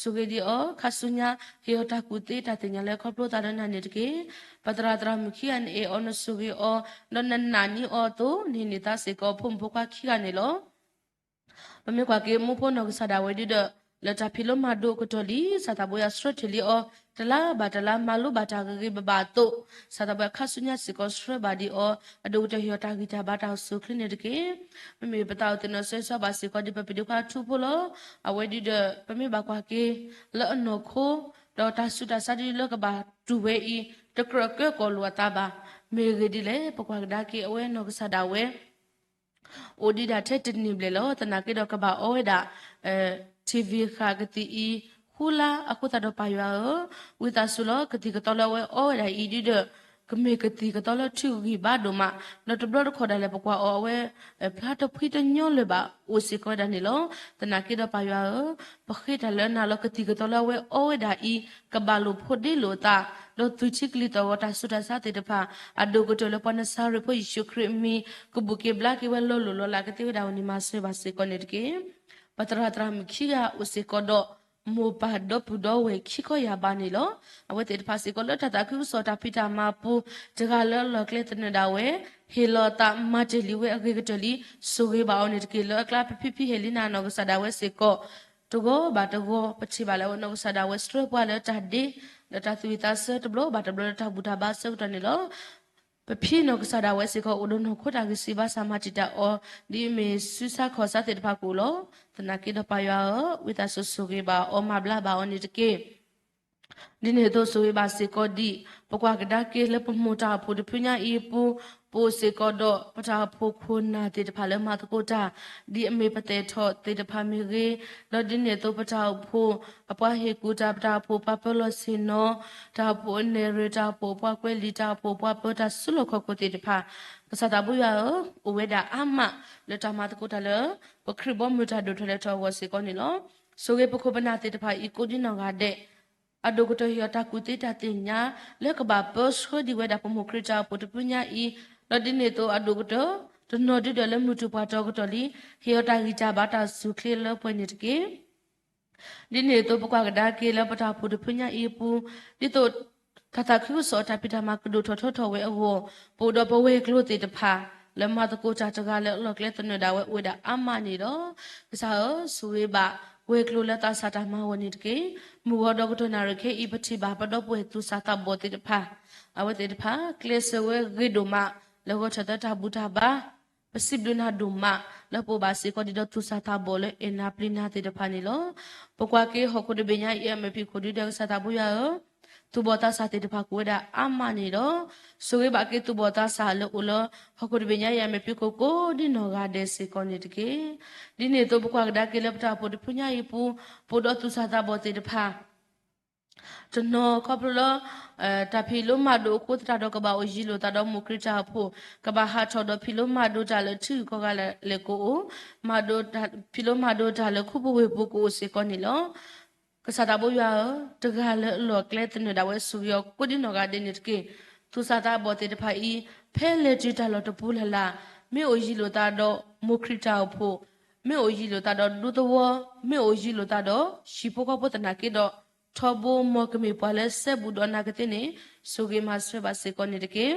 ဆိၣ်ဂ့ၤဒံးအီၤ ခါဆူညါ ဟ့ၣ်အီၤတၢ်ကူၣ်သ့တၢ်သ့ၣ်ညါလၢခီဖျိသးလၢနၤန့ၣ်တက့ၢ်. ပသရၣ်သရၣ်မုၣ်ခံဂၤန့ၣ်အဲၣ်အီၤ နဆိၣ်ဂ့ၤအီၤ ဒီးနနာ်န့ၢ်အီၤအသိး နဟ့ၣ်န့ၢ်သးစ့ၢ်ကီးဖိမုၣ်ဖိခွါခံဂၤန့ၣ်လီၤ. ပမ့ၢ်ကွၢ်က့ၤမူဖိနီၢ်ကစၢ်ဒၣ်ဝဲဒုဒီး လၢတၢ်ဖံးလိမၤဒိးအကတီၢ်လံ ကစၢ်သးဘိယွၤဆှၢထီၣ်လံအီၤ တလါဘၣ်တလါ မၤလိဘၣ်တၢ်ဂ့ၤဂ့ၤဘၣ်ဘၣ်အသိး, ကစၢ်သးဘိယွၤခါဆူညါစ့ၢ်ကီးဆှၢဘၣ်ဒံးအီၤ အဒိၣ်ကတၢၢ်ဟ့ၣ်အီၤတၢ်ဂံၢ်တၢ်ဘါတၢ်အိၣ်ဆူၣ်အိၣ်ချ့န့ၣ်တက့ၢ်. မ့မ့ၢ်ပသးအိၣ်သ့ၣ်နီၣ်ဆၢဂ့ၤဆၢဝါဘၣ်စ့ၢ်ကီးဒံးပပဒံးခွါထူဖိလီၤ. အဝဲဒုဒီး ပမ့ၢ်ဘၣ်ကွၢ်က့ၤ လၢအနီၢ်ခိ ဒီးတၢ်ဆူးတၢ်ဆါဒ်လၢကဘၣ်တူၢ်ဝဲအံၤ တကြၢးကၢကီၢ်လိာ်အသးဘၣ်. မ့ၢ်ဂ့ၢ်ဒ်လဲၣ် ပကွၢ်ကဒါက့ၤအဝဲနီၢ်ကစၢ်ဒၣ်ဝဲ အိၣ်ဒံးဒၣ်ထဲတနံၣ်ဘျဲၣ်လီၤ. သနာ်က့ဒီးကဘၣ်အီဝဲဒၣ် ထံၣ်ဝံၤဃာ်ကသံၣ်အံၤ ဃူလါအဃိသတးဒီးပၢ်ယွၤဧၢ, ဝံသးစူၤလီၤကသံၣ်ကသီလၢအဝဲအီဝဲဒၣ်အံၤဒုဒီး ကမ့ၢ်ကသံၣ်ကသီလၢထူဂံၢ်ဘါဒိၣ်မး, ဒီးတဘျီတခီၣ်ဒၣ်လဲာ်ပကွၢ်အီၤအဝဲ ဖျါတဖှံတညီလၢၤဘၣ် အိၣ်စ့ၢ်ကီးဝဲဒၣ်န့ၣ်လီၤ. သနာ်က့ဒီးပၢ်ယွၤဧၢ, ပဃ့တၢ်လၢနၤလီၤ ကသံၣ်ကသီလၢအဝဲအီဝဲဒၣ်အံၤ ကဘၣ်လိာ်ဖိးဒ့လိာ်အသး, ဒီးသုးထံကလံၤသီၣ်ဂီၤတၢ်ဆူးတၢ်ဆါသ့ၣ်တဖၣ် အဒိၣ်ကတၢၢ်လၢပှၤနစၤရ့းဖိယ့ၣ်ၡူးခရံာ်အမံၤ ကဘူၣ်က့ၤဘျါက့ၤဝဲလီၤလိၢ်လီၤလးကသ့ဝဲဒၣ်ဝဲန့ၣ် မၤစၢၤဘၣ်စ့ၢ်ကီးန့ၣ်တက့ၢ်. ပသရၣ်သရၣ်မုၣ်ခံဂၤအိၣ်စ့ၢ်ကီးဒီး မိၢ်ပၢ်ဒီပုၢ်ဒီဝဲၢ်ခံခီယၢ်ဘးန့ၣ်လီၤ. အဝဲသ့ၣ်တဖၣ်စ့ၢ်ကီးလၢတၢ်သးခုကစီၣ်တၢ်ဖံးတၢ်မၤအပူၤ တဂၤလၢအလီၢ်ကျဲသနၢၣ်ဒၣ်ဝဲ ဟ့ၣ်လီၤအသးမၤတ့ၢ်လံဝဲအဂ့ၤကတၢၢ်လံ ဆိၣ်ဂ့ၤဘၣ်အီၤန့ၣ်တက့ၢ်. လၢအကျါပဖံဖံဟ့ၣ်လံနၤနီၢ်ကစၢ်ဒၣ်ဝဲစ့ၢ်ကီး တဂီၤဘၣ်တဂီၤ ပထံၣ်ဘၣ်လၢအဝဲနီၢ်ကစၢ်ဒၣ်ဝဲဆှၢပှၤလၢတၢ်ဒ့ လၢတၢ်သူၣ်ဝံၣ်သးဆၢတဘျီဘၣ်တဘျီလၢတၢ်ဘူၣ်တၢ်ဘါအဆၢကတီၢ်န့ၣ်လီၤ. ပဖံနီၢ်ကစၢ်ဒၣ်ဝဲစ့ၢ်ကီး အိၣ်ဒီးနီၢ်ခိတၢ်ဂံၢ်စၢ်ဘါစၢ်မၤတံာ်တာ်အီၤ ဒ်အမ့ၢ်ဆူးဆါခီၣ်ဆါသ့ၣ်တဖၣ်ကအိၣ်လီၤ. သနာ်က့ဒီးပၢ်ယွၤဧၢ, ဝံသးစူၤဆိၣ်ဂ့ၤဘၣ်အီၤ မၤဘျါဘၣ်အီၤန့ၣ်တက့ၢ်. ဒ်န့ၣ်အသိးဆိၣ်ဂ့ၤဘၣ်စ့ၢ်ကီးဒံး ပကွၢ်ကဒါက့ၤလၢပမိၢ်တၢ်အိၣ်ဖှိၣ်တဖုညါအံၤအပူၤ ပအိၣ်စ့ၢ်ကီးဒီး ပတၢ်အိၣ်ဖှိၣ်ခိၣ်နၢ်သ့ၣ်တဖၣ်လၢမၤသကိးတၢ် ဒ်အမ့ၢ်ပသဲးထီၣ်သ့ၣ်တဖၣ်မ့ၢ်ဂ့ၤ, ဒီးဒ်န့ၣ်အသိး ပတၢ်အိၣ်ဖှိၣ်အပှၤဟ့ၣ်ကူၣ်တၢ်, ပတၢ်အိၣ်ဖှိၣ်ပှၤပၢၤလီၢ်ဆ့ၣ်နီၤ, တၢ်အိၣ်ဖှိၣ်အနဲၣ်ရွဲၣ်, တၢ်အိၣ်ဖှိၣ်ပှၤကွဲးလံာ်, တၢ်အိၣ်ဖှိၣ်ပှၤပၢၤတၢ်စုလီၢ်ခီၣ်ခိၣ်သ့ၣ်တဖၣ်, ကစၢ်သးဘိယွၤဧၢ, အိၣ်ဝဲဒၣ်အါမး လၢတၢ်မၤသကိးတၢ်လၢ ပခရံာ်ဘီမုၢ်တၢ်ဒိၣ်ထီၣ်လဲၢ်ထီၣ်အဂီၢ်စ့ၢ်ကီးန့ၣ်လီၤ. ဆိၣ်ဂ့ၤပခိၣ်ပနၢ်သ့ၣ်တဖၣ်အံၤကိးဒံနီၢ်ဂၤဒဲး အဒိၣ်ကတၢၢ်ဟ့ၣ်အီၤတၢ်ကူၣ်သ့တၢ်သ့ၣ်ညါ လၢကဘၣ်ပၢဆှၢဒံးဝဲဒၣ်ပမိၢ်ခရံာ်တၢ်အိၣ်ဖှိၣ်တဖုညါအံၤ, ဒီးဒ်န့ၣ်အသိးအဒိၣ်ကတၢၢ် တနီၤဒုဒီးလၢမုၢ်တူာ်ပှၢ်တီၤကတီၢ်လံ ဟ့ၣ်အီၤတၢ်ဂံၢ်တၢ်ဘါတၢ်အိၣ်ဆူၣ်အိၣ်ချ့လၢပှဲၤန့ၣ်တက့ၢ်. ဒ်န့ၣ်အသိးပကွၢ်ကဒါက့ၤလၢပတၢ်အိၣ်ဖှိၣ်တဖုညါအံၤအပူၤ, ဒ်သိး တၢ်သးခုကစီၣ်တၢ်ဖံးတၢ်မၤကဒိၣ်ထီၣ်ထီထီၣ်ဝဲအဂီၢ်, ပအိၣ်ဒီးပဝဲၤကျိၤသ့ၣ်တဖၣ် လၢမၤသကိးတၢ်တဂၤလၢအလီၢ်ကျဲသနၢၣ်ဒၣ်ဝဲအိၣ်ဝဲဒၣ်အါမးန့ၣ်လီၤ. ကစၢ်ဧၢ, ဆိၣ်ဂ့ၤဘၣ်ဝဲၤကျိၤလၢသးစၢ်တၢ်မၤအဂီၢ်န့ၣ်တက့ၢ်. မုၢ်ဂီၤဒီကတီၢ်နၣ်ရံၣ်ခဲအံၤ ပထံၣ်ဘၣ်ပဒီပုၢ်ဝဲၢ်သူၣ်စၢ်သးဘီၣ်သ့ၣ်တဖၣ်, အဝဲသ့ၣ်တဖၣ် ကျဲးစၢးဝဲဂ့ၤဒိၣ်မး လၢဂီၤထၢၣ်သၢတၢ်ဘူၣ်တၢ်ဘါ ပစံးဘျုးနၤဒိၣ်မး လၢပအိၣ်ဘၣ်စ့ၢ်ကီးဒ်သိးသူၣ်စၢ်သးဘီၣ်လၢအဲၣ်နၤပျံၤနၤသ့ၣ်တဖၣ်န့ၣ်လီၤ. ပကွၢ်က့ၤဟီၣ်ခိၣ်တဘ့ၣ်ညါအံၤအမဲာ်ဖံးခိၣ်ဒုဒီးကစၢ်သးဘိယွၤဧၢ, သူၣ်ဘီၣ်သးစၢ်သ့ၣ်တဖၣ်ကအိၣ်ဝဲဒၣ်အါမးန့ၣ်ဒီး ဆိၣ်ဂ့ၤဘၣ်က့ၤသူၣ်ဘီၣ်သးစၢ်လၢအိၣ်လၢ ဟီၣ်ခိၣ်တဘ့ၣ်ညါအံၤအမဲာ်ဖံးခိၣ်ကိးဒ်နီၢ်ဂၤဒဲးစ့ၢ်ကီးန့ၣ်တက့ၢ်. ဒ်န့ၣ်အသိးပကွၢ်ကဒါက့ၤလၢပတၢ်အိၣ်ဖှိၣ်တဖုညါအံၤအပူၤ ပအိၣ်ဒီးသူၣ်စၢ်သးဘီၣ်သ့ၣ်တဖၣ် တနီၤခီဖျိလၢ တၢ်ဖံးလိမၤဒိးအဃိသတးဒီးကဘၣ်အိၣ်ယံၤလိာ်သးဒီးမိၢ်ခရံာ်တၢ်အိၣ်ဖှိၣ်, ကဘၣ်ဟးထီၣ်ဒီးဖံးလိမၤဒိးတၢ်လၢထံဂုၤကီၢ်ဂၤလၢ်လၢကအိၣ်, မၤဒိးတၢ် ဖံးလိမၤဒိးတၢ်လၢခူပူၤဝ့ၢ်ပူၤကအိၣ်စ့ၢ်ကီးန့ၣ်လီၤ. ကစၢ်သးဘိယွၤဧၢ, တဂၤလၢအလီၢ်အကျဲသနၢၣ်ဒၣ်ဝဲဆိၣ်ဂ့ၤအီၤကိးဒ်နီၢ်ဂၤဒဲးန့ၣ်တက့ၢ်. သူၣ်စၢ်သးဘီၣ်သ့ၣ်တဖၣ်အံၤ ဖဲလဲၤတုၤတၢ်လီၢ်တပူၤလၢ်လၢ် မ့ၢ်အိၣ်ယံၤလိာ်သးဒီးမိၢ်ခရံာ်တၢ်အိၣ်ဖှိၣ်, မ့ၢ်အိၣ်ယံၤလိာ်သးဒီးဒူသဝီ, မ့ၢ်အိၣ်ယံၤလိာ်သးဒီးဟံၣ်ဖိဃီဖိသနာ်က့ဒီး ထီဘိမ်ကမ့ၢ်ပှၤလၢစဲဘူးဒီးနာ်က့သ့ၣ်န့ၣ် ဆိၣ်ဂ့ၤမၤစၢၤဘၣ်စ့ၢ်ကီးန့ၣ်တက့ၢ်.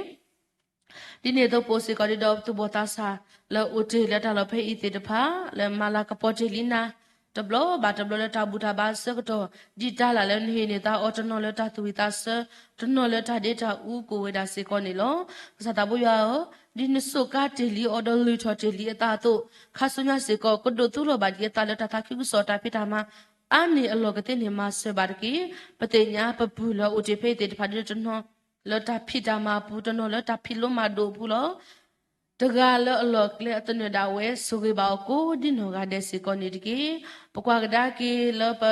ဒ်န့ၣ်အသိးပအိၣ်စ့ၢ်ကီးဒ်ဒီးသူၣ်ဘီၣ်သးစၢ်လၢအိၣ်တ့ၢ်လၢတၢ်လီၢ်ဖဲအံၤသ့ၣ်တဖၣ် လၢမၤလၤကပီၤတ့ၢ်လံနၤ တဘျီဘၣ်တဘျီလၢတၢ်ဘူၣ်တၢ်ဘါအဆၢကတီၢ် ဒ်တၢ်လၢ်လၢနဟ့ၣ်န့ၢ်သးအီၤ တနီၤလၢတၢ်သူၣ်ဝံၣ်သးဆၢ, တနီၤလၢတၢ်ဒ့တၢ်အူကအိၣ်ဝဲဒၣ်စ့ၢ်ကီးန့ၣ်လီၤ. ကစၢ်သးဘိယွၤဧၢ, ဒ်နစူးကါတ့ၢ်လံအီၤဒီးလုၢ်ထီၣ်တ့ၢ်လံအသးအသိး ခါဆူညါစ့ၢ်ကီး ကဒိးသူလီၤဘၣ်ဒံးအသးလၢတၢ်သးခုကစီၣ်တၢ်ဖံးတၢ်မၤ အါန့ၢ်အလီၢ်ကသ့န့ၣ် မၤစၢၤဘၣ်တက့ၢ်. ပသ့ၣ်ညါပပုၢ်လၢအိၣ်တ့ၢ်ဖဲအံၤသ့ၣ်တဖၣ်ဒ်တနီၤလၢတၢ်ဖံးတၢ်မၤအပူၤ, တနီၤလၢတၢ်ဖံးလိမၤဒိးအပူၤလီၤ. တဂၤလၢအလီၢ်အကျဲအသနၢၣ်ဒၣ်ဝဲ ဆိၣ်ဂ့ၤဘၣ်အီၤကိးဒ်နီၢ်ဂၤဒဲးစ့ၢ်ကီးန့ၣ်တက့ၢ်. ပကွၢ်ကဒါက့ၤလၢပ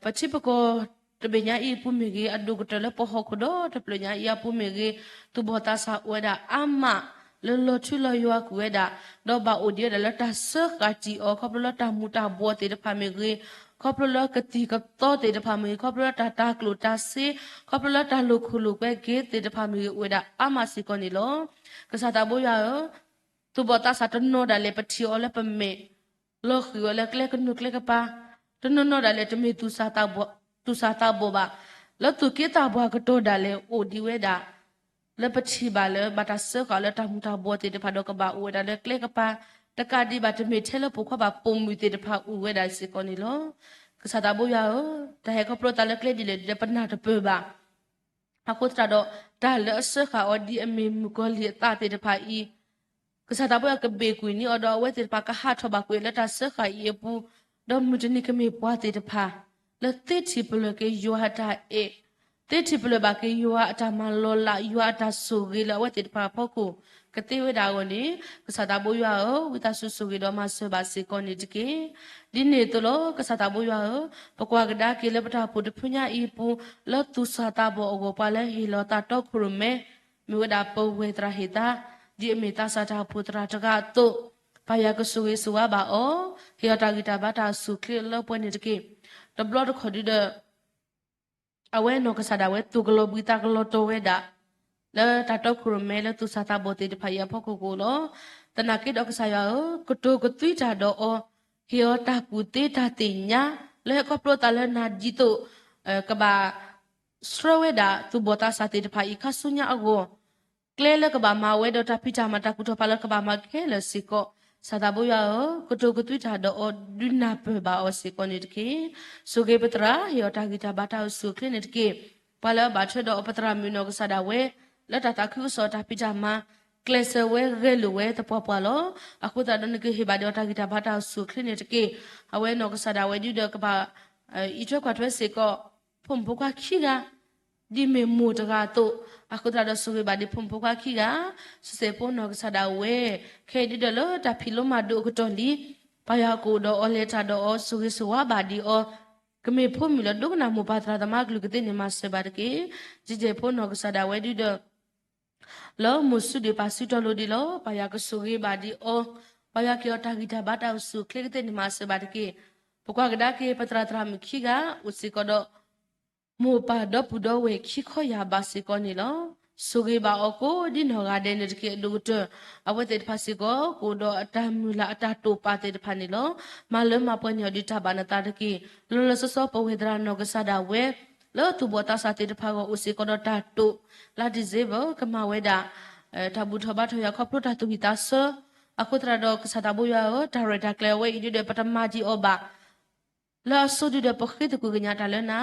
ပထံပကီၢ်တဘ့ၣ်ညါအံၤအပူၤမ့ၢ်ဂ့ၤ, အဒိၣ်ကတၢၢ်လၢပဟီၣ်ခိၣ်ဒီတဖျၢၣ်ညါအံၤအပူၤမ့ၢ်ဂ့ၤ, သူၣ်ဘီၣ်သးစၢ်အိၣ်ဝဲဒၣ်အါမး လၢလီၤထူလီၤယိာ်ကွံာ်ဝဲဒၣ်, ဒီးဘၣ်အိၣ်ဒံးဝဲဒၣ်လၢတၢ်စၢဃာ်တံၢ်အီၤ ခီဖျိလၢတၢ်မူၤတၢ်ဘှီးသ့ၣ်တဖၣ်မ့ၢ်ဂ့ၤ, ခီဖျိလၢကသံၣ်ကသီသ့ၣ်တဖၣ်မ့ၢ်ဂ့ၤ, ခီဖျိလၢတၢ်တၤကျိၣ်တၤစ့, ခီဖျိလၢတၢ်လိာ်ခိၣ်လိာ်ကွဲက့ၤသ့ၣ်တဖၣ်မ့ၢ်ဂ့ၤ အိၣ်ဝဲဒၣ်အါမးစ့ၢ်ကီးန့ၣ်လီၤ. ကစၢ်သးဘိယွၤဧၢ, သူၣ်ဘီၣ်သးစၢ်တနီၤဒၣ်လဲာ် ပထံၣ်အီၤလၢပမဲာ် လီၤဃံၤဝဲလၢကျဲကနူၤကျဲကပၤ, တနီၤနီၤဒၣ်လဲာ် တမ့ၢ်သူၣ်စၢ်သးဘီၣ်ဘၣ်, လၢသူၣ်က့သးပှၢ်ကတီၢ်ဒၣ်လဲာ်အိၣ်ဒံးဝဲဒၣ် လၢပထံၣ်ဘၣ်လၢဘၣ်တၢ်စၢဃာ်လၢတၢ်မူၤတၢ်ဘှီးသ့ၣ်တဖၣ်ဒီးကဘၣ်အိၣ်ဝဲဒၣ်လၢကျဲကပၤ, တကးဒံးဘၣ် တမ့ၢ်ထဲလၢပိာ်ခွါဘၣ်ပိာ်မုၣ်သ့ၣ်တဖၣ်အိၣ်ဝဲဒၣ်စ့ၢ်ကီးန့ၣ်လီၤ. ကစၢ်သးဘိယွၤဧၢ, တၢ်ဟဲခီဖျိသးလၢကျဲဒ်လဲၣ်ဒ်လဲၣ်ပနၢ်တပၢၢ်ဘၣ် အဃိသတးဒီး တၢ်လၢအစၢဃာ်အီၤဒ်အမ့ၢ်မုၣ်ကီၤလံၢ်အသးသ့ၣ်တဖၣ်အံၤ, ကစၢ်သးဘိယွၤကဘ့ၣ်ကွံာ်န့ၢ်အီၤဒီးအဝဲသ့ၣ်တဖၣ်ကဟးထီၣ်ဘၣ်ကွံာ်လၢတၢ်စၢဃာ်အံၤအပူၤ, ဒီးမုၢ်တနံၤကမ့ၢ်ပှၤသ့ၣ်တဖၣ် လၢသ့ထံၣ်ပလၢၢ်က့ၤယွၤအတၢ်အဲၣ်, သ့ထံၣ်ပလၢၢ်ဘၣ်က့ၤယွၤအတၢ်မၤလီၤလး ယွၤအတၢ်ဆိၣ်ဂ့ၤလၢအဝဲသ့ၣ်တဖၣ်အဖီခိၣ် ကသ့ဝဲဒၣ်အဂီၢ်န့ၣ်, ကစၢ်သးဘိယွၤဧၢ, ဝံသးစူၤဆိၣ်ဂ့ၤဒီးမၤစၢၤဘၣ်စ့ၢ်ကီးန့ၣ်တက့ၢ်. ဒ်န့ၣ်အသိးလီၤ. ကစၢ်သးဘိယွၤဧၢ, ပကွၢ်ကဒါက့ၤလၢပတၢ်အိၣ်ဖှိၣ်တဖုညါအံၤအပူၤ, လၢသူၣ်စၢ်သးဘီၣ်အဂီၢ် ပှၤလၢဟ့ၣ်လီၤသးတီခိၣ်ရိၣ်မဲ မ့ၢ်ဝဲဒၣ်ပဝဲၢ်သရၣ်ဟ့ၣ်သါ, ဒ်အမ့ၢ်သးစၢ်တၢ်အိၣ်ဖှိၣ်သရၣ်တဂၤအသိး, ပၢ်ယွၤကဆိၣ်ဂ့ၤဆိၣ်ဝါဘၣ်အီၤ, ဟ့ၣ်အီၤတၢ်ဂံၢ်တၢ်ဘါတၢ်အိၣ်ဆူၣ်အိၣ်ချ့လၢပှဲၤန့ၣ်တက့ၢ်. တဘျီတခီၣ်ဒုဒီး အဝဲနီၢ်ကစၢ်ဒၣ်ဝဲ သူၣ်ကလီၤဘှံးသးကလီၤတီၤဝဲဒၣ် လၢတၢ်တီခိၣ်ရိၣ်မဲလၢသူၣ်စၢ်သးဘီၣ်သ့ၣ်တဖၣ်အံၤအဖီခိၣ်ကအိၣ်လီၤ. သနာ်က့ဒီးကစၢ်ယွၤဧၢ, ကတိၤကသွံတၢ်ဒီးအီၤ, ဟ့ၣ်အီၤတၢ်ကူၣ်သ့တၢ်သ့ၣ်ညါ, လၢဟဲခီဖျိသးလၢနၤဒ်သိး ကဘၣ် ဆှၢဝဲဒၣ်သူၣ်ဘီၣ်သးစၢ်သ့ၣ်တဖၣ်အံၤခါဆူညါအဂီၢ်, ကျဲလၢကဘၣ်မၤဝဲဒီးတၢ်ဖံးတၢ်မၤတၢ်ကူၣ်ထီၣ်ဖးလၢကဘၣ်မၤခဲလၢာ်စ့ၢ်ကီး, ကစၢ်သးဘိယွၤဧၢ, ကတိၤကသွံတၢ်ဒီးအီၤဒုးနၢ်ပၢၢ်ဘၣ်အီၤစ့ၢ်ကီးန့ၣ်တက့ၢ်. ဆိၣ်ဂ့ၤပသရၣ်, ဟ့ၣ်အီၤတၢ်ဂံၢ်တၢ်ဘါတၢ်အိၣ်ဆူၣ်အိၣ်ချ့န့ၣ်တက့ၢ်. ပှၤလၢအဘၣ်ထွဲဒီးအပသရၣ်မုၣ်နီၢ်ကစၢ်ဒၣ်ဝဲ လၢတၢ်သးခုကစီၣ်တၢ်ဖံးတၢ်မၤ ကျဲးစၢးဝဲဂဲၤလိာ်ဝဲသပှၢ်ပှၢ်လီၤ. အဃိသတးဒီးနကဟ့ၣ်ဘၣ်ဒံးအီၤတၢ်ဂံၢ်တၢ်ဘါတၢ်အိၣ်ဆူၣ်အိၣ်ချ့န့ၣ်တက့ၢ်. အဝဲနီၢ်ကစၢ်ဒၣ်ဝဲဒုဒီးကဘၣ် အံးထွဲကွၢ်ထွဲစ့ၢ်ကီး ဖိမုၣ်ဖိခွါခံဂၤ ဒ်မ့ၢ်မိၢ်တဂၤအသိး, အဃိသတးဒီးဆိၣ်ဂ့ၤဘၣ်ဒံးဖိမုၣ်ဖိခွါခံဂၤ, စံးဆဲးဖိနီၢ်ကစၢ်ဒၣ်ဝဲ, ခဲအံၤဒုဒီးလၢတၢ်ဖံးလိမၤဒိးအကတီၢ်လံ, ပၢ်ယွၤကအိၣ်ဒီးအီၤလဲၤတၢ်ဒီးအီၤ ဆိၣ်ဂ့ၤဆိၣ်ဝါဘၣ်ဒံးအီၤ, ကမ့ၢ်ဖိမုၣ်လၢဒိကနၣ်မိၢ်ပၢ်သရၣ်သမါကလုၢ်ကသ့န့ၣ်မၤစၢၤဘၣ်တက့ၢ်. စံးဆဲးဖိနီၢ်ကစၢ်ဒၣ်ဝဲဒုဒီး လၢမိၢ်စုဒံးပၢ်စုတီၤလိၤဒံးလီၤ. ပၢ်ယွၤကဆိၣ်ဂ့ၤဘၣ်ဒံးအီၤ, ပၢ်ယွၤက့ၤအီၤတၢ်ဂံၢ်တၢ်ဘါတၢ်အိၣ်ဆူၣ်အိၣ်ချ့ကသ့န့ၣ်မၤစၢၤဘၣ်တက့ၢ်. ပကွၢ်ကဒါက့ၤ ပသရၣ်သရၣ်မုၣ်ခံဂၤ အိၣ်စ့ၢ်ကီးဒီး မိၢ်ပၢ်ဒီပုၢ်ဒီဝဲၢ်ခံခီယာ်ဘၣ်စ့ၢ်ကီးန့ၣ်လီၤ. ဆိၣ်ဂ့ၤဘၣ်အီၤကိးဒ်နီၢ်ဂၤဒဲးန့ၣ်တက့ၢ်. အဒိၣ်ကတၢၢ် အဝဲသ့ၣ်တဖၣ်စ့ၢ်ကီး ကအိၣ်ဒီးအတၢ်မုၢ်လၢ်အတၢ်တိာ်ပာ်သ့ၣ်တဖၣ်န့ၣ်လီၤ. မၤလၢမၤပှဲၤန့ၢ်အီၤဒုးတၢ်ဘၣ်နသးတက့ၢ်. လီၤလီၤဆီဆီပဝဲၢ်သရၣ်နီၢ်ကစၢ်ဒၣ်ဝဲ လၢသူၣ်ဘီၣ်သးစၢ်သ့ၣ်တဖၣ်အဂီၢ်အိၣ်စ့ၢ်ကီးဒီးတၢ်တိာ် လါ December ကမၤဝဲဒၣ် တၢ်ဘူၣ်ထီၣ်ဘါထီၣ်ယွၤခီဖျိတၢ်သူၣ်ဝံၣ်သးဆၢ, အဃိသတးဒီးကစၢ်သးဘိယွၤဧၢ, တၢ်ရဲၣ်တၢ်ကျဲၤအဝဲအံၤဒုဒီး ပတမၤဒံးအီၤဘၣ် လၢအဆိဒုဒီးပဃ့သကွံာ်ကညးတၢ်လၢနၤ,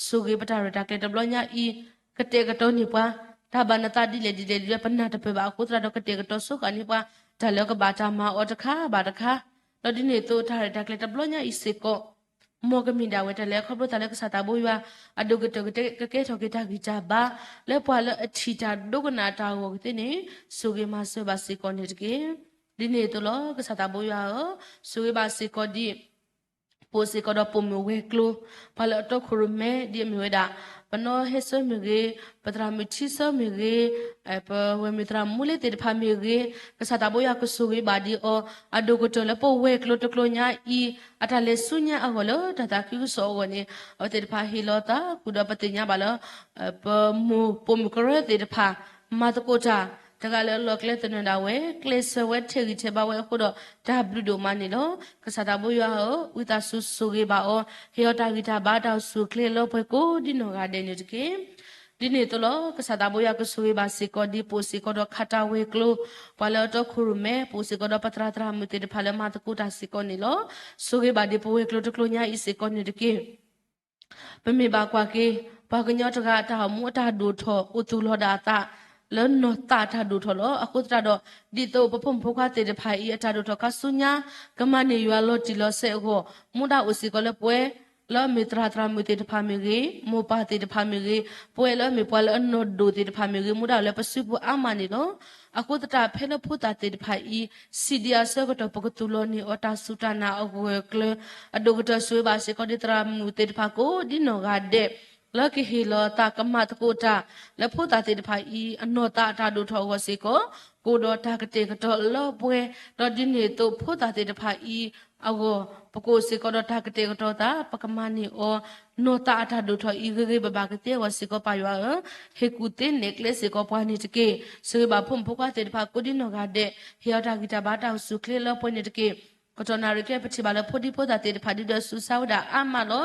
ဆိၣ်ဂ့ၤပတၢ်ရဲၣ်တၢ်ကျဲၤတဘျီညါအံၤ, ကတဲာ်ကတီၤန့ၢ်ပှၤ, တၢ်ဘၣ်နသးဒ်လဲၣ်ဒ်လဲၣ်ဒ်လဲၣ် ပနၢ်တပၢၢ်ဘၣ်အဃိသတးဒီး ကတဲာ်ကတီၤဆိဃာ်န့ၢ်ပှၤ, တၢ်လၢကဘၣ်တၢ်မၤအီၤတခါဘၣ်တခါ, ဒီးဒ်န့ၣ်အသိးတၢ်ရဲၣ်တၢ်ကျဲၤတဘျီညါအံၤစ့ၢ်ကီး မ်ကမ့ၢ်ဒၣ်ဝဲတၢ်လၢခီဖျိတၢ်လၢကစၢ်သးဘိယွၤ အဒိၣ်ကတၢၢ်ကကဲထီၣ်က့ၤတၢ်ဂံၢ်တၢ်ဘါ လၢပှၤလၢအထံၣ်တၢ်ဒိကနၣ်တၢ်အဂီၢ်ကသ့န့ၣ် ဆိၣ်ဂ့ၤမၤစၢၤဘၣ်စ့ၢ်ကီးန့ၣ်တက့ၢ်. ဒ်န့ၣ်အသိးလီၤ ကစၢ်သးဘိယွၤဧၢ, ဆိၣ်ဂ့ၤဘၣ်စ့ၢ်ကီးဒ် ပိာ်စ့ၢ်ကီးဒီးပိာ်မုၣ်ဝဲၤကျိၤ, ပှၤလၢအတီခိၣ်ရိၣ်မဲ ဒ်အမ့ၢ်ဝဲဒၣ် ပနီၢ်ဟဲဆၢမ့ၢ်ဂ့ၤ, ပသရၣ်မုၣ်ထံဆၢမ့ၢ်ဂ့ၤ, ပဝဲၢ်မုၣ်သရၣ်မုၣ်မူလ့သ့ၣ်တဖၣ်မ့ၢ်ဂ့ၤ, ကစၢ်သးဘိယွၤကဆိၣ်ဂ့ၤဘၣ်ဒံးအီၤ, အဒိၣ်ကတၢၢ်လၢပဝဲၤကျိၤတကျိၤညါအံၤ အတၢ်လဲၤဆူညါအဂီၢ်လၢတၢ်သးခုကစီၣ်အဂီၢ်န့ၣ် အဝဲသ့ၣ်တဖၣ်ဟ့ၣ်လီၤသးဃုာ်ဒီးပသ့ၣ်ညါဘၣ်လၢ ပမိၢ်ပိာ်မုၣ်ကရၢသ့ၣ်တဖၣ် မၤသကိးတၢ် တဂၤလၢအလီၢ်ကျဲသနၢၣ်ဒၣ်ဝဲ ကျဲးစၢးဝဲထဲးဂံၢ်ထဲးဘါဝဲအဃိဒီး တၢ်ဘျုးဒိၣ်မးန့ၣ်လီၤ. ကစၢ်သးဘိယွၤဧၢ, ဝံသးစူၤဆိၣ်ဂ့ၤဘၣ်အီၤ, ဟ့ၣ်အီၤတၢ်ဂံၢ်တၢ်ဘါတၢ်အိၣ်ဆူၣ်အိၣ်ချ့လၢပှဲၤကိးဒ်နီၢ်ဂၤဒဲးန့ၣ်တက့ၢ်. ဒ်န့ၣ်အသိးလီၤ ကစၢ်သးဘိယွၤကဆိၣ်ဂ့ၤဘၣ်စ့ၢ်ကီးဒ်ပိာ်စ့ၢ်ကီးဒီးခးတၢ်ဝဲၤကျိၤ, ပှၤလၢအတီခိၣ်ရိၣ်မဲ ပိာ်စ့ၢ်ကီးဒီးပသရၣ်သရၣ်မုၣ်သ့ၣ်တဖၣ်လၢမၤသကိးတၢ်စ့ၢ်ကီးန့ၣ်လီၤ. ဆိၣ်ဂ့ၤဘၣ်ဒ်ပဝဲၤကျိၤတကျိၤညါအံၤစ့ၢ်ကီးန့ၣ်တက့ၢ်. ပမ့ၢ်ဘၣ်ကွၢ်က့ၤ ပှၤကညီတဂၤအတၢ်အိၣ်မူအတၢ်ဒိၣ်ထီၣ် အိၣ်သူၣ်လီၤဒၣ်အသး လၢနီၢ်သးအတၢ်ဒိၣ်ထီၣ်လီၤ. အဃိသတးဒီး ဒ်သိးပဖိမုၣ်ဖိခွါသ့ၣ်တဖၣ်အံၤ အတၢ်ဒိၣ်ထီၣ်ခါဆူညါ ကမၤန့ၢ်ယွၤလီၤတံၢ်လီၤဆဲးအဂီၢ် မူဒါအိၣ်စ့ၢ်ကီးလၢပဝဲ လၢအမ့ၢ်သရၣ်သရၣ်မုၣ်သ့ၣ်တဖၣ်မ့ၢ်ဂ့ၤ, မိၢ်ပၢ်သ့ၣ်တဖၣ်မ့ၢ်ဂ့ၤ, ပဝဲလၢအမ့ၢ်ပှၤလၢအနီၢ်ဒိၣ်သ့ၣ်တဖၣ်မ့ၢ်ဂ့ၤ မူဒါအိၣ်လၢပစုပူၤအါမးန့ၣ်လီၤ. အဃိသတး ဖဲလၢဖိသၣ်သ့ၣ်တဖၣ်အံၤ စံးဒံးအဆၢကတီၢ် ပကသူၣ်လီၤန့ၢ်အီၤတၢ်စူၢ်တၢ်နာ်အဂၢၢ်အကျၢၤ အဒိၣ်ကတၢၢ်ဆိၣ်ဂ့ၤဘၣ်စ့ၢ်ကီးဒ်သရၣ်မုၣ်သ့ၣ်တဖၣ်ကိးဒ်နီၢ်ဂၤဒဲး လၢကဟ့ၣ်လီၤသးကမၤသကိးတၢ် လၢဖိသၣ်သ့ၣ်တဖၣ်အံၤ အနီၢ်သးအတၢ်ဒိၣ်ထီၣ်အဂီၢ်စ့ၢ်ကီး ကအိၣ်ဒီးတၢ်ကတဲာ်ကတီၤလၢပှဲၤ ဒီးဒ်န့ၣ်အသိးဖိသၣ်သ့ၣ်တဖၣ်အံၤအဂီၢ် ပကအိၣ်စ့ၢ်ကီးဒီးတၢ်ကတဲာ်ကတီၤသး ပကမၤန့ၢ်အီၤ နီၢ်သးအတၢ်ဒိၣ်ထီၣ်အံၤ ဂ့ၤဂ့ၤဘၣ်ဘၣ်ကသ့အဂီၢ်စ့ၢ်ကီးပၢ်ယွၤဧၢ, ဟ့ၣ်ကူၣ်သ့နဲၣ်ကျဲစ့ၢ်ကီးပှၤန့ၣ်တက့ၢ်. ဆိၣ်ဂ့ၤဘၣ်ဖိမုၣ်ဖိခွါသ့ၣ်တဖၣ်ကိးဒ်နီၢ်ဂၤဒဲး ဟ့ၣ်အီၤတၢ်ဂံၢ်တၢ်ဘါတၢ်အိၣ်ဆူၣ်အိၣ်ချ့လၢပှဲၤန့ၣ်တက့ၢ်. ကတီၢ်နၣ်ရံၣ်ခဲ ပထံၣ်ဘၣ်လၢဖိဒံဖိသၣ်သ့ၣ်တဖၣ်ဒုဒီးစူးစါဝဲဒၣ်အါမးလီၤ.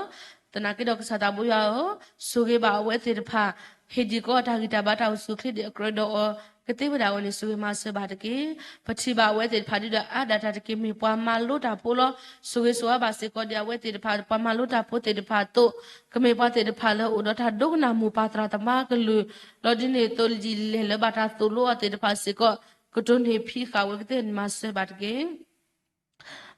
သနာ်က့ဒီးကစၢ်သးဘိယွၤဧၢ, ဆိၣ်ဂ့ၤဘၣ်အဝဲသ့ၣ်တဖၣ် ဟ့ၣ်ဒံးကီးအတၢ်ဂံၢ်တၢ်ဘါတၢ်အိၣ်ဆူၣ်အိၣ်ချ့ဒ်အကြၢးဒီးအီၤကသ့ဝဲဒၣ်အဂီၢ်န့ၣ် ဆိၣ်ဂ့ၤမၤစၢၤဘၣ်တက့ၢ်. ပထံၣ်ဘၣ်အဝဲသ့ၣ်တဖၣ်ဒုဒီးအါဒၣ်တၢ်တက့ၢ် မ့ၢ်ပှၤမၤလိတၢ်ဖိလီၤ. ဆိၣ်ဂ့ၤဆိၣ်ဝါဘၣ်စ့ၢ်ကီးဒ်အဝဲသ့ၣ်တဖၣ် ပှၤမၤလိတၢ်ဖိသ့ၣ်တဖၣ်အသိး ကမ့ၢ်ပှၤသ့ၣ်တဖၣ်လၢအိၣ်ဒီးတၢ်ဒိကနၣ်မိၢ်ပၢ်သရၣ်သမါကလုၢ် ဒီးဒ်န့ၣ်အသိးလံာ်လဲၢ်လၢဘၣ်တၢ်သိၣ်လိအီၤသ့ၣ်တဖၣ်စ့ၢ်ကီး ကတိၤန့ၢ်ဖံးဃာ်ဝဲကသ့န့ၣ် မၤစၢၤဘၣ်တက့ၢ်.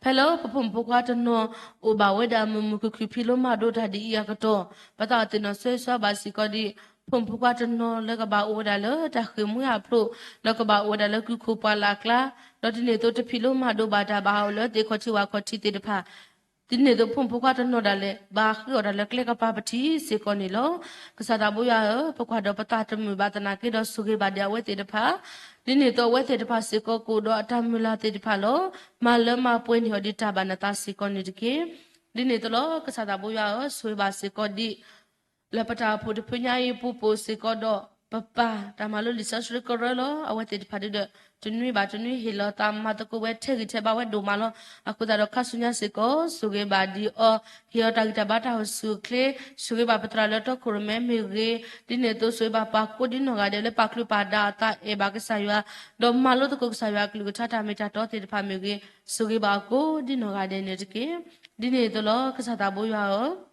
ဖဲလၢပဖိမုၣ်ဖိခွါတနီၤ အိၣ်ဘၣ်ဝဲဒၣ်မုာ်မုာ်ခုၣ်ခုၣ်ဖံးလိမၤဒိးတၢ်ဒ်အံၤအကတီၢ် ပသးအိၣ်သ့ၣ်နီၣ်ဆၢဂ့ၤဆၢဝါဘၣ်စ့ၢ်ကီးဒ် ဖိမုၣ်ဖိခွါတနီၤလၢကဘၣ်အိၣ်ဝဲဒၣ်လၢတၢ်ဃ့ၢ်မှံဟးဖျိး လၢကဘၣ်အိၣ်ဝဲဒၣ်လၢကုၢ်ခိၣ်ပှၢ်လၢ်ကျါ ဒီးဒ်န့ၣ်အသိးတဖံးလိမၤဒိးဘၣ်တၢ်ဘၣ်ဟးဂီၤလၢသ့ၣ်ခီၣ်ထံးဝၣ်ခီၣ်ထံးသ့ၣ်တဖၣ် ဒ်န့ၣ်အသိးဖိမုၣ်ဖိခွါတနီၤဒၣ်လဲာ် ဘၣ်ဃ့အီၣ်တၢ်လၢကျဲကပၤပထံၣ်စ့ၢ်ကီးန့ၣ်လီၤ. ကစၢ်သးဘိယွၤဧၢ, ပကွၢ်ဒီးပသးတမုာ်ဘၣ်သနာ်က့ဒီးဆိၣ်ဂ့ၤဘၣ်ဒံးအဝဲသ့ၣ်တဖၣ် ဒ်န့ၣ်အသိးအဝဲသ့ၣ်တဖၣ်စ့ၢ်ကီးကအိၣ်ဒီးအတၢ်မုၢ်လၢ်သ့ၣ်တဖၣ်လီၤ. မၤလၢမၤပှဲၤန့ၢ်အီၤဒ်တၢ်ဘၣ်နသးစ့ၢ်ကီးန့ၣ်တက့ၢ်. ဒ်န့ၣ်အသိးလီၤ. ကစၢ်သးဘိယွၤဧၢ, ဆိၣ်ဂ့ၤဘၣ်စ့ၢ်ကီးဒ် လၢပတၢ်အိၣ်ဖှိၣ်တဖုညါအံၤပူၤပိာ်စ့ၢ်ကီးဒီး ပပၢ်တၢ်မၤလိလံာ်စီဆှံကရၢလီၤ. အဝဲသ့ၣ်တဖၣ်ဒုဒီး တနွံဘၣ်တနွံဟ့ၣ်လီၤသးမၤသကိးဝဲထဲးဂံၢ်ထဲးဘါဝဲဒိၣ်မးလီၤ. အဃိသတးဒီးခါဆူညါစ့ၢ်ကီး ဆိၣ်ဂ့ၤဘၣ်ဒံးအီၤ, ဟ့ၣ်အီၤတၢ်ဂံၢ်တၢ်ဘါတၢ်အိၣ်ဆူၣ်အိၣ်ချ့, ဆိၣ်ဂ့ၤဘၣ်ပသရၣ်လၢတီခိၣ်ရိၣ်မဲမ့ၢ်ဂ့ၤ, ဒ်န့ၣ်အသိးဆိၣ်ဂ့ၤဘၣ်ပှၤကိးဒ်နီၢ်ဂၤဒဲးလၢပာ်ချုးပာ်ဒါအသးအဲၣ်ဘၣ်ကစၢ်ယွၤ, ဒီးမၤလိသကိးကစၢ်ယွၤအကလုၢ်ကထါတၢ်မ့ၢ်တၢ်တီသ့ၣ်တဖၣ်မ့ၢ်ဂ့ၤ, ဆိၣ်ဂ့ၤဘၣ်အကိးဒ်နီၢ်ဂၤဒဲးန့ၣ်တက့ၢ်. ဒ်န့ၣ်အသိးလီၤ. ကစၢ်သးဘိယွၤဧၢ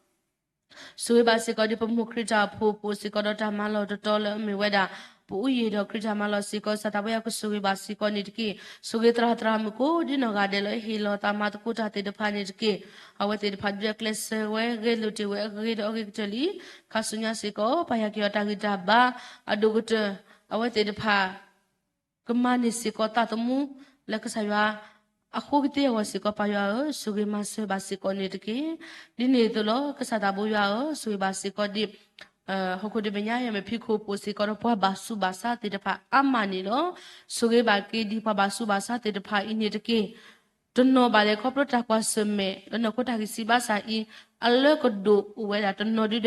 ဆိၣ်ဂ့ၤဘၣ်စ့ၢ်ကီးဒ်ပမိၢ်ခရံာ်တၢ်အိၣ်ဖှိၣ် ပိာ်စ့ၢ်ကီးဒီးတၢ်မၤလီၢ်တတီၤလၢအမ့ၢ်ဝဲဒၣ် ပအူယံာ်ဒီးခရံာ်တၢ်မၤလီၢ်စ့ၢ်ကီး ကစၢ်သးဘိယွၤကဆိၣ်ဂ့ၤဘၣ်စ့ၢ်ကီးန့ၣ်တက့ၢ်. ဆိၣ်ဂ့ၤသရၣ်သရၣ်မုၣ်ကိးဒ်နီၢ်ဂၤဒဲးလၢဟ့ၣ်လီၤသးမၤသကိးတၢ်သ့ၣ်တဖၣ်န့ၣ်တက့ၢ်. အဝဲသ့ၣ်တဖၣ်ဒုးကျဲးစၢးဝဲဂဲၤလိာ်တ့ၢ်ဝဲအဂ့ၤဒီးအဂ့ၤကတၢၢ်လံ. ခါဆူညါစ့ၢ်ကီး ပၢ်ယွၤက့ၤအီၤတၢ်ဂံၢ်တၢ်ဘါ အဒိၣ်ကတၢၢ် အဝဲသ့ၣ်တဖၣ် ကမၤန့ၢ်စ့ၢ်ကီးသးသမူ လၢကစၢ်ယွၤ အဃိကသ့အဂီၢ်စ့ၢ်ကီး ပၢ်ယွၤဧၢ, ဆိၣ်ဂ့ၤမၤစၢၤဘၣ်စ့ၢ်ကီးန့ၣ်တက့ၢ်. ဒ်န့ၣ်အသိးလီၤ. ကစၢ်သးဘိယွၤဧၢ, ဆိၣ်ဂ့ၤဘၣ်စ့ၢ်ကီးဒ် ဟီၣ်ခိၣ်ဒီဘ့ၣ်ညါ ယမ့ၢ်ဖံးခိၣ်ပိာ်စ့ၢ်ကီးဒီးပှၤဘၣ်ဆူးဘၣ်ဆါသ့ၣ်တဖၣ်အါမးန့ၣ်လီၤ. ဆိၣ်ဂ့ၤဘၣ်က့ၤဒ်ပှၤဘၣ်ဆူးဘၣ်ဆါသ့ၣ်တဖၣ်အံၤန့ၣ်တက့ၢ်. တနီၤဘၣ်လဲၤခီဖျိတၢ်ကွၢ်ဆၢၣ်မဲာ် လၢနီၢ်ခိတၢ်ဂံၢ်စၢ်ဘါစၢ်အံၤ အလၢကဒိၣ်အိၣ်ဝဲဒၣ်တနီၤဒုဒီး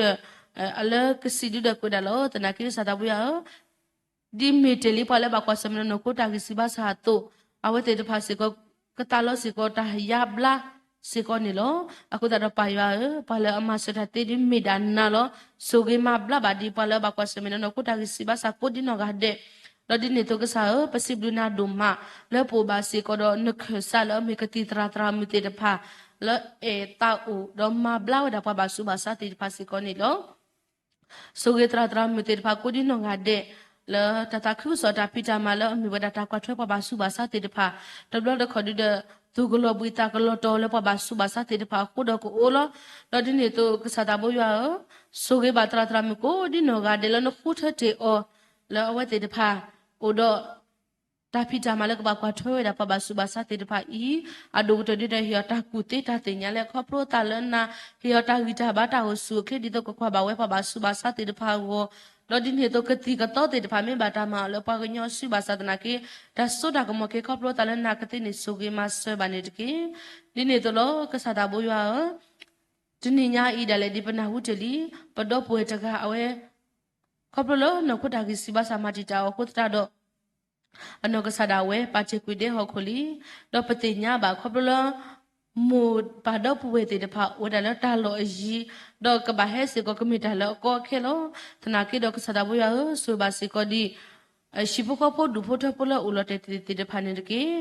အလၢကစံးဒုဒီးကွဲးဒၣ်လီၤ. သနာ်က့ကစၢ်သးဘိယွၤဧၢ ဒ်မ့ၢ်တ့ၢ်လံပှၤလၢဘၣ်ကွၢ်ဆၢၣ်မဲာ်လၢနီၢ်ခိတၢ်ဂံၢ်စၢ်ဘါစၢ်အသိး အဝဲသ့ၣ်တဖၣ်စ့ၢ်ကီး ကသးလီစ့ၢ်ကီးတၢ်ယါဘျါစ့ၢ်ကီးန့ၣ်လီၤ. အဃိသတးဒီးပၢ်ယွၤဧၢ, ပှၤလၢအမၤစၢၤတၢ်သ့ဒ်မ့ၢ်ဒၣ်နၤလီၤ. ဆိၣ်ဂ့ၤမၤဘျါဘၣ်ဒ်ပှၤလၢအဘၣ်ကွၢ်ဆၢၣ်မဲာ်လၢနီၢ်ခိတၢ်ဂံၢ်စၢ်ဘါစၢ်ကိးဒ်နီၢ်ဂၤဒဲး ဒီးဒ်န့ၣ်အသိးကစၢ်ဧၢ, ပစံးဘျုးနၤဒိၣ်မး လၢပအိၣ်ဘၣ်စ့ၢ်ကီးဒီးနခၢၣ်စးလၢအမ့ၢ်ကသံၣ်သရၣ်သရၣ်မုၣ်သ့ၣ်တဖၣ် လၢအဲၣ်သးအိၣ် ဒီးမၤဘျါဝဲဒၣ်ပှၤဘၣ်ဆူးဘၣ်ဆါသ့ၣ်တဖၣ်စ့ၢ်ကီးန့ၣ်လီၤ. ဆိၣ်ဂ့ၤသရၣ်သရၣ်မုၣ်သ့ၣ်တဖၣ်ကိးဒ်နီၢ်ဂၤဒဲး လၢတၢ်သးခုကစီၣ်တၢ်ဖံးတၢ်မၤလၢအမ့ၢ်ဝဲဒၣ်တၢ်ကွၢ်ထွဲပှၤဘၣ်ဆူးဘၣ်ဆါသ့ၣ်တဖၣ်, တဘျီတခီၣ်ဒုဒီး သူၣ်ကလီၤဘှံးသးကလီၤတီၤလၢပှၤဘၣ်ဆူးဘၣ်ဆါသ့ၣ်တဖၣ်အဃိဒီးကအိၣ်လီၤ. ဒီးဒ်န့ၣ်အသိး ကစၢ်သးဘိယွၤဧၢ, ဆိၣ်ဂ့ၤဘၣ်သရၣ်သရၣ်မုၣ်ကိးဒ်နီၢ်ဂၤဒဲးလၢနဃုထၢတ့ၢ်အီၤ လၢအဝဲသ့ၣ်တဖၣ် အိၣ်ဒီး တၢ်ဖံးတၢ်မၤလၢကဘၣ်ကွၢ်ထွဲဝဲဒၣ်ပှၤဘၣ်ဆူးဘၣ်ဆါသ့ၣ်တဖၣ်အံၤ, အဒိၣ်ကတၢၢ်ဒုဒီးဟ့ၣ်အီၤတၢ်ကူၣ်သ့တၢ်သ့ၣ်ညါလၢခီဖျိသးလၢနၤ, ဟ့ၣ်အီၤတၢ်ဂံၢ်တၢ်ဘါတၢ်အိၣ်ဆူၣ်အိၣ်ချ့ဒ်သိးကကွၢ်ဘၣ်ဝဲပှၤဘၣ်ဆူးဘၣ်ဆါသ့ၣ်တဖၣ်အဂီၢ်, ဒီးဒ်န့ၣ်အသိးကသံၣ်ကသီသ့ၣ်တဖၣ်မ့ၢ်ဘၣ်တၢ်မၤအီၤလၢပှၤကညီအစုဘၣ်ဆၣ်သနာ်က့, တၢ်စိတၢ်ကမီၤက့ၤခီဖျိသးလၢနၤကသ့န့ၣ် ဆိၣ်ဂ့ၤမၤစၢၤဘၣ်န့ၣ်တက့ၢ်. ဒ်န့ၣ်အသိးလီၤ ကစၢ်သးဘိယွၤဧၢ, တနံၤညါအံၤဒၣ်လဲာ်ဒ်ပနၢ်ဟူတ့ၢ်လံ, ပဒီပုၢ်ဝဲၢ်တဂၤအဝဲ ခီဖျိလၢနီၢ်ခိတၢ်ဂံၢ်စၢ်ဘါစၢ်မၤတံာ်တာ်အီၤအဃိသတးဒီး အနီၢ်ကစၢ်ဒၣ်ဝဲ ပာ်တ့ၢ်ကွံာ်ဒဲဟီၣ်ခိၣ်လံ. ဒီးပသ့ၣ်ညါဘၣ်ခီဖျိလၢ မိၢ်ပၢ်ဒီပုၢ်ဝဲၢ်သ့ၣ်တဖၣ်အိၣ်ဝဲဒၣ်လၢတၢ်လီၢ်အယံၤ, ဒီးကဘၣ်ဟဲစ့ၢ်ကီးကမ့ၢ်တၢ်လၢအကီအခဲလီၤ. သနာ်က့ဒီးကစၢ်သးဘိယွၤဧၢ, ဆိၣ်ဂ့ၤဘၣ်စ့ၢ်ကီးဒ် ဟံၣ်ဖိဃီဖိဒူၣ်ဖိထၢဖိလၢအိၣ်လီၤတဲာ်သ့ၣ်တဖၣ်န့ၣ်တက့ၢ်.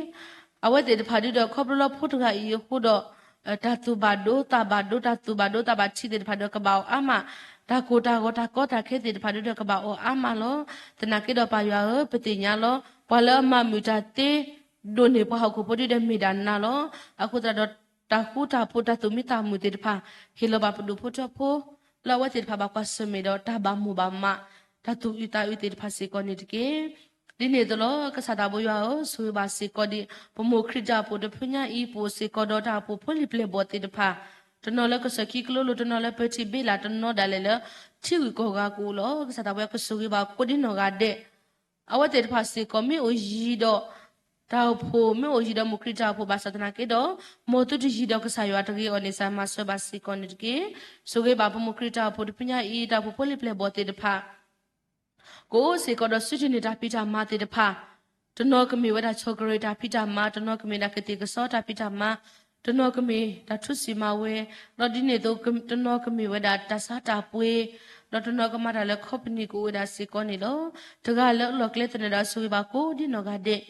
အဝဲသ့ၣ်တဖၣ်ဒုဒီးခီဖျိလၢဖိတဂၤအံၤအဃိဒီး တၢ်သူၣ်ဘၣ်ဒိသးဘၣ်ဒိ တၢ်သူၣ်ဘၣ်ဒိသးဘၣ်ထံးသ့ၣ်တဖၣ်ဒီးကဘၣ်အီၤအါမး, တၢ်ကိၢ်တၢ်ဂီၤတၢ်ကီတၢ်ခဲသ့ၣ်တဖၣ်ဒုဒီးကဘၣ်အီၤအါမးလီၤ. သနာ်က့ဒီးပၢ်ယွၤဧၢ, ပသ့ၣ်ညါလီၤ ပှၤလၢအမၤမုာ်တၢ်သ့ ဒိၣ်န့ၢ်ပှၤဟီၣ်ခိၣ်ဖိဒုဒီးမ့ၢ်ဒၣ်နၤလီၤ. အဃိသတးဒီး တၢ်ဃူတၢ်ဖိးတၢ်သူၣ်မံသးမုာ်သ့ၣ်တဖၣ် ဟ့ၣ်လီၤဘၣ်ပဒူၣ်ဖိထၢဖိ လၢအဝဲသ့ၣ်တဖၣ်ဘၣ်ကွၢ်ဆၢၣ်မဲာ်ဒီးတၢ်ဘၣ်မိၢ်ဘၣ်မး တၢ်သူၣ်အုးသးအုးသ့ၣ်တဖၣ်စ့ၢ်ကီးန့ၣ်တက့ၢ်. ဒ်န့ၣ်အသိးလီၤ ကစၢ်သးဘိယွၤဧၢ, ဆိၣ်ဂ့ၤဘၣ်စ့ၢ်ကီးဒ် ပမိၢ်ခရံာ်တၢ်အိၣ်ဖှိၣ်တဖုညါအံၤ ပအိၣ်စ့ၢ်ကီးဒီးတၢ်အိၣ်ဖှိၣ်ဖိလံၤပျဲၢ်ဘီၣ်သ့ၣ်တဖၣ်, တနီၤလၢကစၢၢ်ခံကလိလိၤ တနီၤလၢပၢထံဘ့လး တနီၤဒၣ်လဲာ်လၢ ထံဂုၤကီၢ်ဂၤကအိၣ်လီၤ. ကစၢ်သးဘိယွၤကဆိၣ်ဂ့ၤဘၣ်ကိးဒ်နီၢ်ဂၤဒဲး အဝဲသ့ၣ်တဖၣ်စ့ၢ်ကီး မ့ၢ်အိၣ်ယံၤဒီး တၢ်အိၣ်ဖှိၣ် မ့ၢ်အိၣ်ယံၤဒီးမိၢ်ခရံာ်တၢ်အိၣ်ဖှိၣ်ဘၣ်ဆၣ်သနာ်က့ဒီး မ်သုတယံၤဒီးကစၢ်ယွၤတဂ့ၤအီၤန့ၣ် ကစၢ်မၤစၢၤဘၣ်စ့ၢ်ကီးန့ၣ်တက့ၢ်. ဆိၣ်ဂ့ၤဘၣ်ပမိၢ်ခရံာ်တၢ်အိၣ်ဖှိၣ်တဖုညါအံၤ တၢ်အိၣ်ဖှိၣ်ဖိလံၤပျဲၢ်ဘီၣ်သ့ၣ်တဖၣ် ကအိၣ်စ့ၢ်ကီးဒီးစုထံၣ်န့ၢ်တၢ်ဖံးတၢ်မၤသ့ၣ်တဖၣ်, တနီၤကမ့ၢ်ဝဲဒၣ် ဆီၣ်ကရံး တၢ်ဖံးတၢ်မၤ, တနီၤကမ့ၢ်ဒၣ်ကသ့ၣ်ကစီတၢ်ဖံးတၢ်မၤ, တနီၤကမ့ၢ်တၢ်ထူစံၣ်မၤဝဲ, ဒီးဒ်န့ၣ်အသိး တနီၤကမ့ၢ်ဝဲဒၣ်တၢ်ဆါတၢ်ပှ့ၤ, ဒီးတနီၤကမၤတၢ်လၢ company ကအိၣ်ဝဲဒၣ်စ့ၢ်ကီးန့ၣ်လီၤ. တဂၤလၢအလီၢ်ကျဲသနၢၣ်ဒီးဆိၣ်ဂ့ၤဘၣ်ကိးဒ်နီၢ်ဂၤဒဲး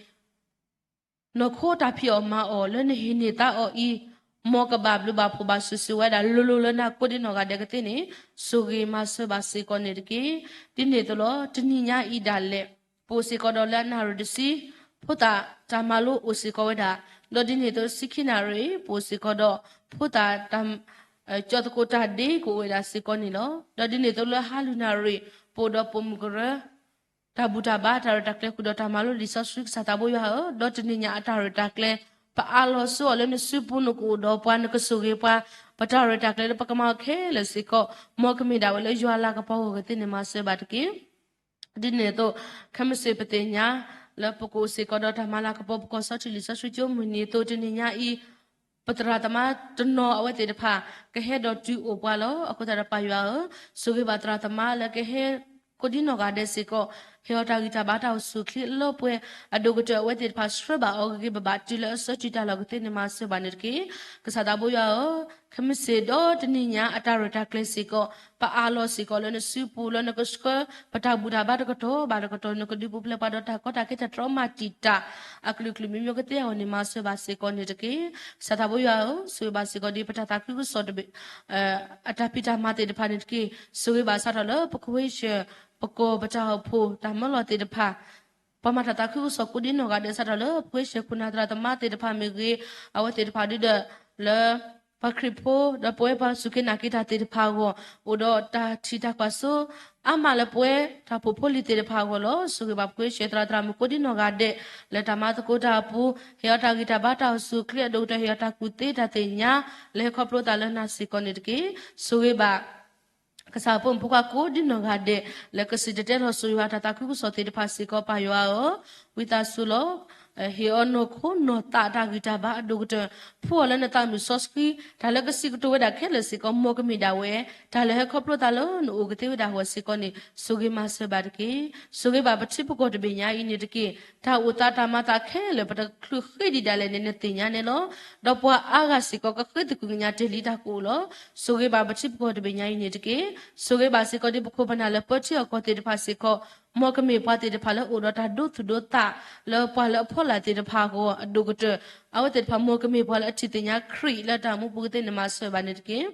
နီၢ်ခိတၢ်ဖံးအီၣ်မၤအီၣ်လၢနဟ့ၣ်န့ၢ်သါအီၤအံၤ, မ်ကဘၣ်ဘျုးဘၣ်ဖှိၣ်ဘၣ်စၢၤစၢၤဝဲဒၣ်လိၤလိၤလၢနၤကိးဒ်နီၢ်ဂၤဒဲးကသ့န့ၣ် ဆိၣ်ဂ့ၤမၤစၢၤဘၣ်စ့ၢ်ကီးန့ၣ်တက့ၢ်. ဒ်န့ၣ်အသိးလီၤ တနံၤညါအံၤဒၣ်လဲာ် ပအိၣ်စ့ၢ်ကီးဒီးလၢအနၣ်ရံၣ်တဆံ ဖိသၣ်တၢ်မၤလိအိၣ်စ့ၢ်ကီးဝဲဒၣ်, ဒီးဒ်န့ၣ်အသိးတဆံခံနၣ်ရံၣ် ပအိၣ်စ့ၢ်ကီးဒီး ဖိသၣ်တၢ် ကၠီသကိးတၢ်ဒ့ကအိၣ်ဝဲဒၣ်စ့ၢ်ကီးန့ၣ်လီၤ. ဒီးဒ်န့ၣ်အသိးလၢဟါလုၢ်နၣ်ရံၣ် ပအိၣ်ဒီးပိာ်မုၣ်ကရၢ တၢ်ဘူၣ်တၢ်ဘါ တၢ်ရဲၣ်တၢ်ကျဲၤဃုာ်ဒီးတၢ်မၤလိလံာ်စီဆှံ ကစၢ်သးဘိယွၤဧၢ, ဒီးတနံၤညါအတၢ်ရဲၣ်တၢ်ကျဲၤ ပအးလီၤဆူအီၤလၢနစုပူၤ နကအိၣ်ဒီးပှၤ နကဆိၣ်ဂ့ၤပှၤ, ပတၢ်ရဲၣ်တၢ်ကျဲၤလၢပကမၤအီၤခဲလၢာ်စ့ၢ်ကီး မ်ကမ့ၢ်ဒၣ်ဝဲလၢယွၤအလၤကပီၤအဂီၢ်ကသ့န့ၣ် မၤစၢၤဘၣ်တက့ၢ်. ဒ်န့ၣ်အသိး ခဲမုၢ်ဆ့ၣ်ပသ့ၣ်ညါ လၢပကအိၣ်စ့ၢ်ကီးဒီးတၢ်မၤလၤကပီၤ ပကီၢ်စီထံလံာ်စီဆှံကၠိမုၢ်နံၤအသိး တနံၤညါအံၤ ပသရၣ်သမါတနီၤအဝဲသ့ၣ်တဖၣ် ကဟဲဒီးတုၤအိၣ်ပှၤလီၤ. အဃိသတးဒီးပၢ်ယွၤဧၢ, ဆိၣ်ဂ့ၤဘၣ်သရၣ်သမါလၢကဟဲ ကိးဒ်နီၢ်ဂၤဒဲးစ့ၢ်ကီး, ဟ့ၣ်အီၤတၢ်ဂံၢ်တၢ်ဘါတၢ်အိၣ်ဆူၣ်အိၣ်ချ့အလီၤပှဲၤ, အဒိၣ်ကတၢၢ်အဝဲသ့ၣ်တဖၣ်ဆှၢဘၣ်အီၤဂ့ၤဂ့ၤဘၣ်ဘၣ် တုၤလၢအဆၢတုၤတၢ်လီၢ်ကသ့န့ၣ် မၤစၢၤဘၣ်န့ၣ်တက့ၢ်. ကစၢ်သးဘိယွၤဧၢ, ခဲမုၢ်ဆ့ၣ်ဒီးတနံၤညါအတၢ်ရဲၣ်တၢ်ကျဲၤစ့ၢ်ကီး ပအးလီၤစ့ၢ်ကီးလၢနစုပူၤ လၢနကဆှၢ ပတၢ်ဘူၣ်တၢ်ဘါတကတီၢ်ဘၣ်တကတီၢ် နကဒုးပူၤဖျဲးပှၤဒီးတၢ်ကီတၢ်ခဲတၢ်တြီမၤတံာ်တာ် အကလုာ်ကလုာ်မံၤမံၤကသ့အဂီၢ်န့ၣ် မၤစၢၤဘၣ်စ့ၢ်ကီးန့ၣ်တက့ၢ်. ကစၢ်သးဘိယွၤဧၢ, ဆိၣ်ဂ့ၤဘၣ်စ့ၢ်ကီးဒ်ပတၢ်သးခုကစီၣ်တဘ့ၣ် အတၢ်ဖံးတၢ်မၤသ့ၣ်တဖၣ်န့ၣ်တက့ၢ်. ဆိၣ်ဂ့ၤဘၣ်စးထီၣ်လၢပခွ့ဆၢၣ် ပကီၢ်ပတၢ်အိၣ်ဖှိၣ်တၢ်မၢလီၤသ့ၣ်တဖၣ် ပှၤမၤတၢ်သးခုကစီၣ်ကိးဒ်နီၢ်ဂၤဒဲး စးထီၣ်လၢပခွ့ဆၢၣ်ခိၣ်နၢ်သရၣ်သမါသ့ၣ်တဖၣ်မ့ၢ်ဂ့ၤ, အဝဲသ့ၣ်တဖၣ်ဒုဒီး လၢ ပှၤခရံာ်ဖိ ဒီးပဝဲပှၤစူၢ်က့ၤနာ်က့ၤတၢ်သ့ၣ်တဖၣ်အဂီၢ် အိၣ်ဒီးတၢ်ထံၣ်တၢ်ကွၢ်စိ အါမးလၢပဝဲတၢ်အိၣ်ဖှိၣ်ဖိလံၤသ့ၣ်တဖၣ်အဂီၢ်လီၤ. ဆိၣ်ဂ့ၤဘၣ်ပခွ့ဆၢၣ်သရၣ်သရၣ်မုၣ်ကိးဒ်နီၢ်ဂၤဒဲး လၢတၢ်မၤသကိးတၢ်အပူၤ ဟ့ၣ်အီၤတၢ်ဂံၢ်တၢ်ဘါတၢ်အိၣ်ဆူၣ်အိၣ်ချ့ အဒိၣ်ကတၢၢ်ဟ့ၣ်အီၤတၢ်ကူၣ်သ့တၢ်သ့ၣ်ညါ လၢဟဲခီဖျိသးလၢနၤစ့ၢ်ကီးန့ၣ်တက့ၢ်. ဆိၣ်ဂ့ၤဘၣ် ကစၢ်ဖိမုၣ်ဖိခွါကိးဒ်နီၢ်ဂၤဒဲး လၢကစံၣ်တဲၤတဲလီၤစိၤယွၤတၢ်သးခုကစီၣ်သ့ၣ်တဖၣ်စ့ၢ်ကီး ပၢ်ယွၤဧၢ, ဝံသးစူၤလီၤ. ဟ့ၣ်အီၤနီၢ်ခိနီၢ်သးတၢ်ဂံၢ်တၢ်ဘါအဒိၣ်ကတၢၢ် ဖှူအီၤလၢနသးမုၢ်စီဆှံ တၢ်လၢကစံးကတိၤဝဲဒၣ်ခဲလၢာ်စ့ၢ်ကီး မ်ကမ့ၢ်ဒၣ်ဝဲ တၢ်လၢဟဲခီဖျိသးလၢနအိၣ်ကသ့ဝဲဒၣ်အဂီၢ်စ့ၢ်ကီးန့ၣ် ဆိၣ်ဂ့ၤမၤစၢၤဘၣ်တက့ၢ်. ဆိၣ်ဂ့ၤဘၣ်ပထံပကီၢ်တဘ့ၣ်ညါအံၤန့ၣ်တက့ၢ်. တၢ်အိၣ်သးတၢ်မၤသးခဲလၢာ် ပတချုးဃ့ဒံးဒၣ်လဲာ်န့ၣ် နသ့ၣ်ညါန့ၣ်လီၤ. ဒီးပှၤအါဂၤစ့ၢ်ကီး ကဃ့သကွံၢ်ကညးတ့ၢ်လံတၢ်ကအိၣ်လီၤ. ဆိၣ်ဂ့ၤဘၣ်ပထံပကီၢ်တဘ့ၣ်ညါအံၤန့ၣ်တက့ၢ်. ဆိၣ်ဂ့ၤဘၣ်စ့ၢ်ကီးဒ်ပခိၣ်ပနၢ်လၢပၢထံအကီၢ်သ့ၣ်တဖၣ်စ့ၢ်ကီး မ်ကမ့ၢ်ပှၤသ့ၣ်တဖၣ်လၢအိၣ်ဒီးတၢ်ဒိသူၣ်ဒိသး လၢပှၤလၢအဖီလာ်သ့ၣ်တဖၣ်အဂီၢ် အဒိၣ်ကတၢၢ် အဝဲသ့ၣ်တဖၣ် မ်ကမ့ၢ်ပှၤလၢအထံၣ်သ့ၣ်ညါခရံာ်လၢတၢ်မူပူၤကသ့န့ၣ် မၤစၢၤဘၣ်န့ၣ်တက့ၢ်.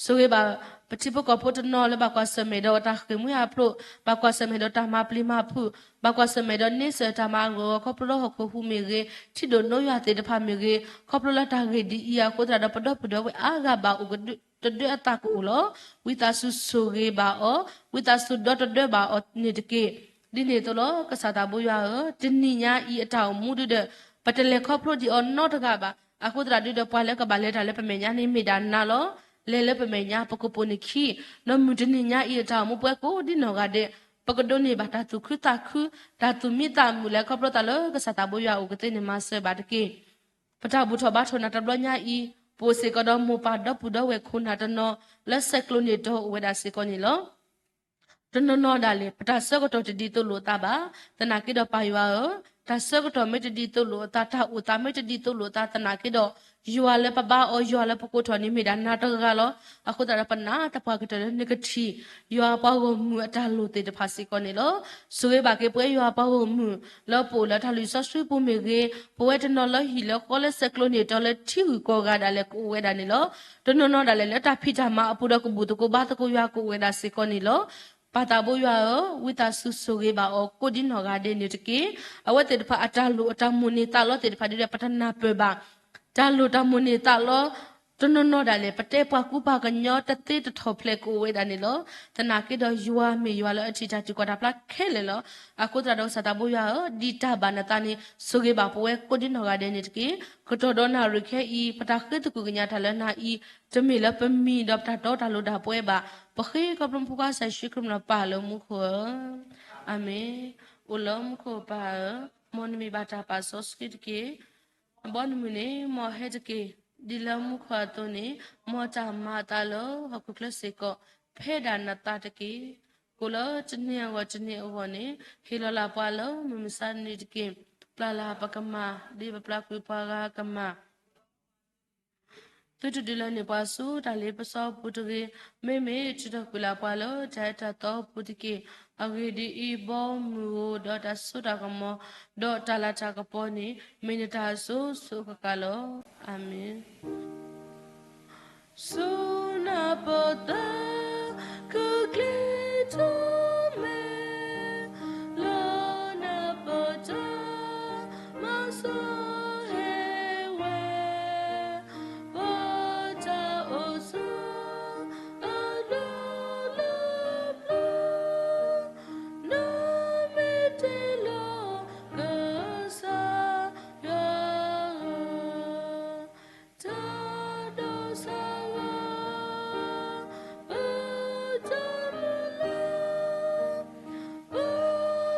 ဆိၣ်ဂ့ၤဘၣ် ပထံဖိကီၢ်ဖိတနီၤလၢဘၣ်ကွၢ်ဆၢၣ်မဲာ်ဒီးတၢ်ဃ့ၢ်မှံဟးဖျိး, ဘၣ်ကွၢ်ဆၢၣ်မဲာ်ဒီးတၢ်မၤပျံၤမၤဖုး, ဘၣ်ကွၢ်ဆၢၣ်မဲာ်ဒီးန့ဆၢၣ်တၢ်မၤအဂီၢ် ခီဖျိလၢဟီၣ်ခိၣ်ဟူးမ့ၢ်ဂ့ၤ, ထံဒိၣ်နိယွၤသ့ၣ်တဖၣ်မ့ၢ်ဂ့ၤ, ခီဖျိလၢတၢ်ဂ့ၢ်ဒ်အံၤအဃိသတးဒီး ပဒီပုၢ်ဒီဝဲၢ်အါဂၤဘၣ်အိၣ်ကဒုတဒၢအသးကအိၣ်လီၤ. ဝံသးစူၤဆိၣ်ဂ့ၤဘၣ်အီၤ, ဝံသးစူၤဒီတဒၢဘၣ်အီၤန့ၣ်တက့ၢ်. ဒ်န့ၣ်အသိးလီၤ. ကစၢ်သးဘိယွၤဧၢ, တနံၤညါအံၤအတၢ်အိၣ်မူဒုဒီး ပတလဲၤခီဖျိဒံးအီၤနီတဂၤဘၣ်. အဃိသတးဒုဒီး ပှၤလၢကဘၣ်လဲၤတၢ်လၢပမဲာ်ညါန့ၣ်မ့ၢ်ဒၣ်နၤလီၤ. လဲၤလၢပမဲာ်ညါ ပကပိာ်န့ၢ်ခံ, ဒီးမုၢ်တနံၤညါအံၤအတၢ်အိၣ်မူပဝဲကိးဒ်နီၢ်ဂၤဒဲး ပကဒိးန့ၢ်ဘၣ်တၢ်သူၣ်ခုသးခု, တၢ်သူၣ်မံသးမုာ်လၢခီဖျိသးလၢကစၢ်သးဘိယွၤအအိၣ်ကသ့န့ၣ်မၤစၢၤဘၣ်တက့ၢ်. ပတၢ်ဘူၣ်ထီၣ်ဘါထီၣ်နၤတဘျီညါအံၤ, ပအိၣ်စ့ၢ်ကီးဒီးမိၢ်ပၢ်ဒီပုၢ်ဒီဝဲၢ်ခိၣ်နၢ်တနီၤ လၢဆဲးကျိးန့ၢ်တီအိၣ်ဝဲဒၣ်စ့ၢ်ကီးန့ၣ်လီၤ. တနီၤနီၤဒၣ်လဲာ် ပတၢ်ဆၢကတီၢ်တဒ်သိးလိာ်အသးဘၣ်. သနာ်က့ဒီးပၢ်ယွၤဧၢ, တၢ်ဆၢကတီၢ်မ့ၢ်တဒ်သိးလိာ်အသး, တၢ်အိၣ်သးမ့ၢ်တဒ်သိးလိာ်အသး သနာ်က့ဒီး ယွၤလၢပဘါအီၤ ယွၤလၢပကိးထီၣ်န့ၣ်မ့ၢ်ဒၣ်နၤတဂၤလီၤ. အဃိသတးဒီးပနာ်သပှၢ်ကတၢၢ်လၢနကထံၣ် ယွၤပှၤဂီၢ်မုၢ်အတၢ်လိၣ်သ့ၣ်တဖၣ်စ့ၢ်ကီးန့ၣ်လီၤ. ဆိၣ်ဂ့ၤဘၣ်က့ၤပဝဲယွၤပှၤဂီၢ်မုၢ် လၢပအိၣ်လၢတၢ်လုၢ်စီဆှံပူၤမ့ၢ်ဂ့ၤ, ပဝဲတနီၤလၢဟံၣ်လၢဃီလၢဆဲးကျိးန့ၢ်တီလၢထံဂုၤကီၢ်ဂၤဒၣ်လဲာ်ကအိၣ်ဝဲဒၣ်န့ၣ်လီၤ. တနီၤနီၤဒၣ်လဲာ်လၢတၢ်ဖံးတၢ်မၤအပူၤဒီးကဘူၣ်သကိးဘါသကိးယွၤကအိၣ်ဝဲဒၣ်စ့ၢ်ကီးန့ၣ်လီၤ. ပၢ်သးဘိယွၤဧၢ, ဝံသးစူၤဆိၣ်ဂ့ၤဘၣ်အီၤကိးဒ်နီၢ်ဂၤဒဲးန့ၣ်တက့ၢ်. အဝဲသ့ၣ်တဖၣ်အတၢ်လိၣ်အတၢ်မိၣ်န့ၢ်သးလီသ့ၣ်တဖၣ်ဒ်လဲၣ် ပတနၢ်ပၢၢ်ဘၣ်. တၢ်လိၣ်တၢ်မိၣ်န့ၢ်သးလီ တနီၤနီၤဒၣ်လဲာ် ပတဲပှၤကူပှၤကညီတသ့တထီၣ်ဖျဲးကအိၣ်ဝဲဒၣ်န့ၣ်လီၤ. သနာ်က့ဒီးယွၤမ့ၢ်ယွၤလၢအထံၣ်တၢ်ထုကီၢ်တၢ်ဖျါခဲလၢာ်လီၤ. အဃိသတးဒီးကစၢ်သးဘိယွၤဧၢ, ဒ်တၢ်ဘၣ်နသးန့ၣ် ဆိၣ်ဂ့ၤဘၣ်ပဝဲကိးဒ်နီၢ်ဂၤဒဲးန့ၣ်တက့ၢ်. ကတီၢ်ဒီးနၣ်ရံၣ်ခဲအံၤ ပတၢ်ဃ့သကွံၢ်ကညးတၢ်လၢနၤအံၤ တမ့ၢ်လၢပမံၤဒီးပတၢ်တီတၢ်လိၤတၢ်ပှဲၤဘၣ်. ပဃ့ခီဖျိမူခိၣ်ဃါစၢ်ယ့ၣ်ၡူးခရံာ်မ့ၢ်ပၢ်လၢမူခိၣ်ဧၢ. အၤမ့ၣ်. အိၣ်လၢမူခိၣ်ပၢ်ဧၢ, မ်နမံၤဘၣ်တၢ်ပာ်စီဆှံတက့ၢ်. နဘီနမုၢ်န့ၣ် မ်အဟဲတက့ၢ်. ဒ်လၢမူခိၣ်အသိးန့ၣ် မ်တၢ်မၤအသးလၢဟီၣ်ခိၣ်ချၢစ့ၢ်ကီး ဖဲဒၣ်နသးတက့ၢ်. ကိးလၢတနံၤအဂီၢ်တနံၤအဂီၢ်န့ၣ် ဟ့ၣ်လီၤလၢပှၤလၢမုၢ်မဆါတနံၤတက့ၢ်. ပျၢ်လၢပကမၤ ဒ်ပပျၢ်ကွံာ်ပှၤဂၤကမၤ သုတဒုးလၢန့ၢ်ပှၤဆူတၢ်လ့ပစီအပူၤတဂ့ၤ. မ့မ့ၢ်ထုးထီၣ်ကွံာ်လၢပှၤလၢတၢ်အဲၣ်တၢ်သီအပူၤတက့ၢ်. အဂ့ၢ်ဒ်အံၤ, ဘီမုၢ်ဧိၤ, ဒီးတၢ်စိတၢ်ကမီၤ, ဒီးတၢ်လၤတၢ်ကပီၤန့ၣ် မ့ၢ်နတၢ်အစိၤစိၤအဃၣ်ဃၣ်လီၤ. အၤမ့ၣ်. ဆူနၢ်ပၢၢ်သၢ ခုၣ်ချ့ထီၣ်မဲာ် လၢနၢ်ပၢၢ်တၢ် မၤစၢၤဟ့ၣ်ဝဲ ပတၢ်အိၣ်ဆူ အဒိၣ်လၢပျၢၤ နမ့ၢ်တ့လီၤ ကစၢ်ယွၤဧၢ, တၢ်ဒိးစၢ်ဝါ ပတၢ်မုၢ်လ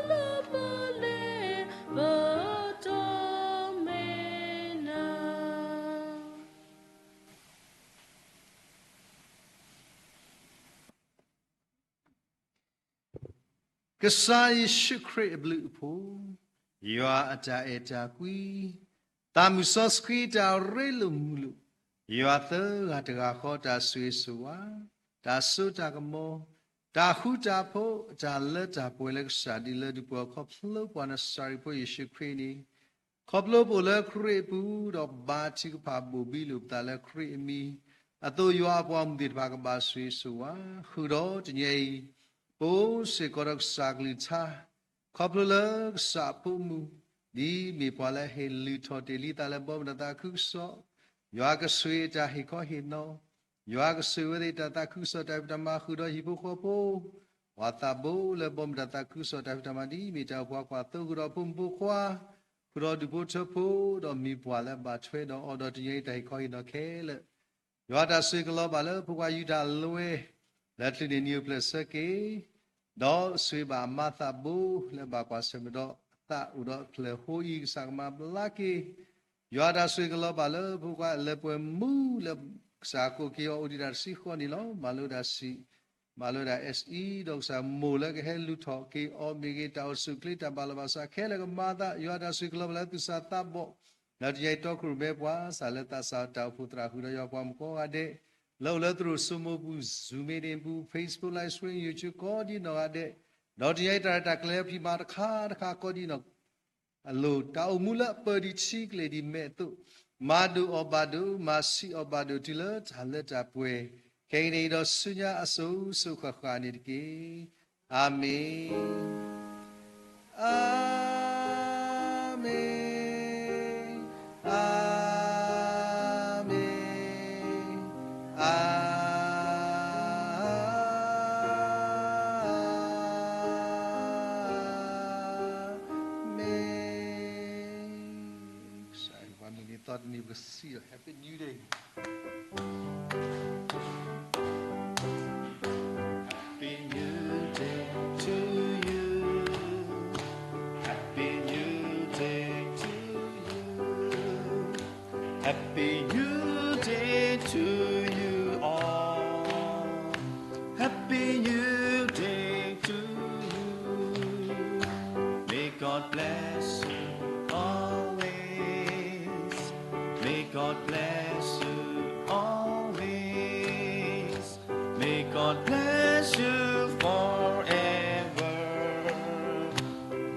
ၢ် ပလၢပလ့ ပတၢ်မ့ၢ်နၤ ကစၢ်ယ့ၣ်ၡူးခရံာ်အဘျုးအဖှိၣ်, ယွၤအတၢ်အဲၣ်တၢ်ကွံ, သးမုၢ်စီဆှံတၢ်ရ့လိာ်မုာ်လိာ်, ယွၤသၢဂၤတဂၤဃီတၢ်ဆိၣ်ဂ့ၤဆိၣ်ဝါ, တၢ်စိတၢ်ကမီၤ, တၢ်ဃူတၢ်ဖိး, တၢ်လၢတၢ်ပှဲၤလၢကစၢ်ဒၣ်လၢဒုးပှဲၤခီဖျိပှၤနစၤရ့းဖိယ့ၣ်ၡူးခရံာ်န့ၣ်, ခီဖျိပအိၣ်လၢခရံာ်အပူၤ ဒီးဘါထုကဖၣ်ဘိၣ်ဘံလိာ်ပသးလၢခရံာ်အမံၤ, အသိးယွၤအပှၤမုၢ်သ့ၣ်တဖၣ်ကဘၣ်ဆိၣ်ဂ့ၤဆိၣ်ဝါ, ဃုာ်ဒီးတနံၤအံၤ ပအိၣ်စ့ၢ်ကီးဒီးကစၢ်ကလုၢ်ကထါ, ခီဖျိလၢကစၢ်အဖိမုၣ်, ဒ်မ့ၢ်ပှၤလၢဟ့ၣ်လုၢ်ထီၣ်တ့ၢ်လံသးလၢဘီမုၢ်တၢ်သးခုကစီၣ်, ယွၤကဆိၣ်ဂ့ၤတၢ်ဟ့ၣ်ခီဟ့ၣ်နီၤ, ယွၤကဆိၣ်ဂ့ၤဝဲသ့ၣ်တၢ်သးခုကစီၣ်တၢ်ဖံးတၢ်မၤဃုာ်ဒီးဟံၣ်ဖိဃီဖိ, ပှၤသးဘိလၢဘီမုၢ်တၢ်သးခုကစီၣ်တၢ်ဖံးတၢ်မၤဒ်မ့ၢ်တၢ်အိၣ်ဖှိၣ်ခွါသိဃုာ်ဒီးဖိမုၣ်ဖိခွါ, ဃုာ်ဒီးဒူၣ်ဖိထၢဖိ, ဒီးမံၤပှၢ်လၢဘၣ်ထွဲဒီးအီၤဒီးတနံၤအံၤတၢ်ဟ့ၣ်ခီဟ့ၣ်နီၤခဲလၢာ် ယွၤတၢ်ဆိၣ်ဂ့ၤကလီၤဘၣ်လၢဖိခွါယူဒၤအလိၤဝဲ, လၢချုးန့ၢ်နံၤအိၣ်ဖျဲၣ်ဆၢက့ၤ, ဒီးဆိၣ်ဂ့ၤဘၣ်အမါသးဘိလၢဘၣ်ကွၢ်ဆၢၣ်မဲာ်ဒီးအသးအိၣ်ဒီးအဖျၢၣ်ဃိအံၤကစၢ်ကမၤဘျါက့ၤ, ယွၤတၢ်ဆိၣ်ဂ့ၤကလီၤဘၣ်လၢဖိခွါလၢပှဲၤမူလၢကစၢ်ကိးက့ၤအီၤအိၣ်ဒံးတၢ်တဆံဃီန့ၣ်လီၤ. မၤလိဒၣ်ဆံး မၤလိဒၣ် SE ဒီးကစၢ်မိၢ်လၢကဟဲလူၤထီၣ်က့ၤအီၤမ့ၢ်ဂ့ၤ တၢ်အိၣ်ဆူၣ်အိၣ်ချ့တၢ်ဘၣ်လီၤဘၣ်စးခဲလၢာ်ကမၤအသး ယွၤတၢ်ဆိၣ်ဂ့ၤကလီၤဘၣ်လၢသူၣ်စၢ်သးဘီၣ်, ဒီးတနံၤအံၤတီခိၣ်ရိၣ်မဲပှၤစးလၢသးစၢ်တၢ်အိၣ်ဖှိၣ်သရၣ်ဃုာ်ဒီးယွၤပှၤမုၣ်ကိးဂၤဒဲး, လၢအိၣ်လၢသရိာ်စိမိၤပူၤ Zoom meeting ပူၤ Facebook Live Stream YouTube ကိးဒံနီၢ်ဂၤဒဲး, ဒီးတနံၤအံၤတၢ်ရဲၣ်တၢ်ကျဲၤဖံးမၤတခါတခါကိးဒံနီၢ် အလိၤ တၢ်အိၣ်မူလၢအပၢၢ်ဒံးထံကျဲၤဒံးမဲာ်အသိး, မၤဒိၣ်အီၣ်ဘၣ်ဒိၣ်, မၤဆံးအီၣ်ဘၣ်ဒိၣ် တုၤလၢတၢ်လၢတၢ်ပှဲၤ, ခဲအံၤန့ၣ်ဒီးဆူညါအစိၤစိၤဃၣ်ဃၣ်န့ၣ်တက့ၢ်. အၤမ့ၣ်, အၤမ့ၣ်, အၤမ့ၣ်, အၤမ့ၣ်. ကစၢ်ယွၤမုၢ်နံၤသီတနံၤပကစံးဒီး Happy New Day. Happy New Day to you. Happy New Day to you. Happy New Day to you all. Happy New Day to you. May God bless you always. May God bless you always. May God bless you forever.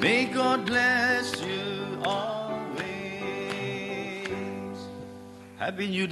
May God bless you always. Happy New Day.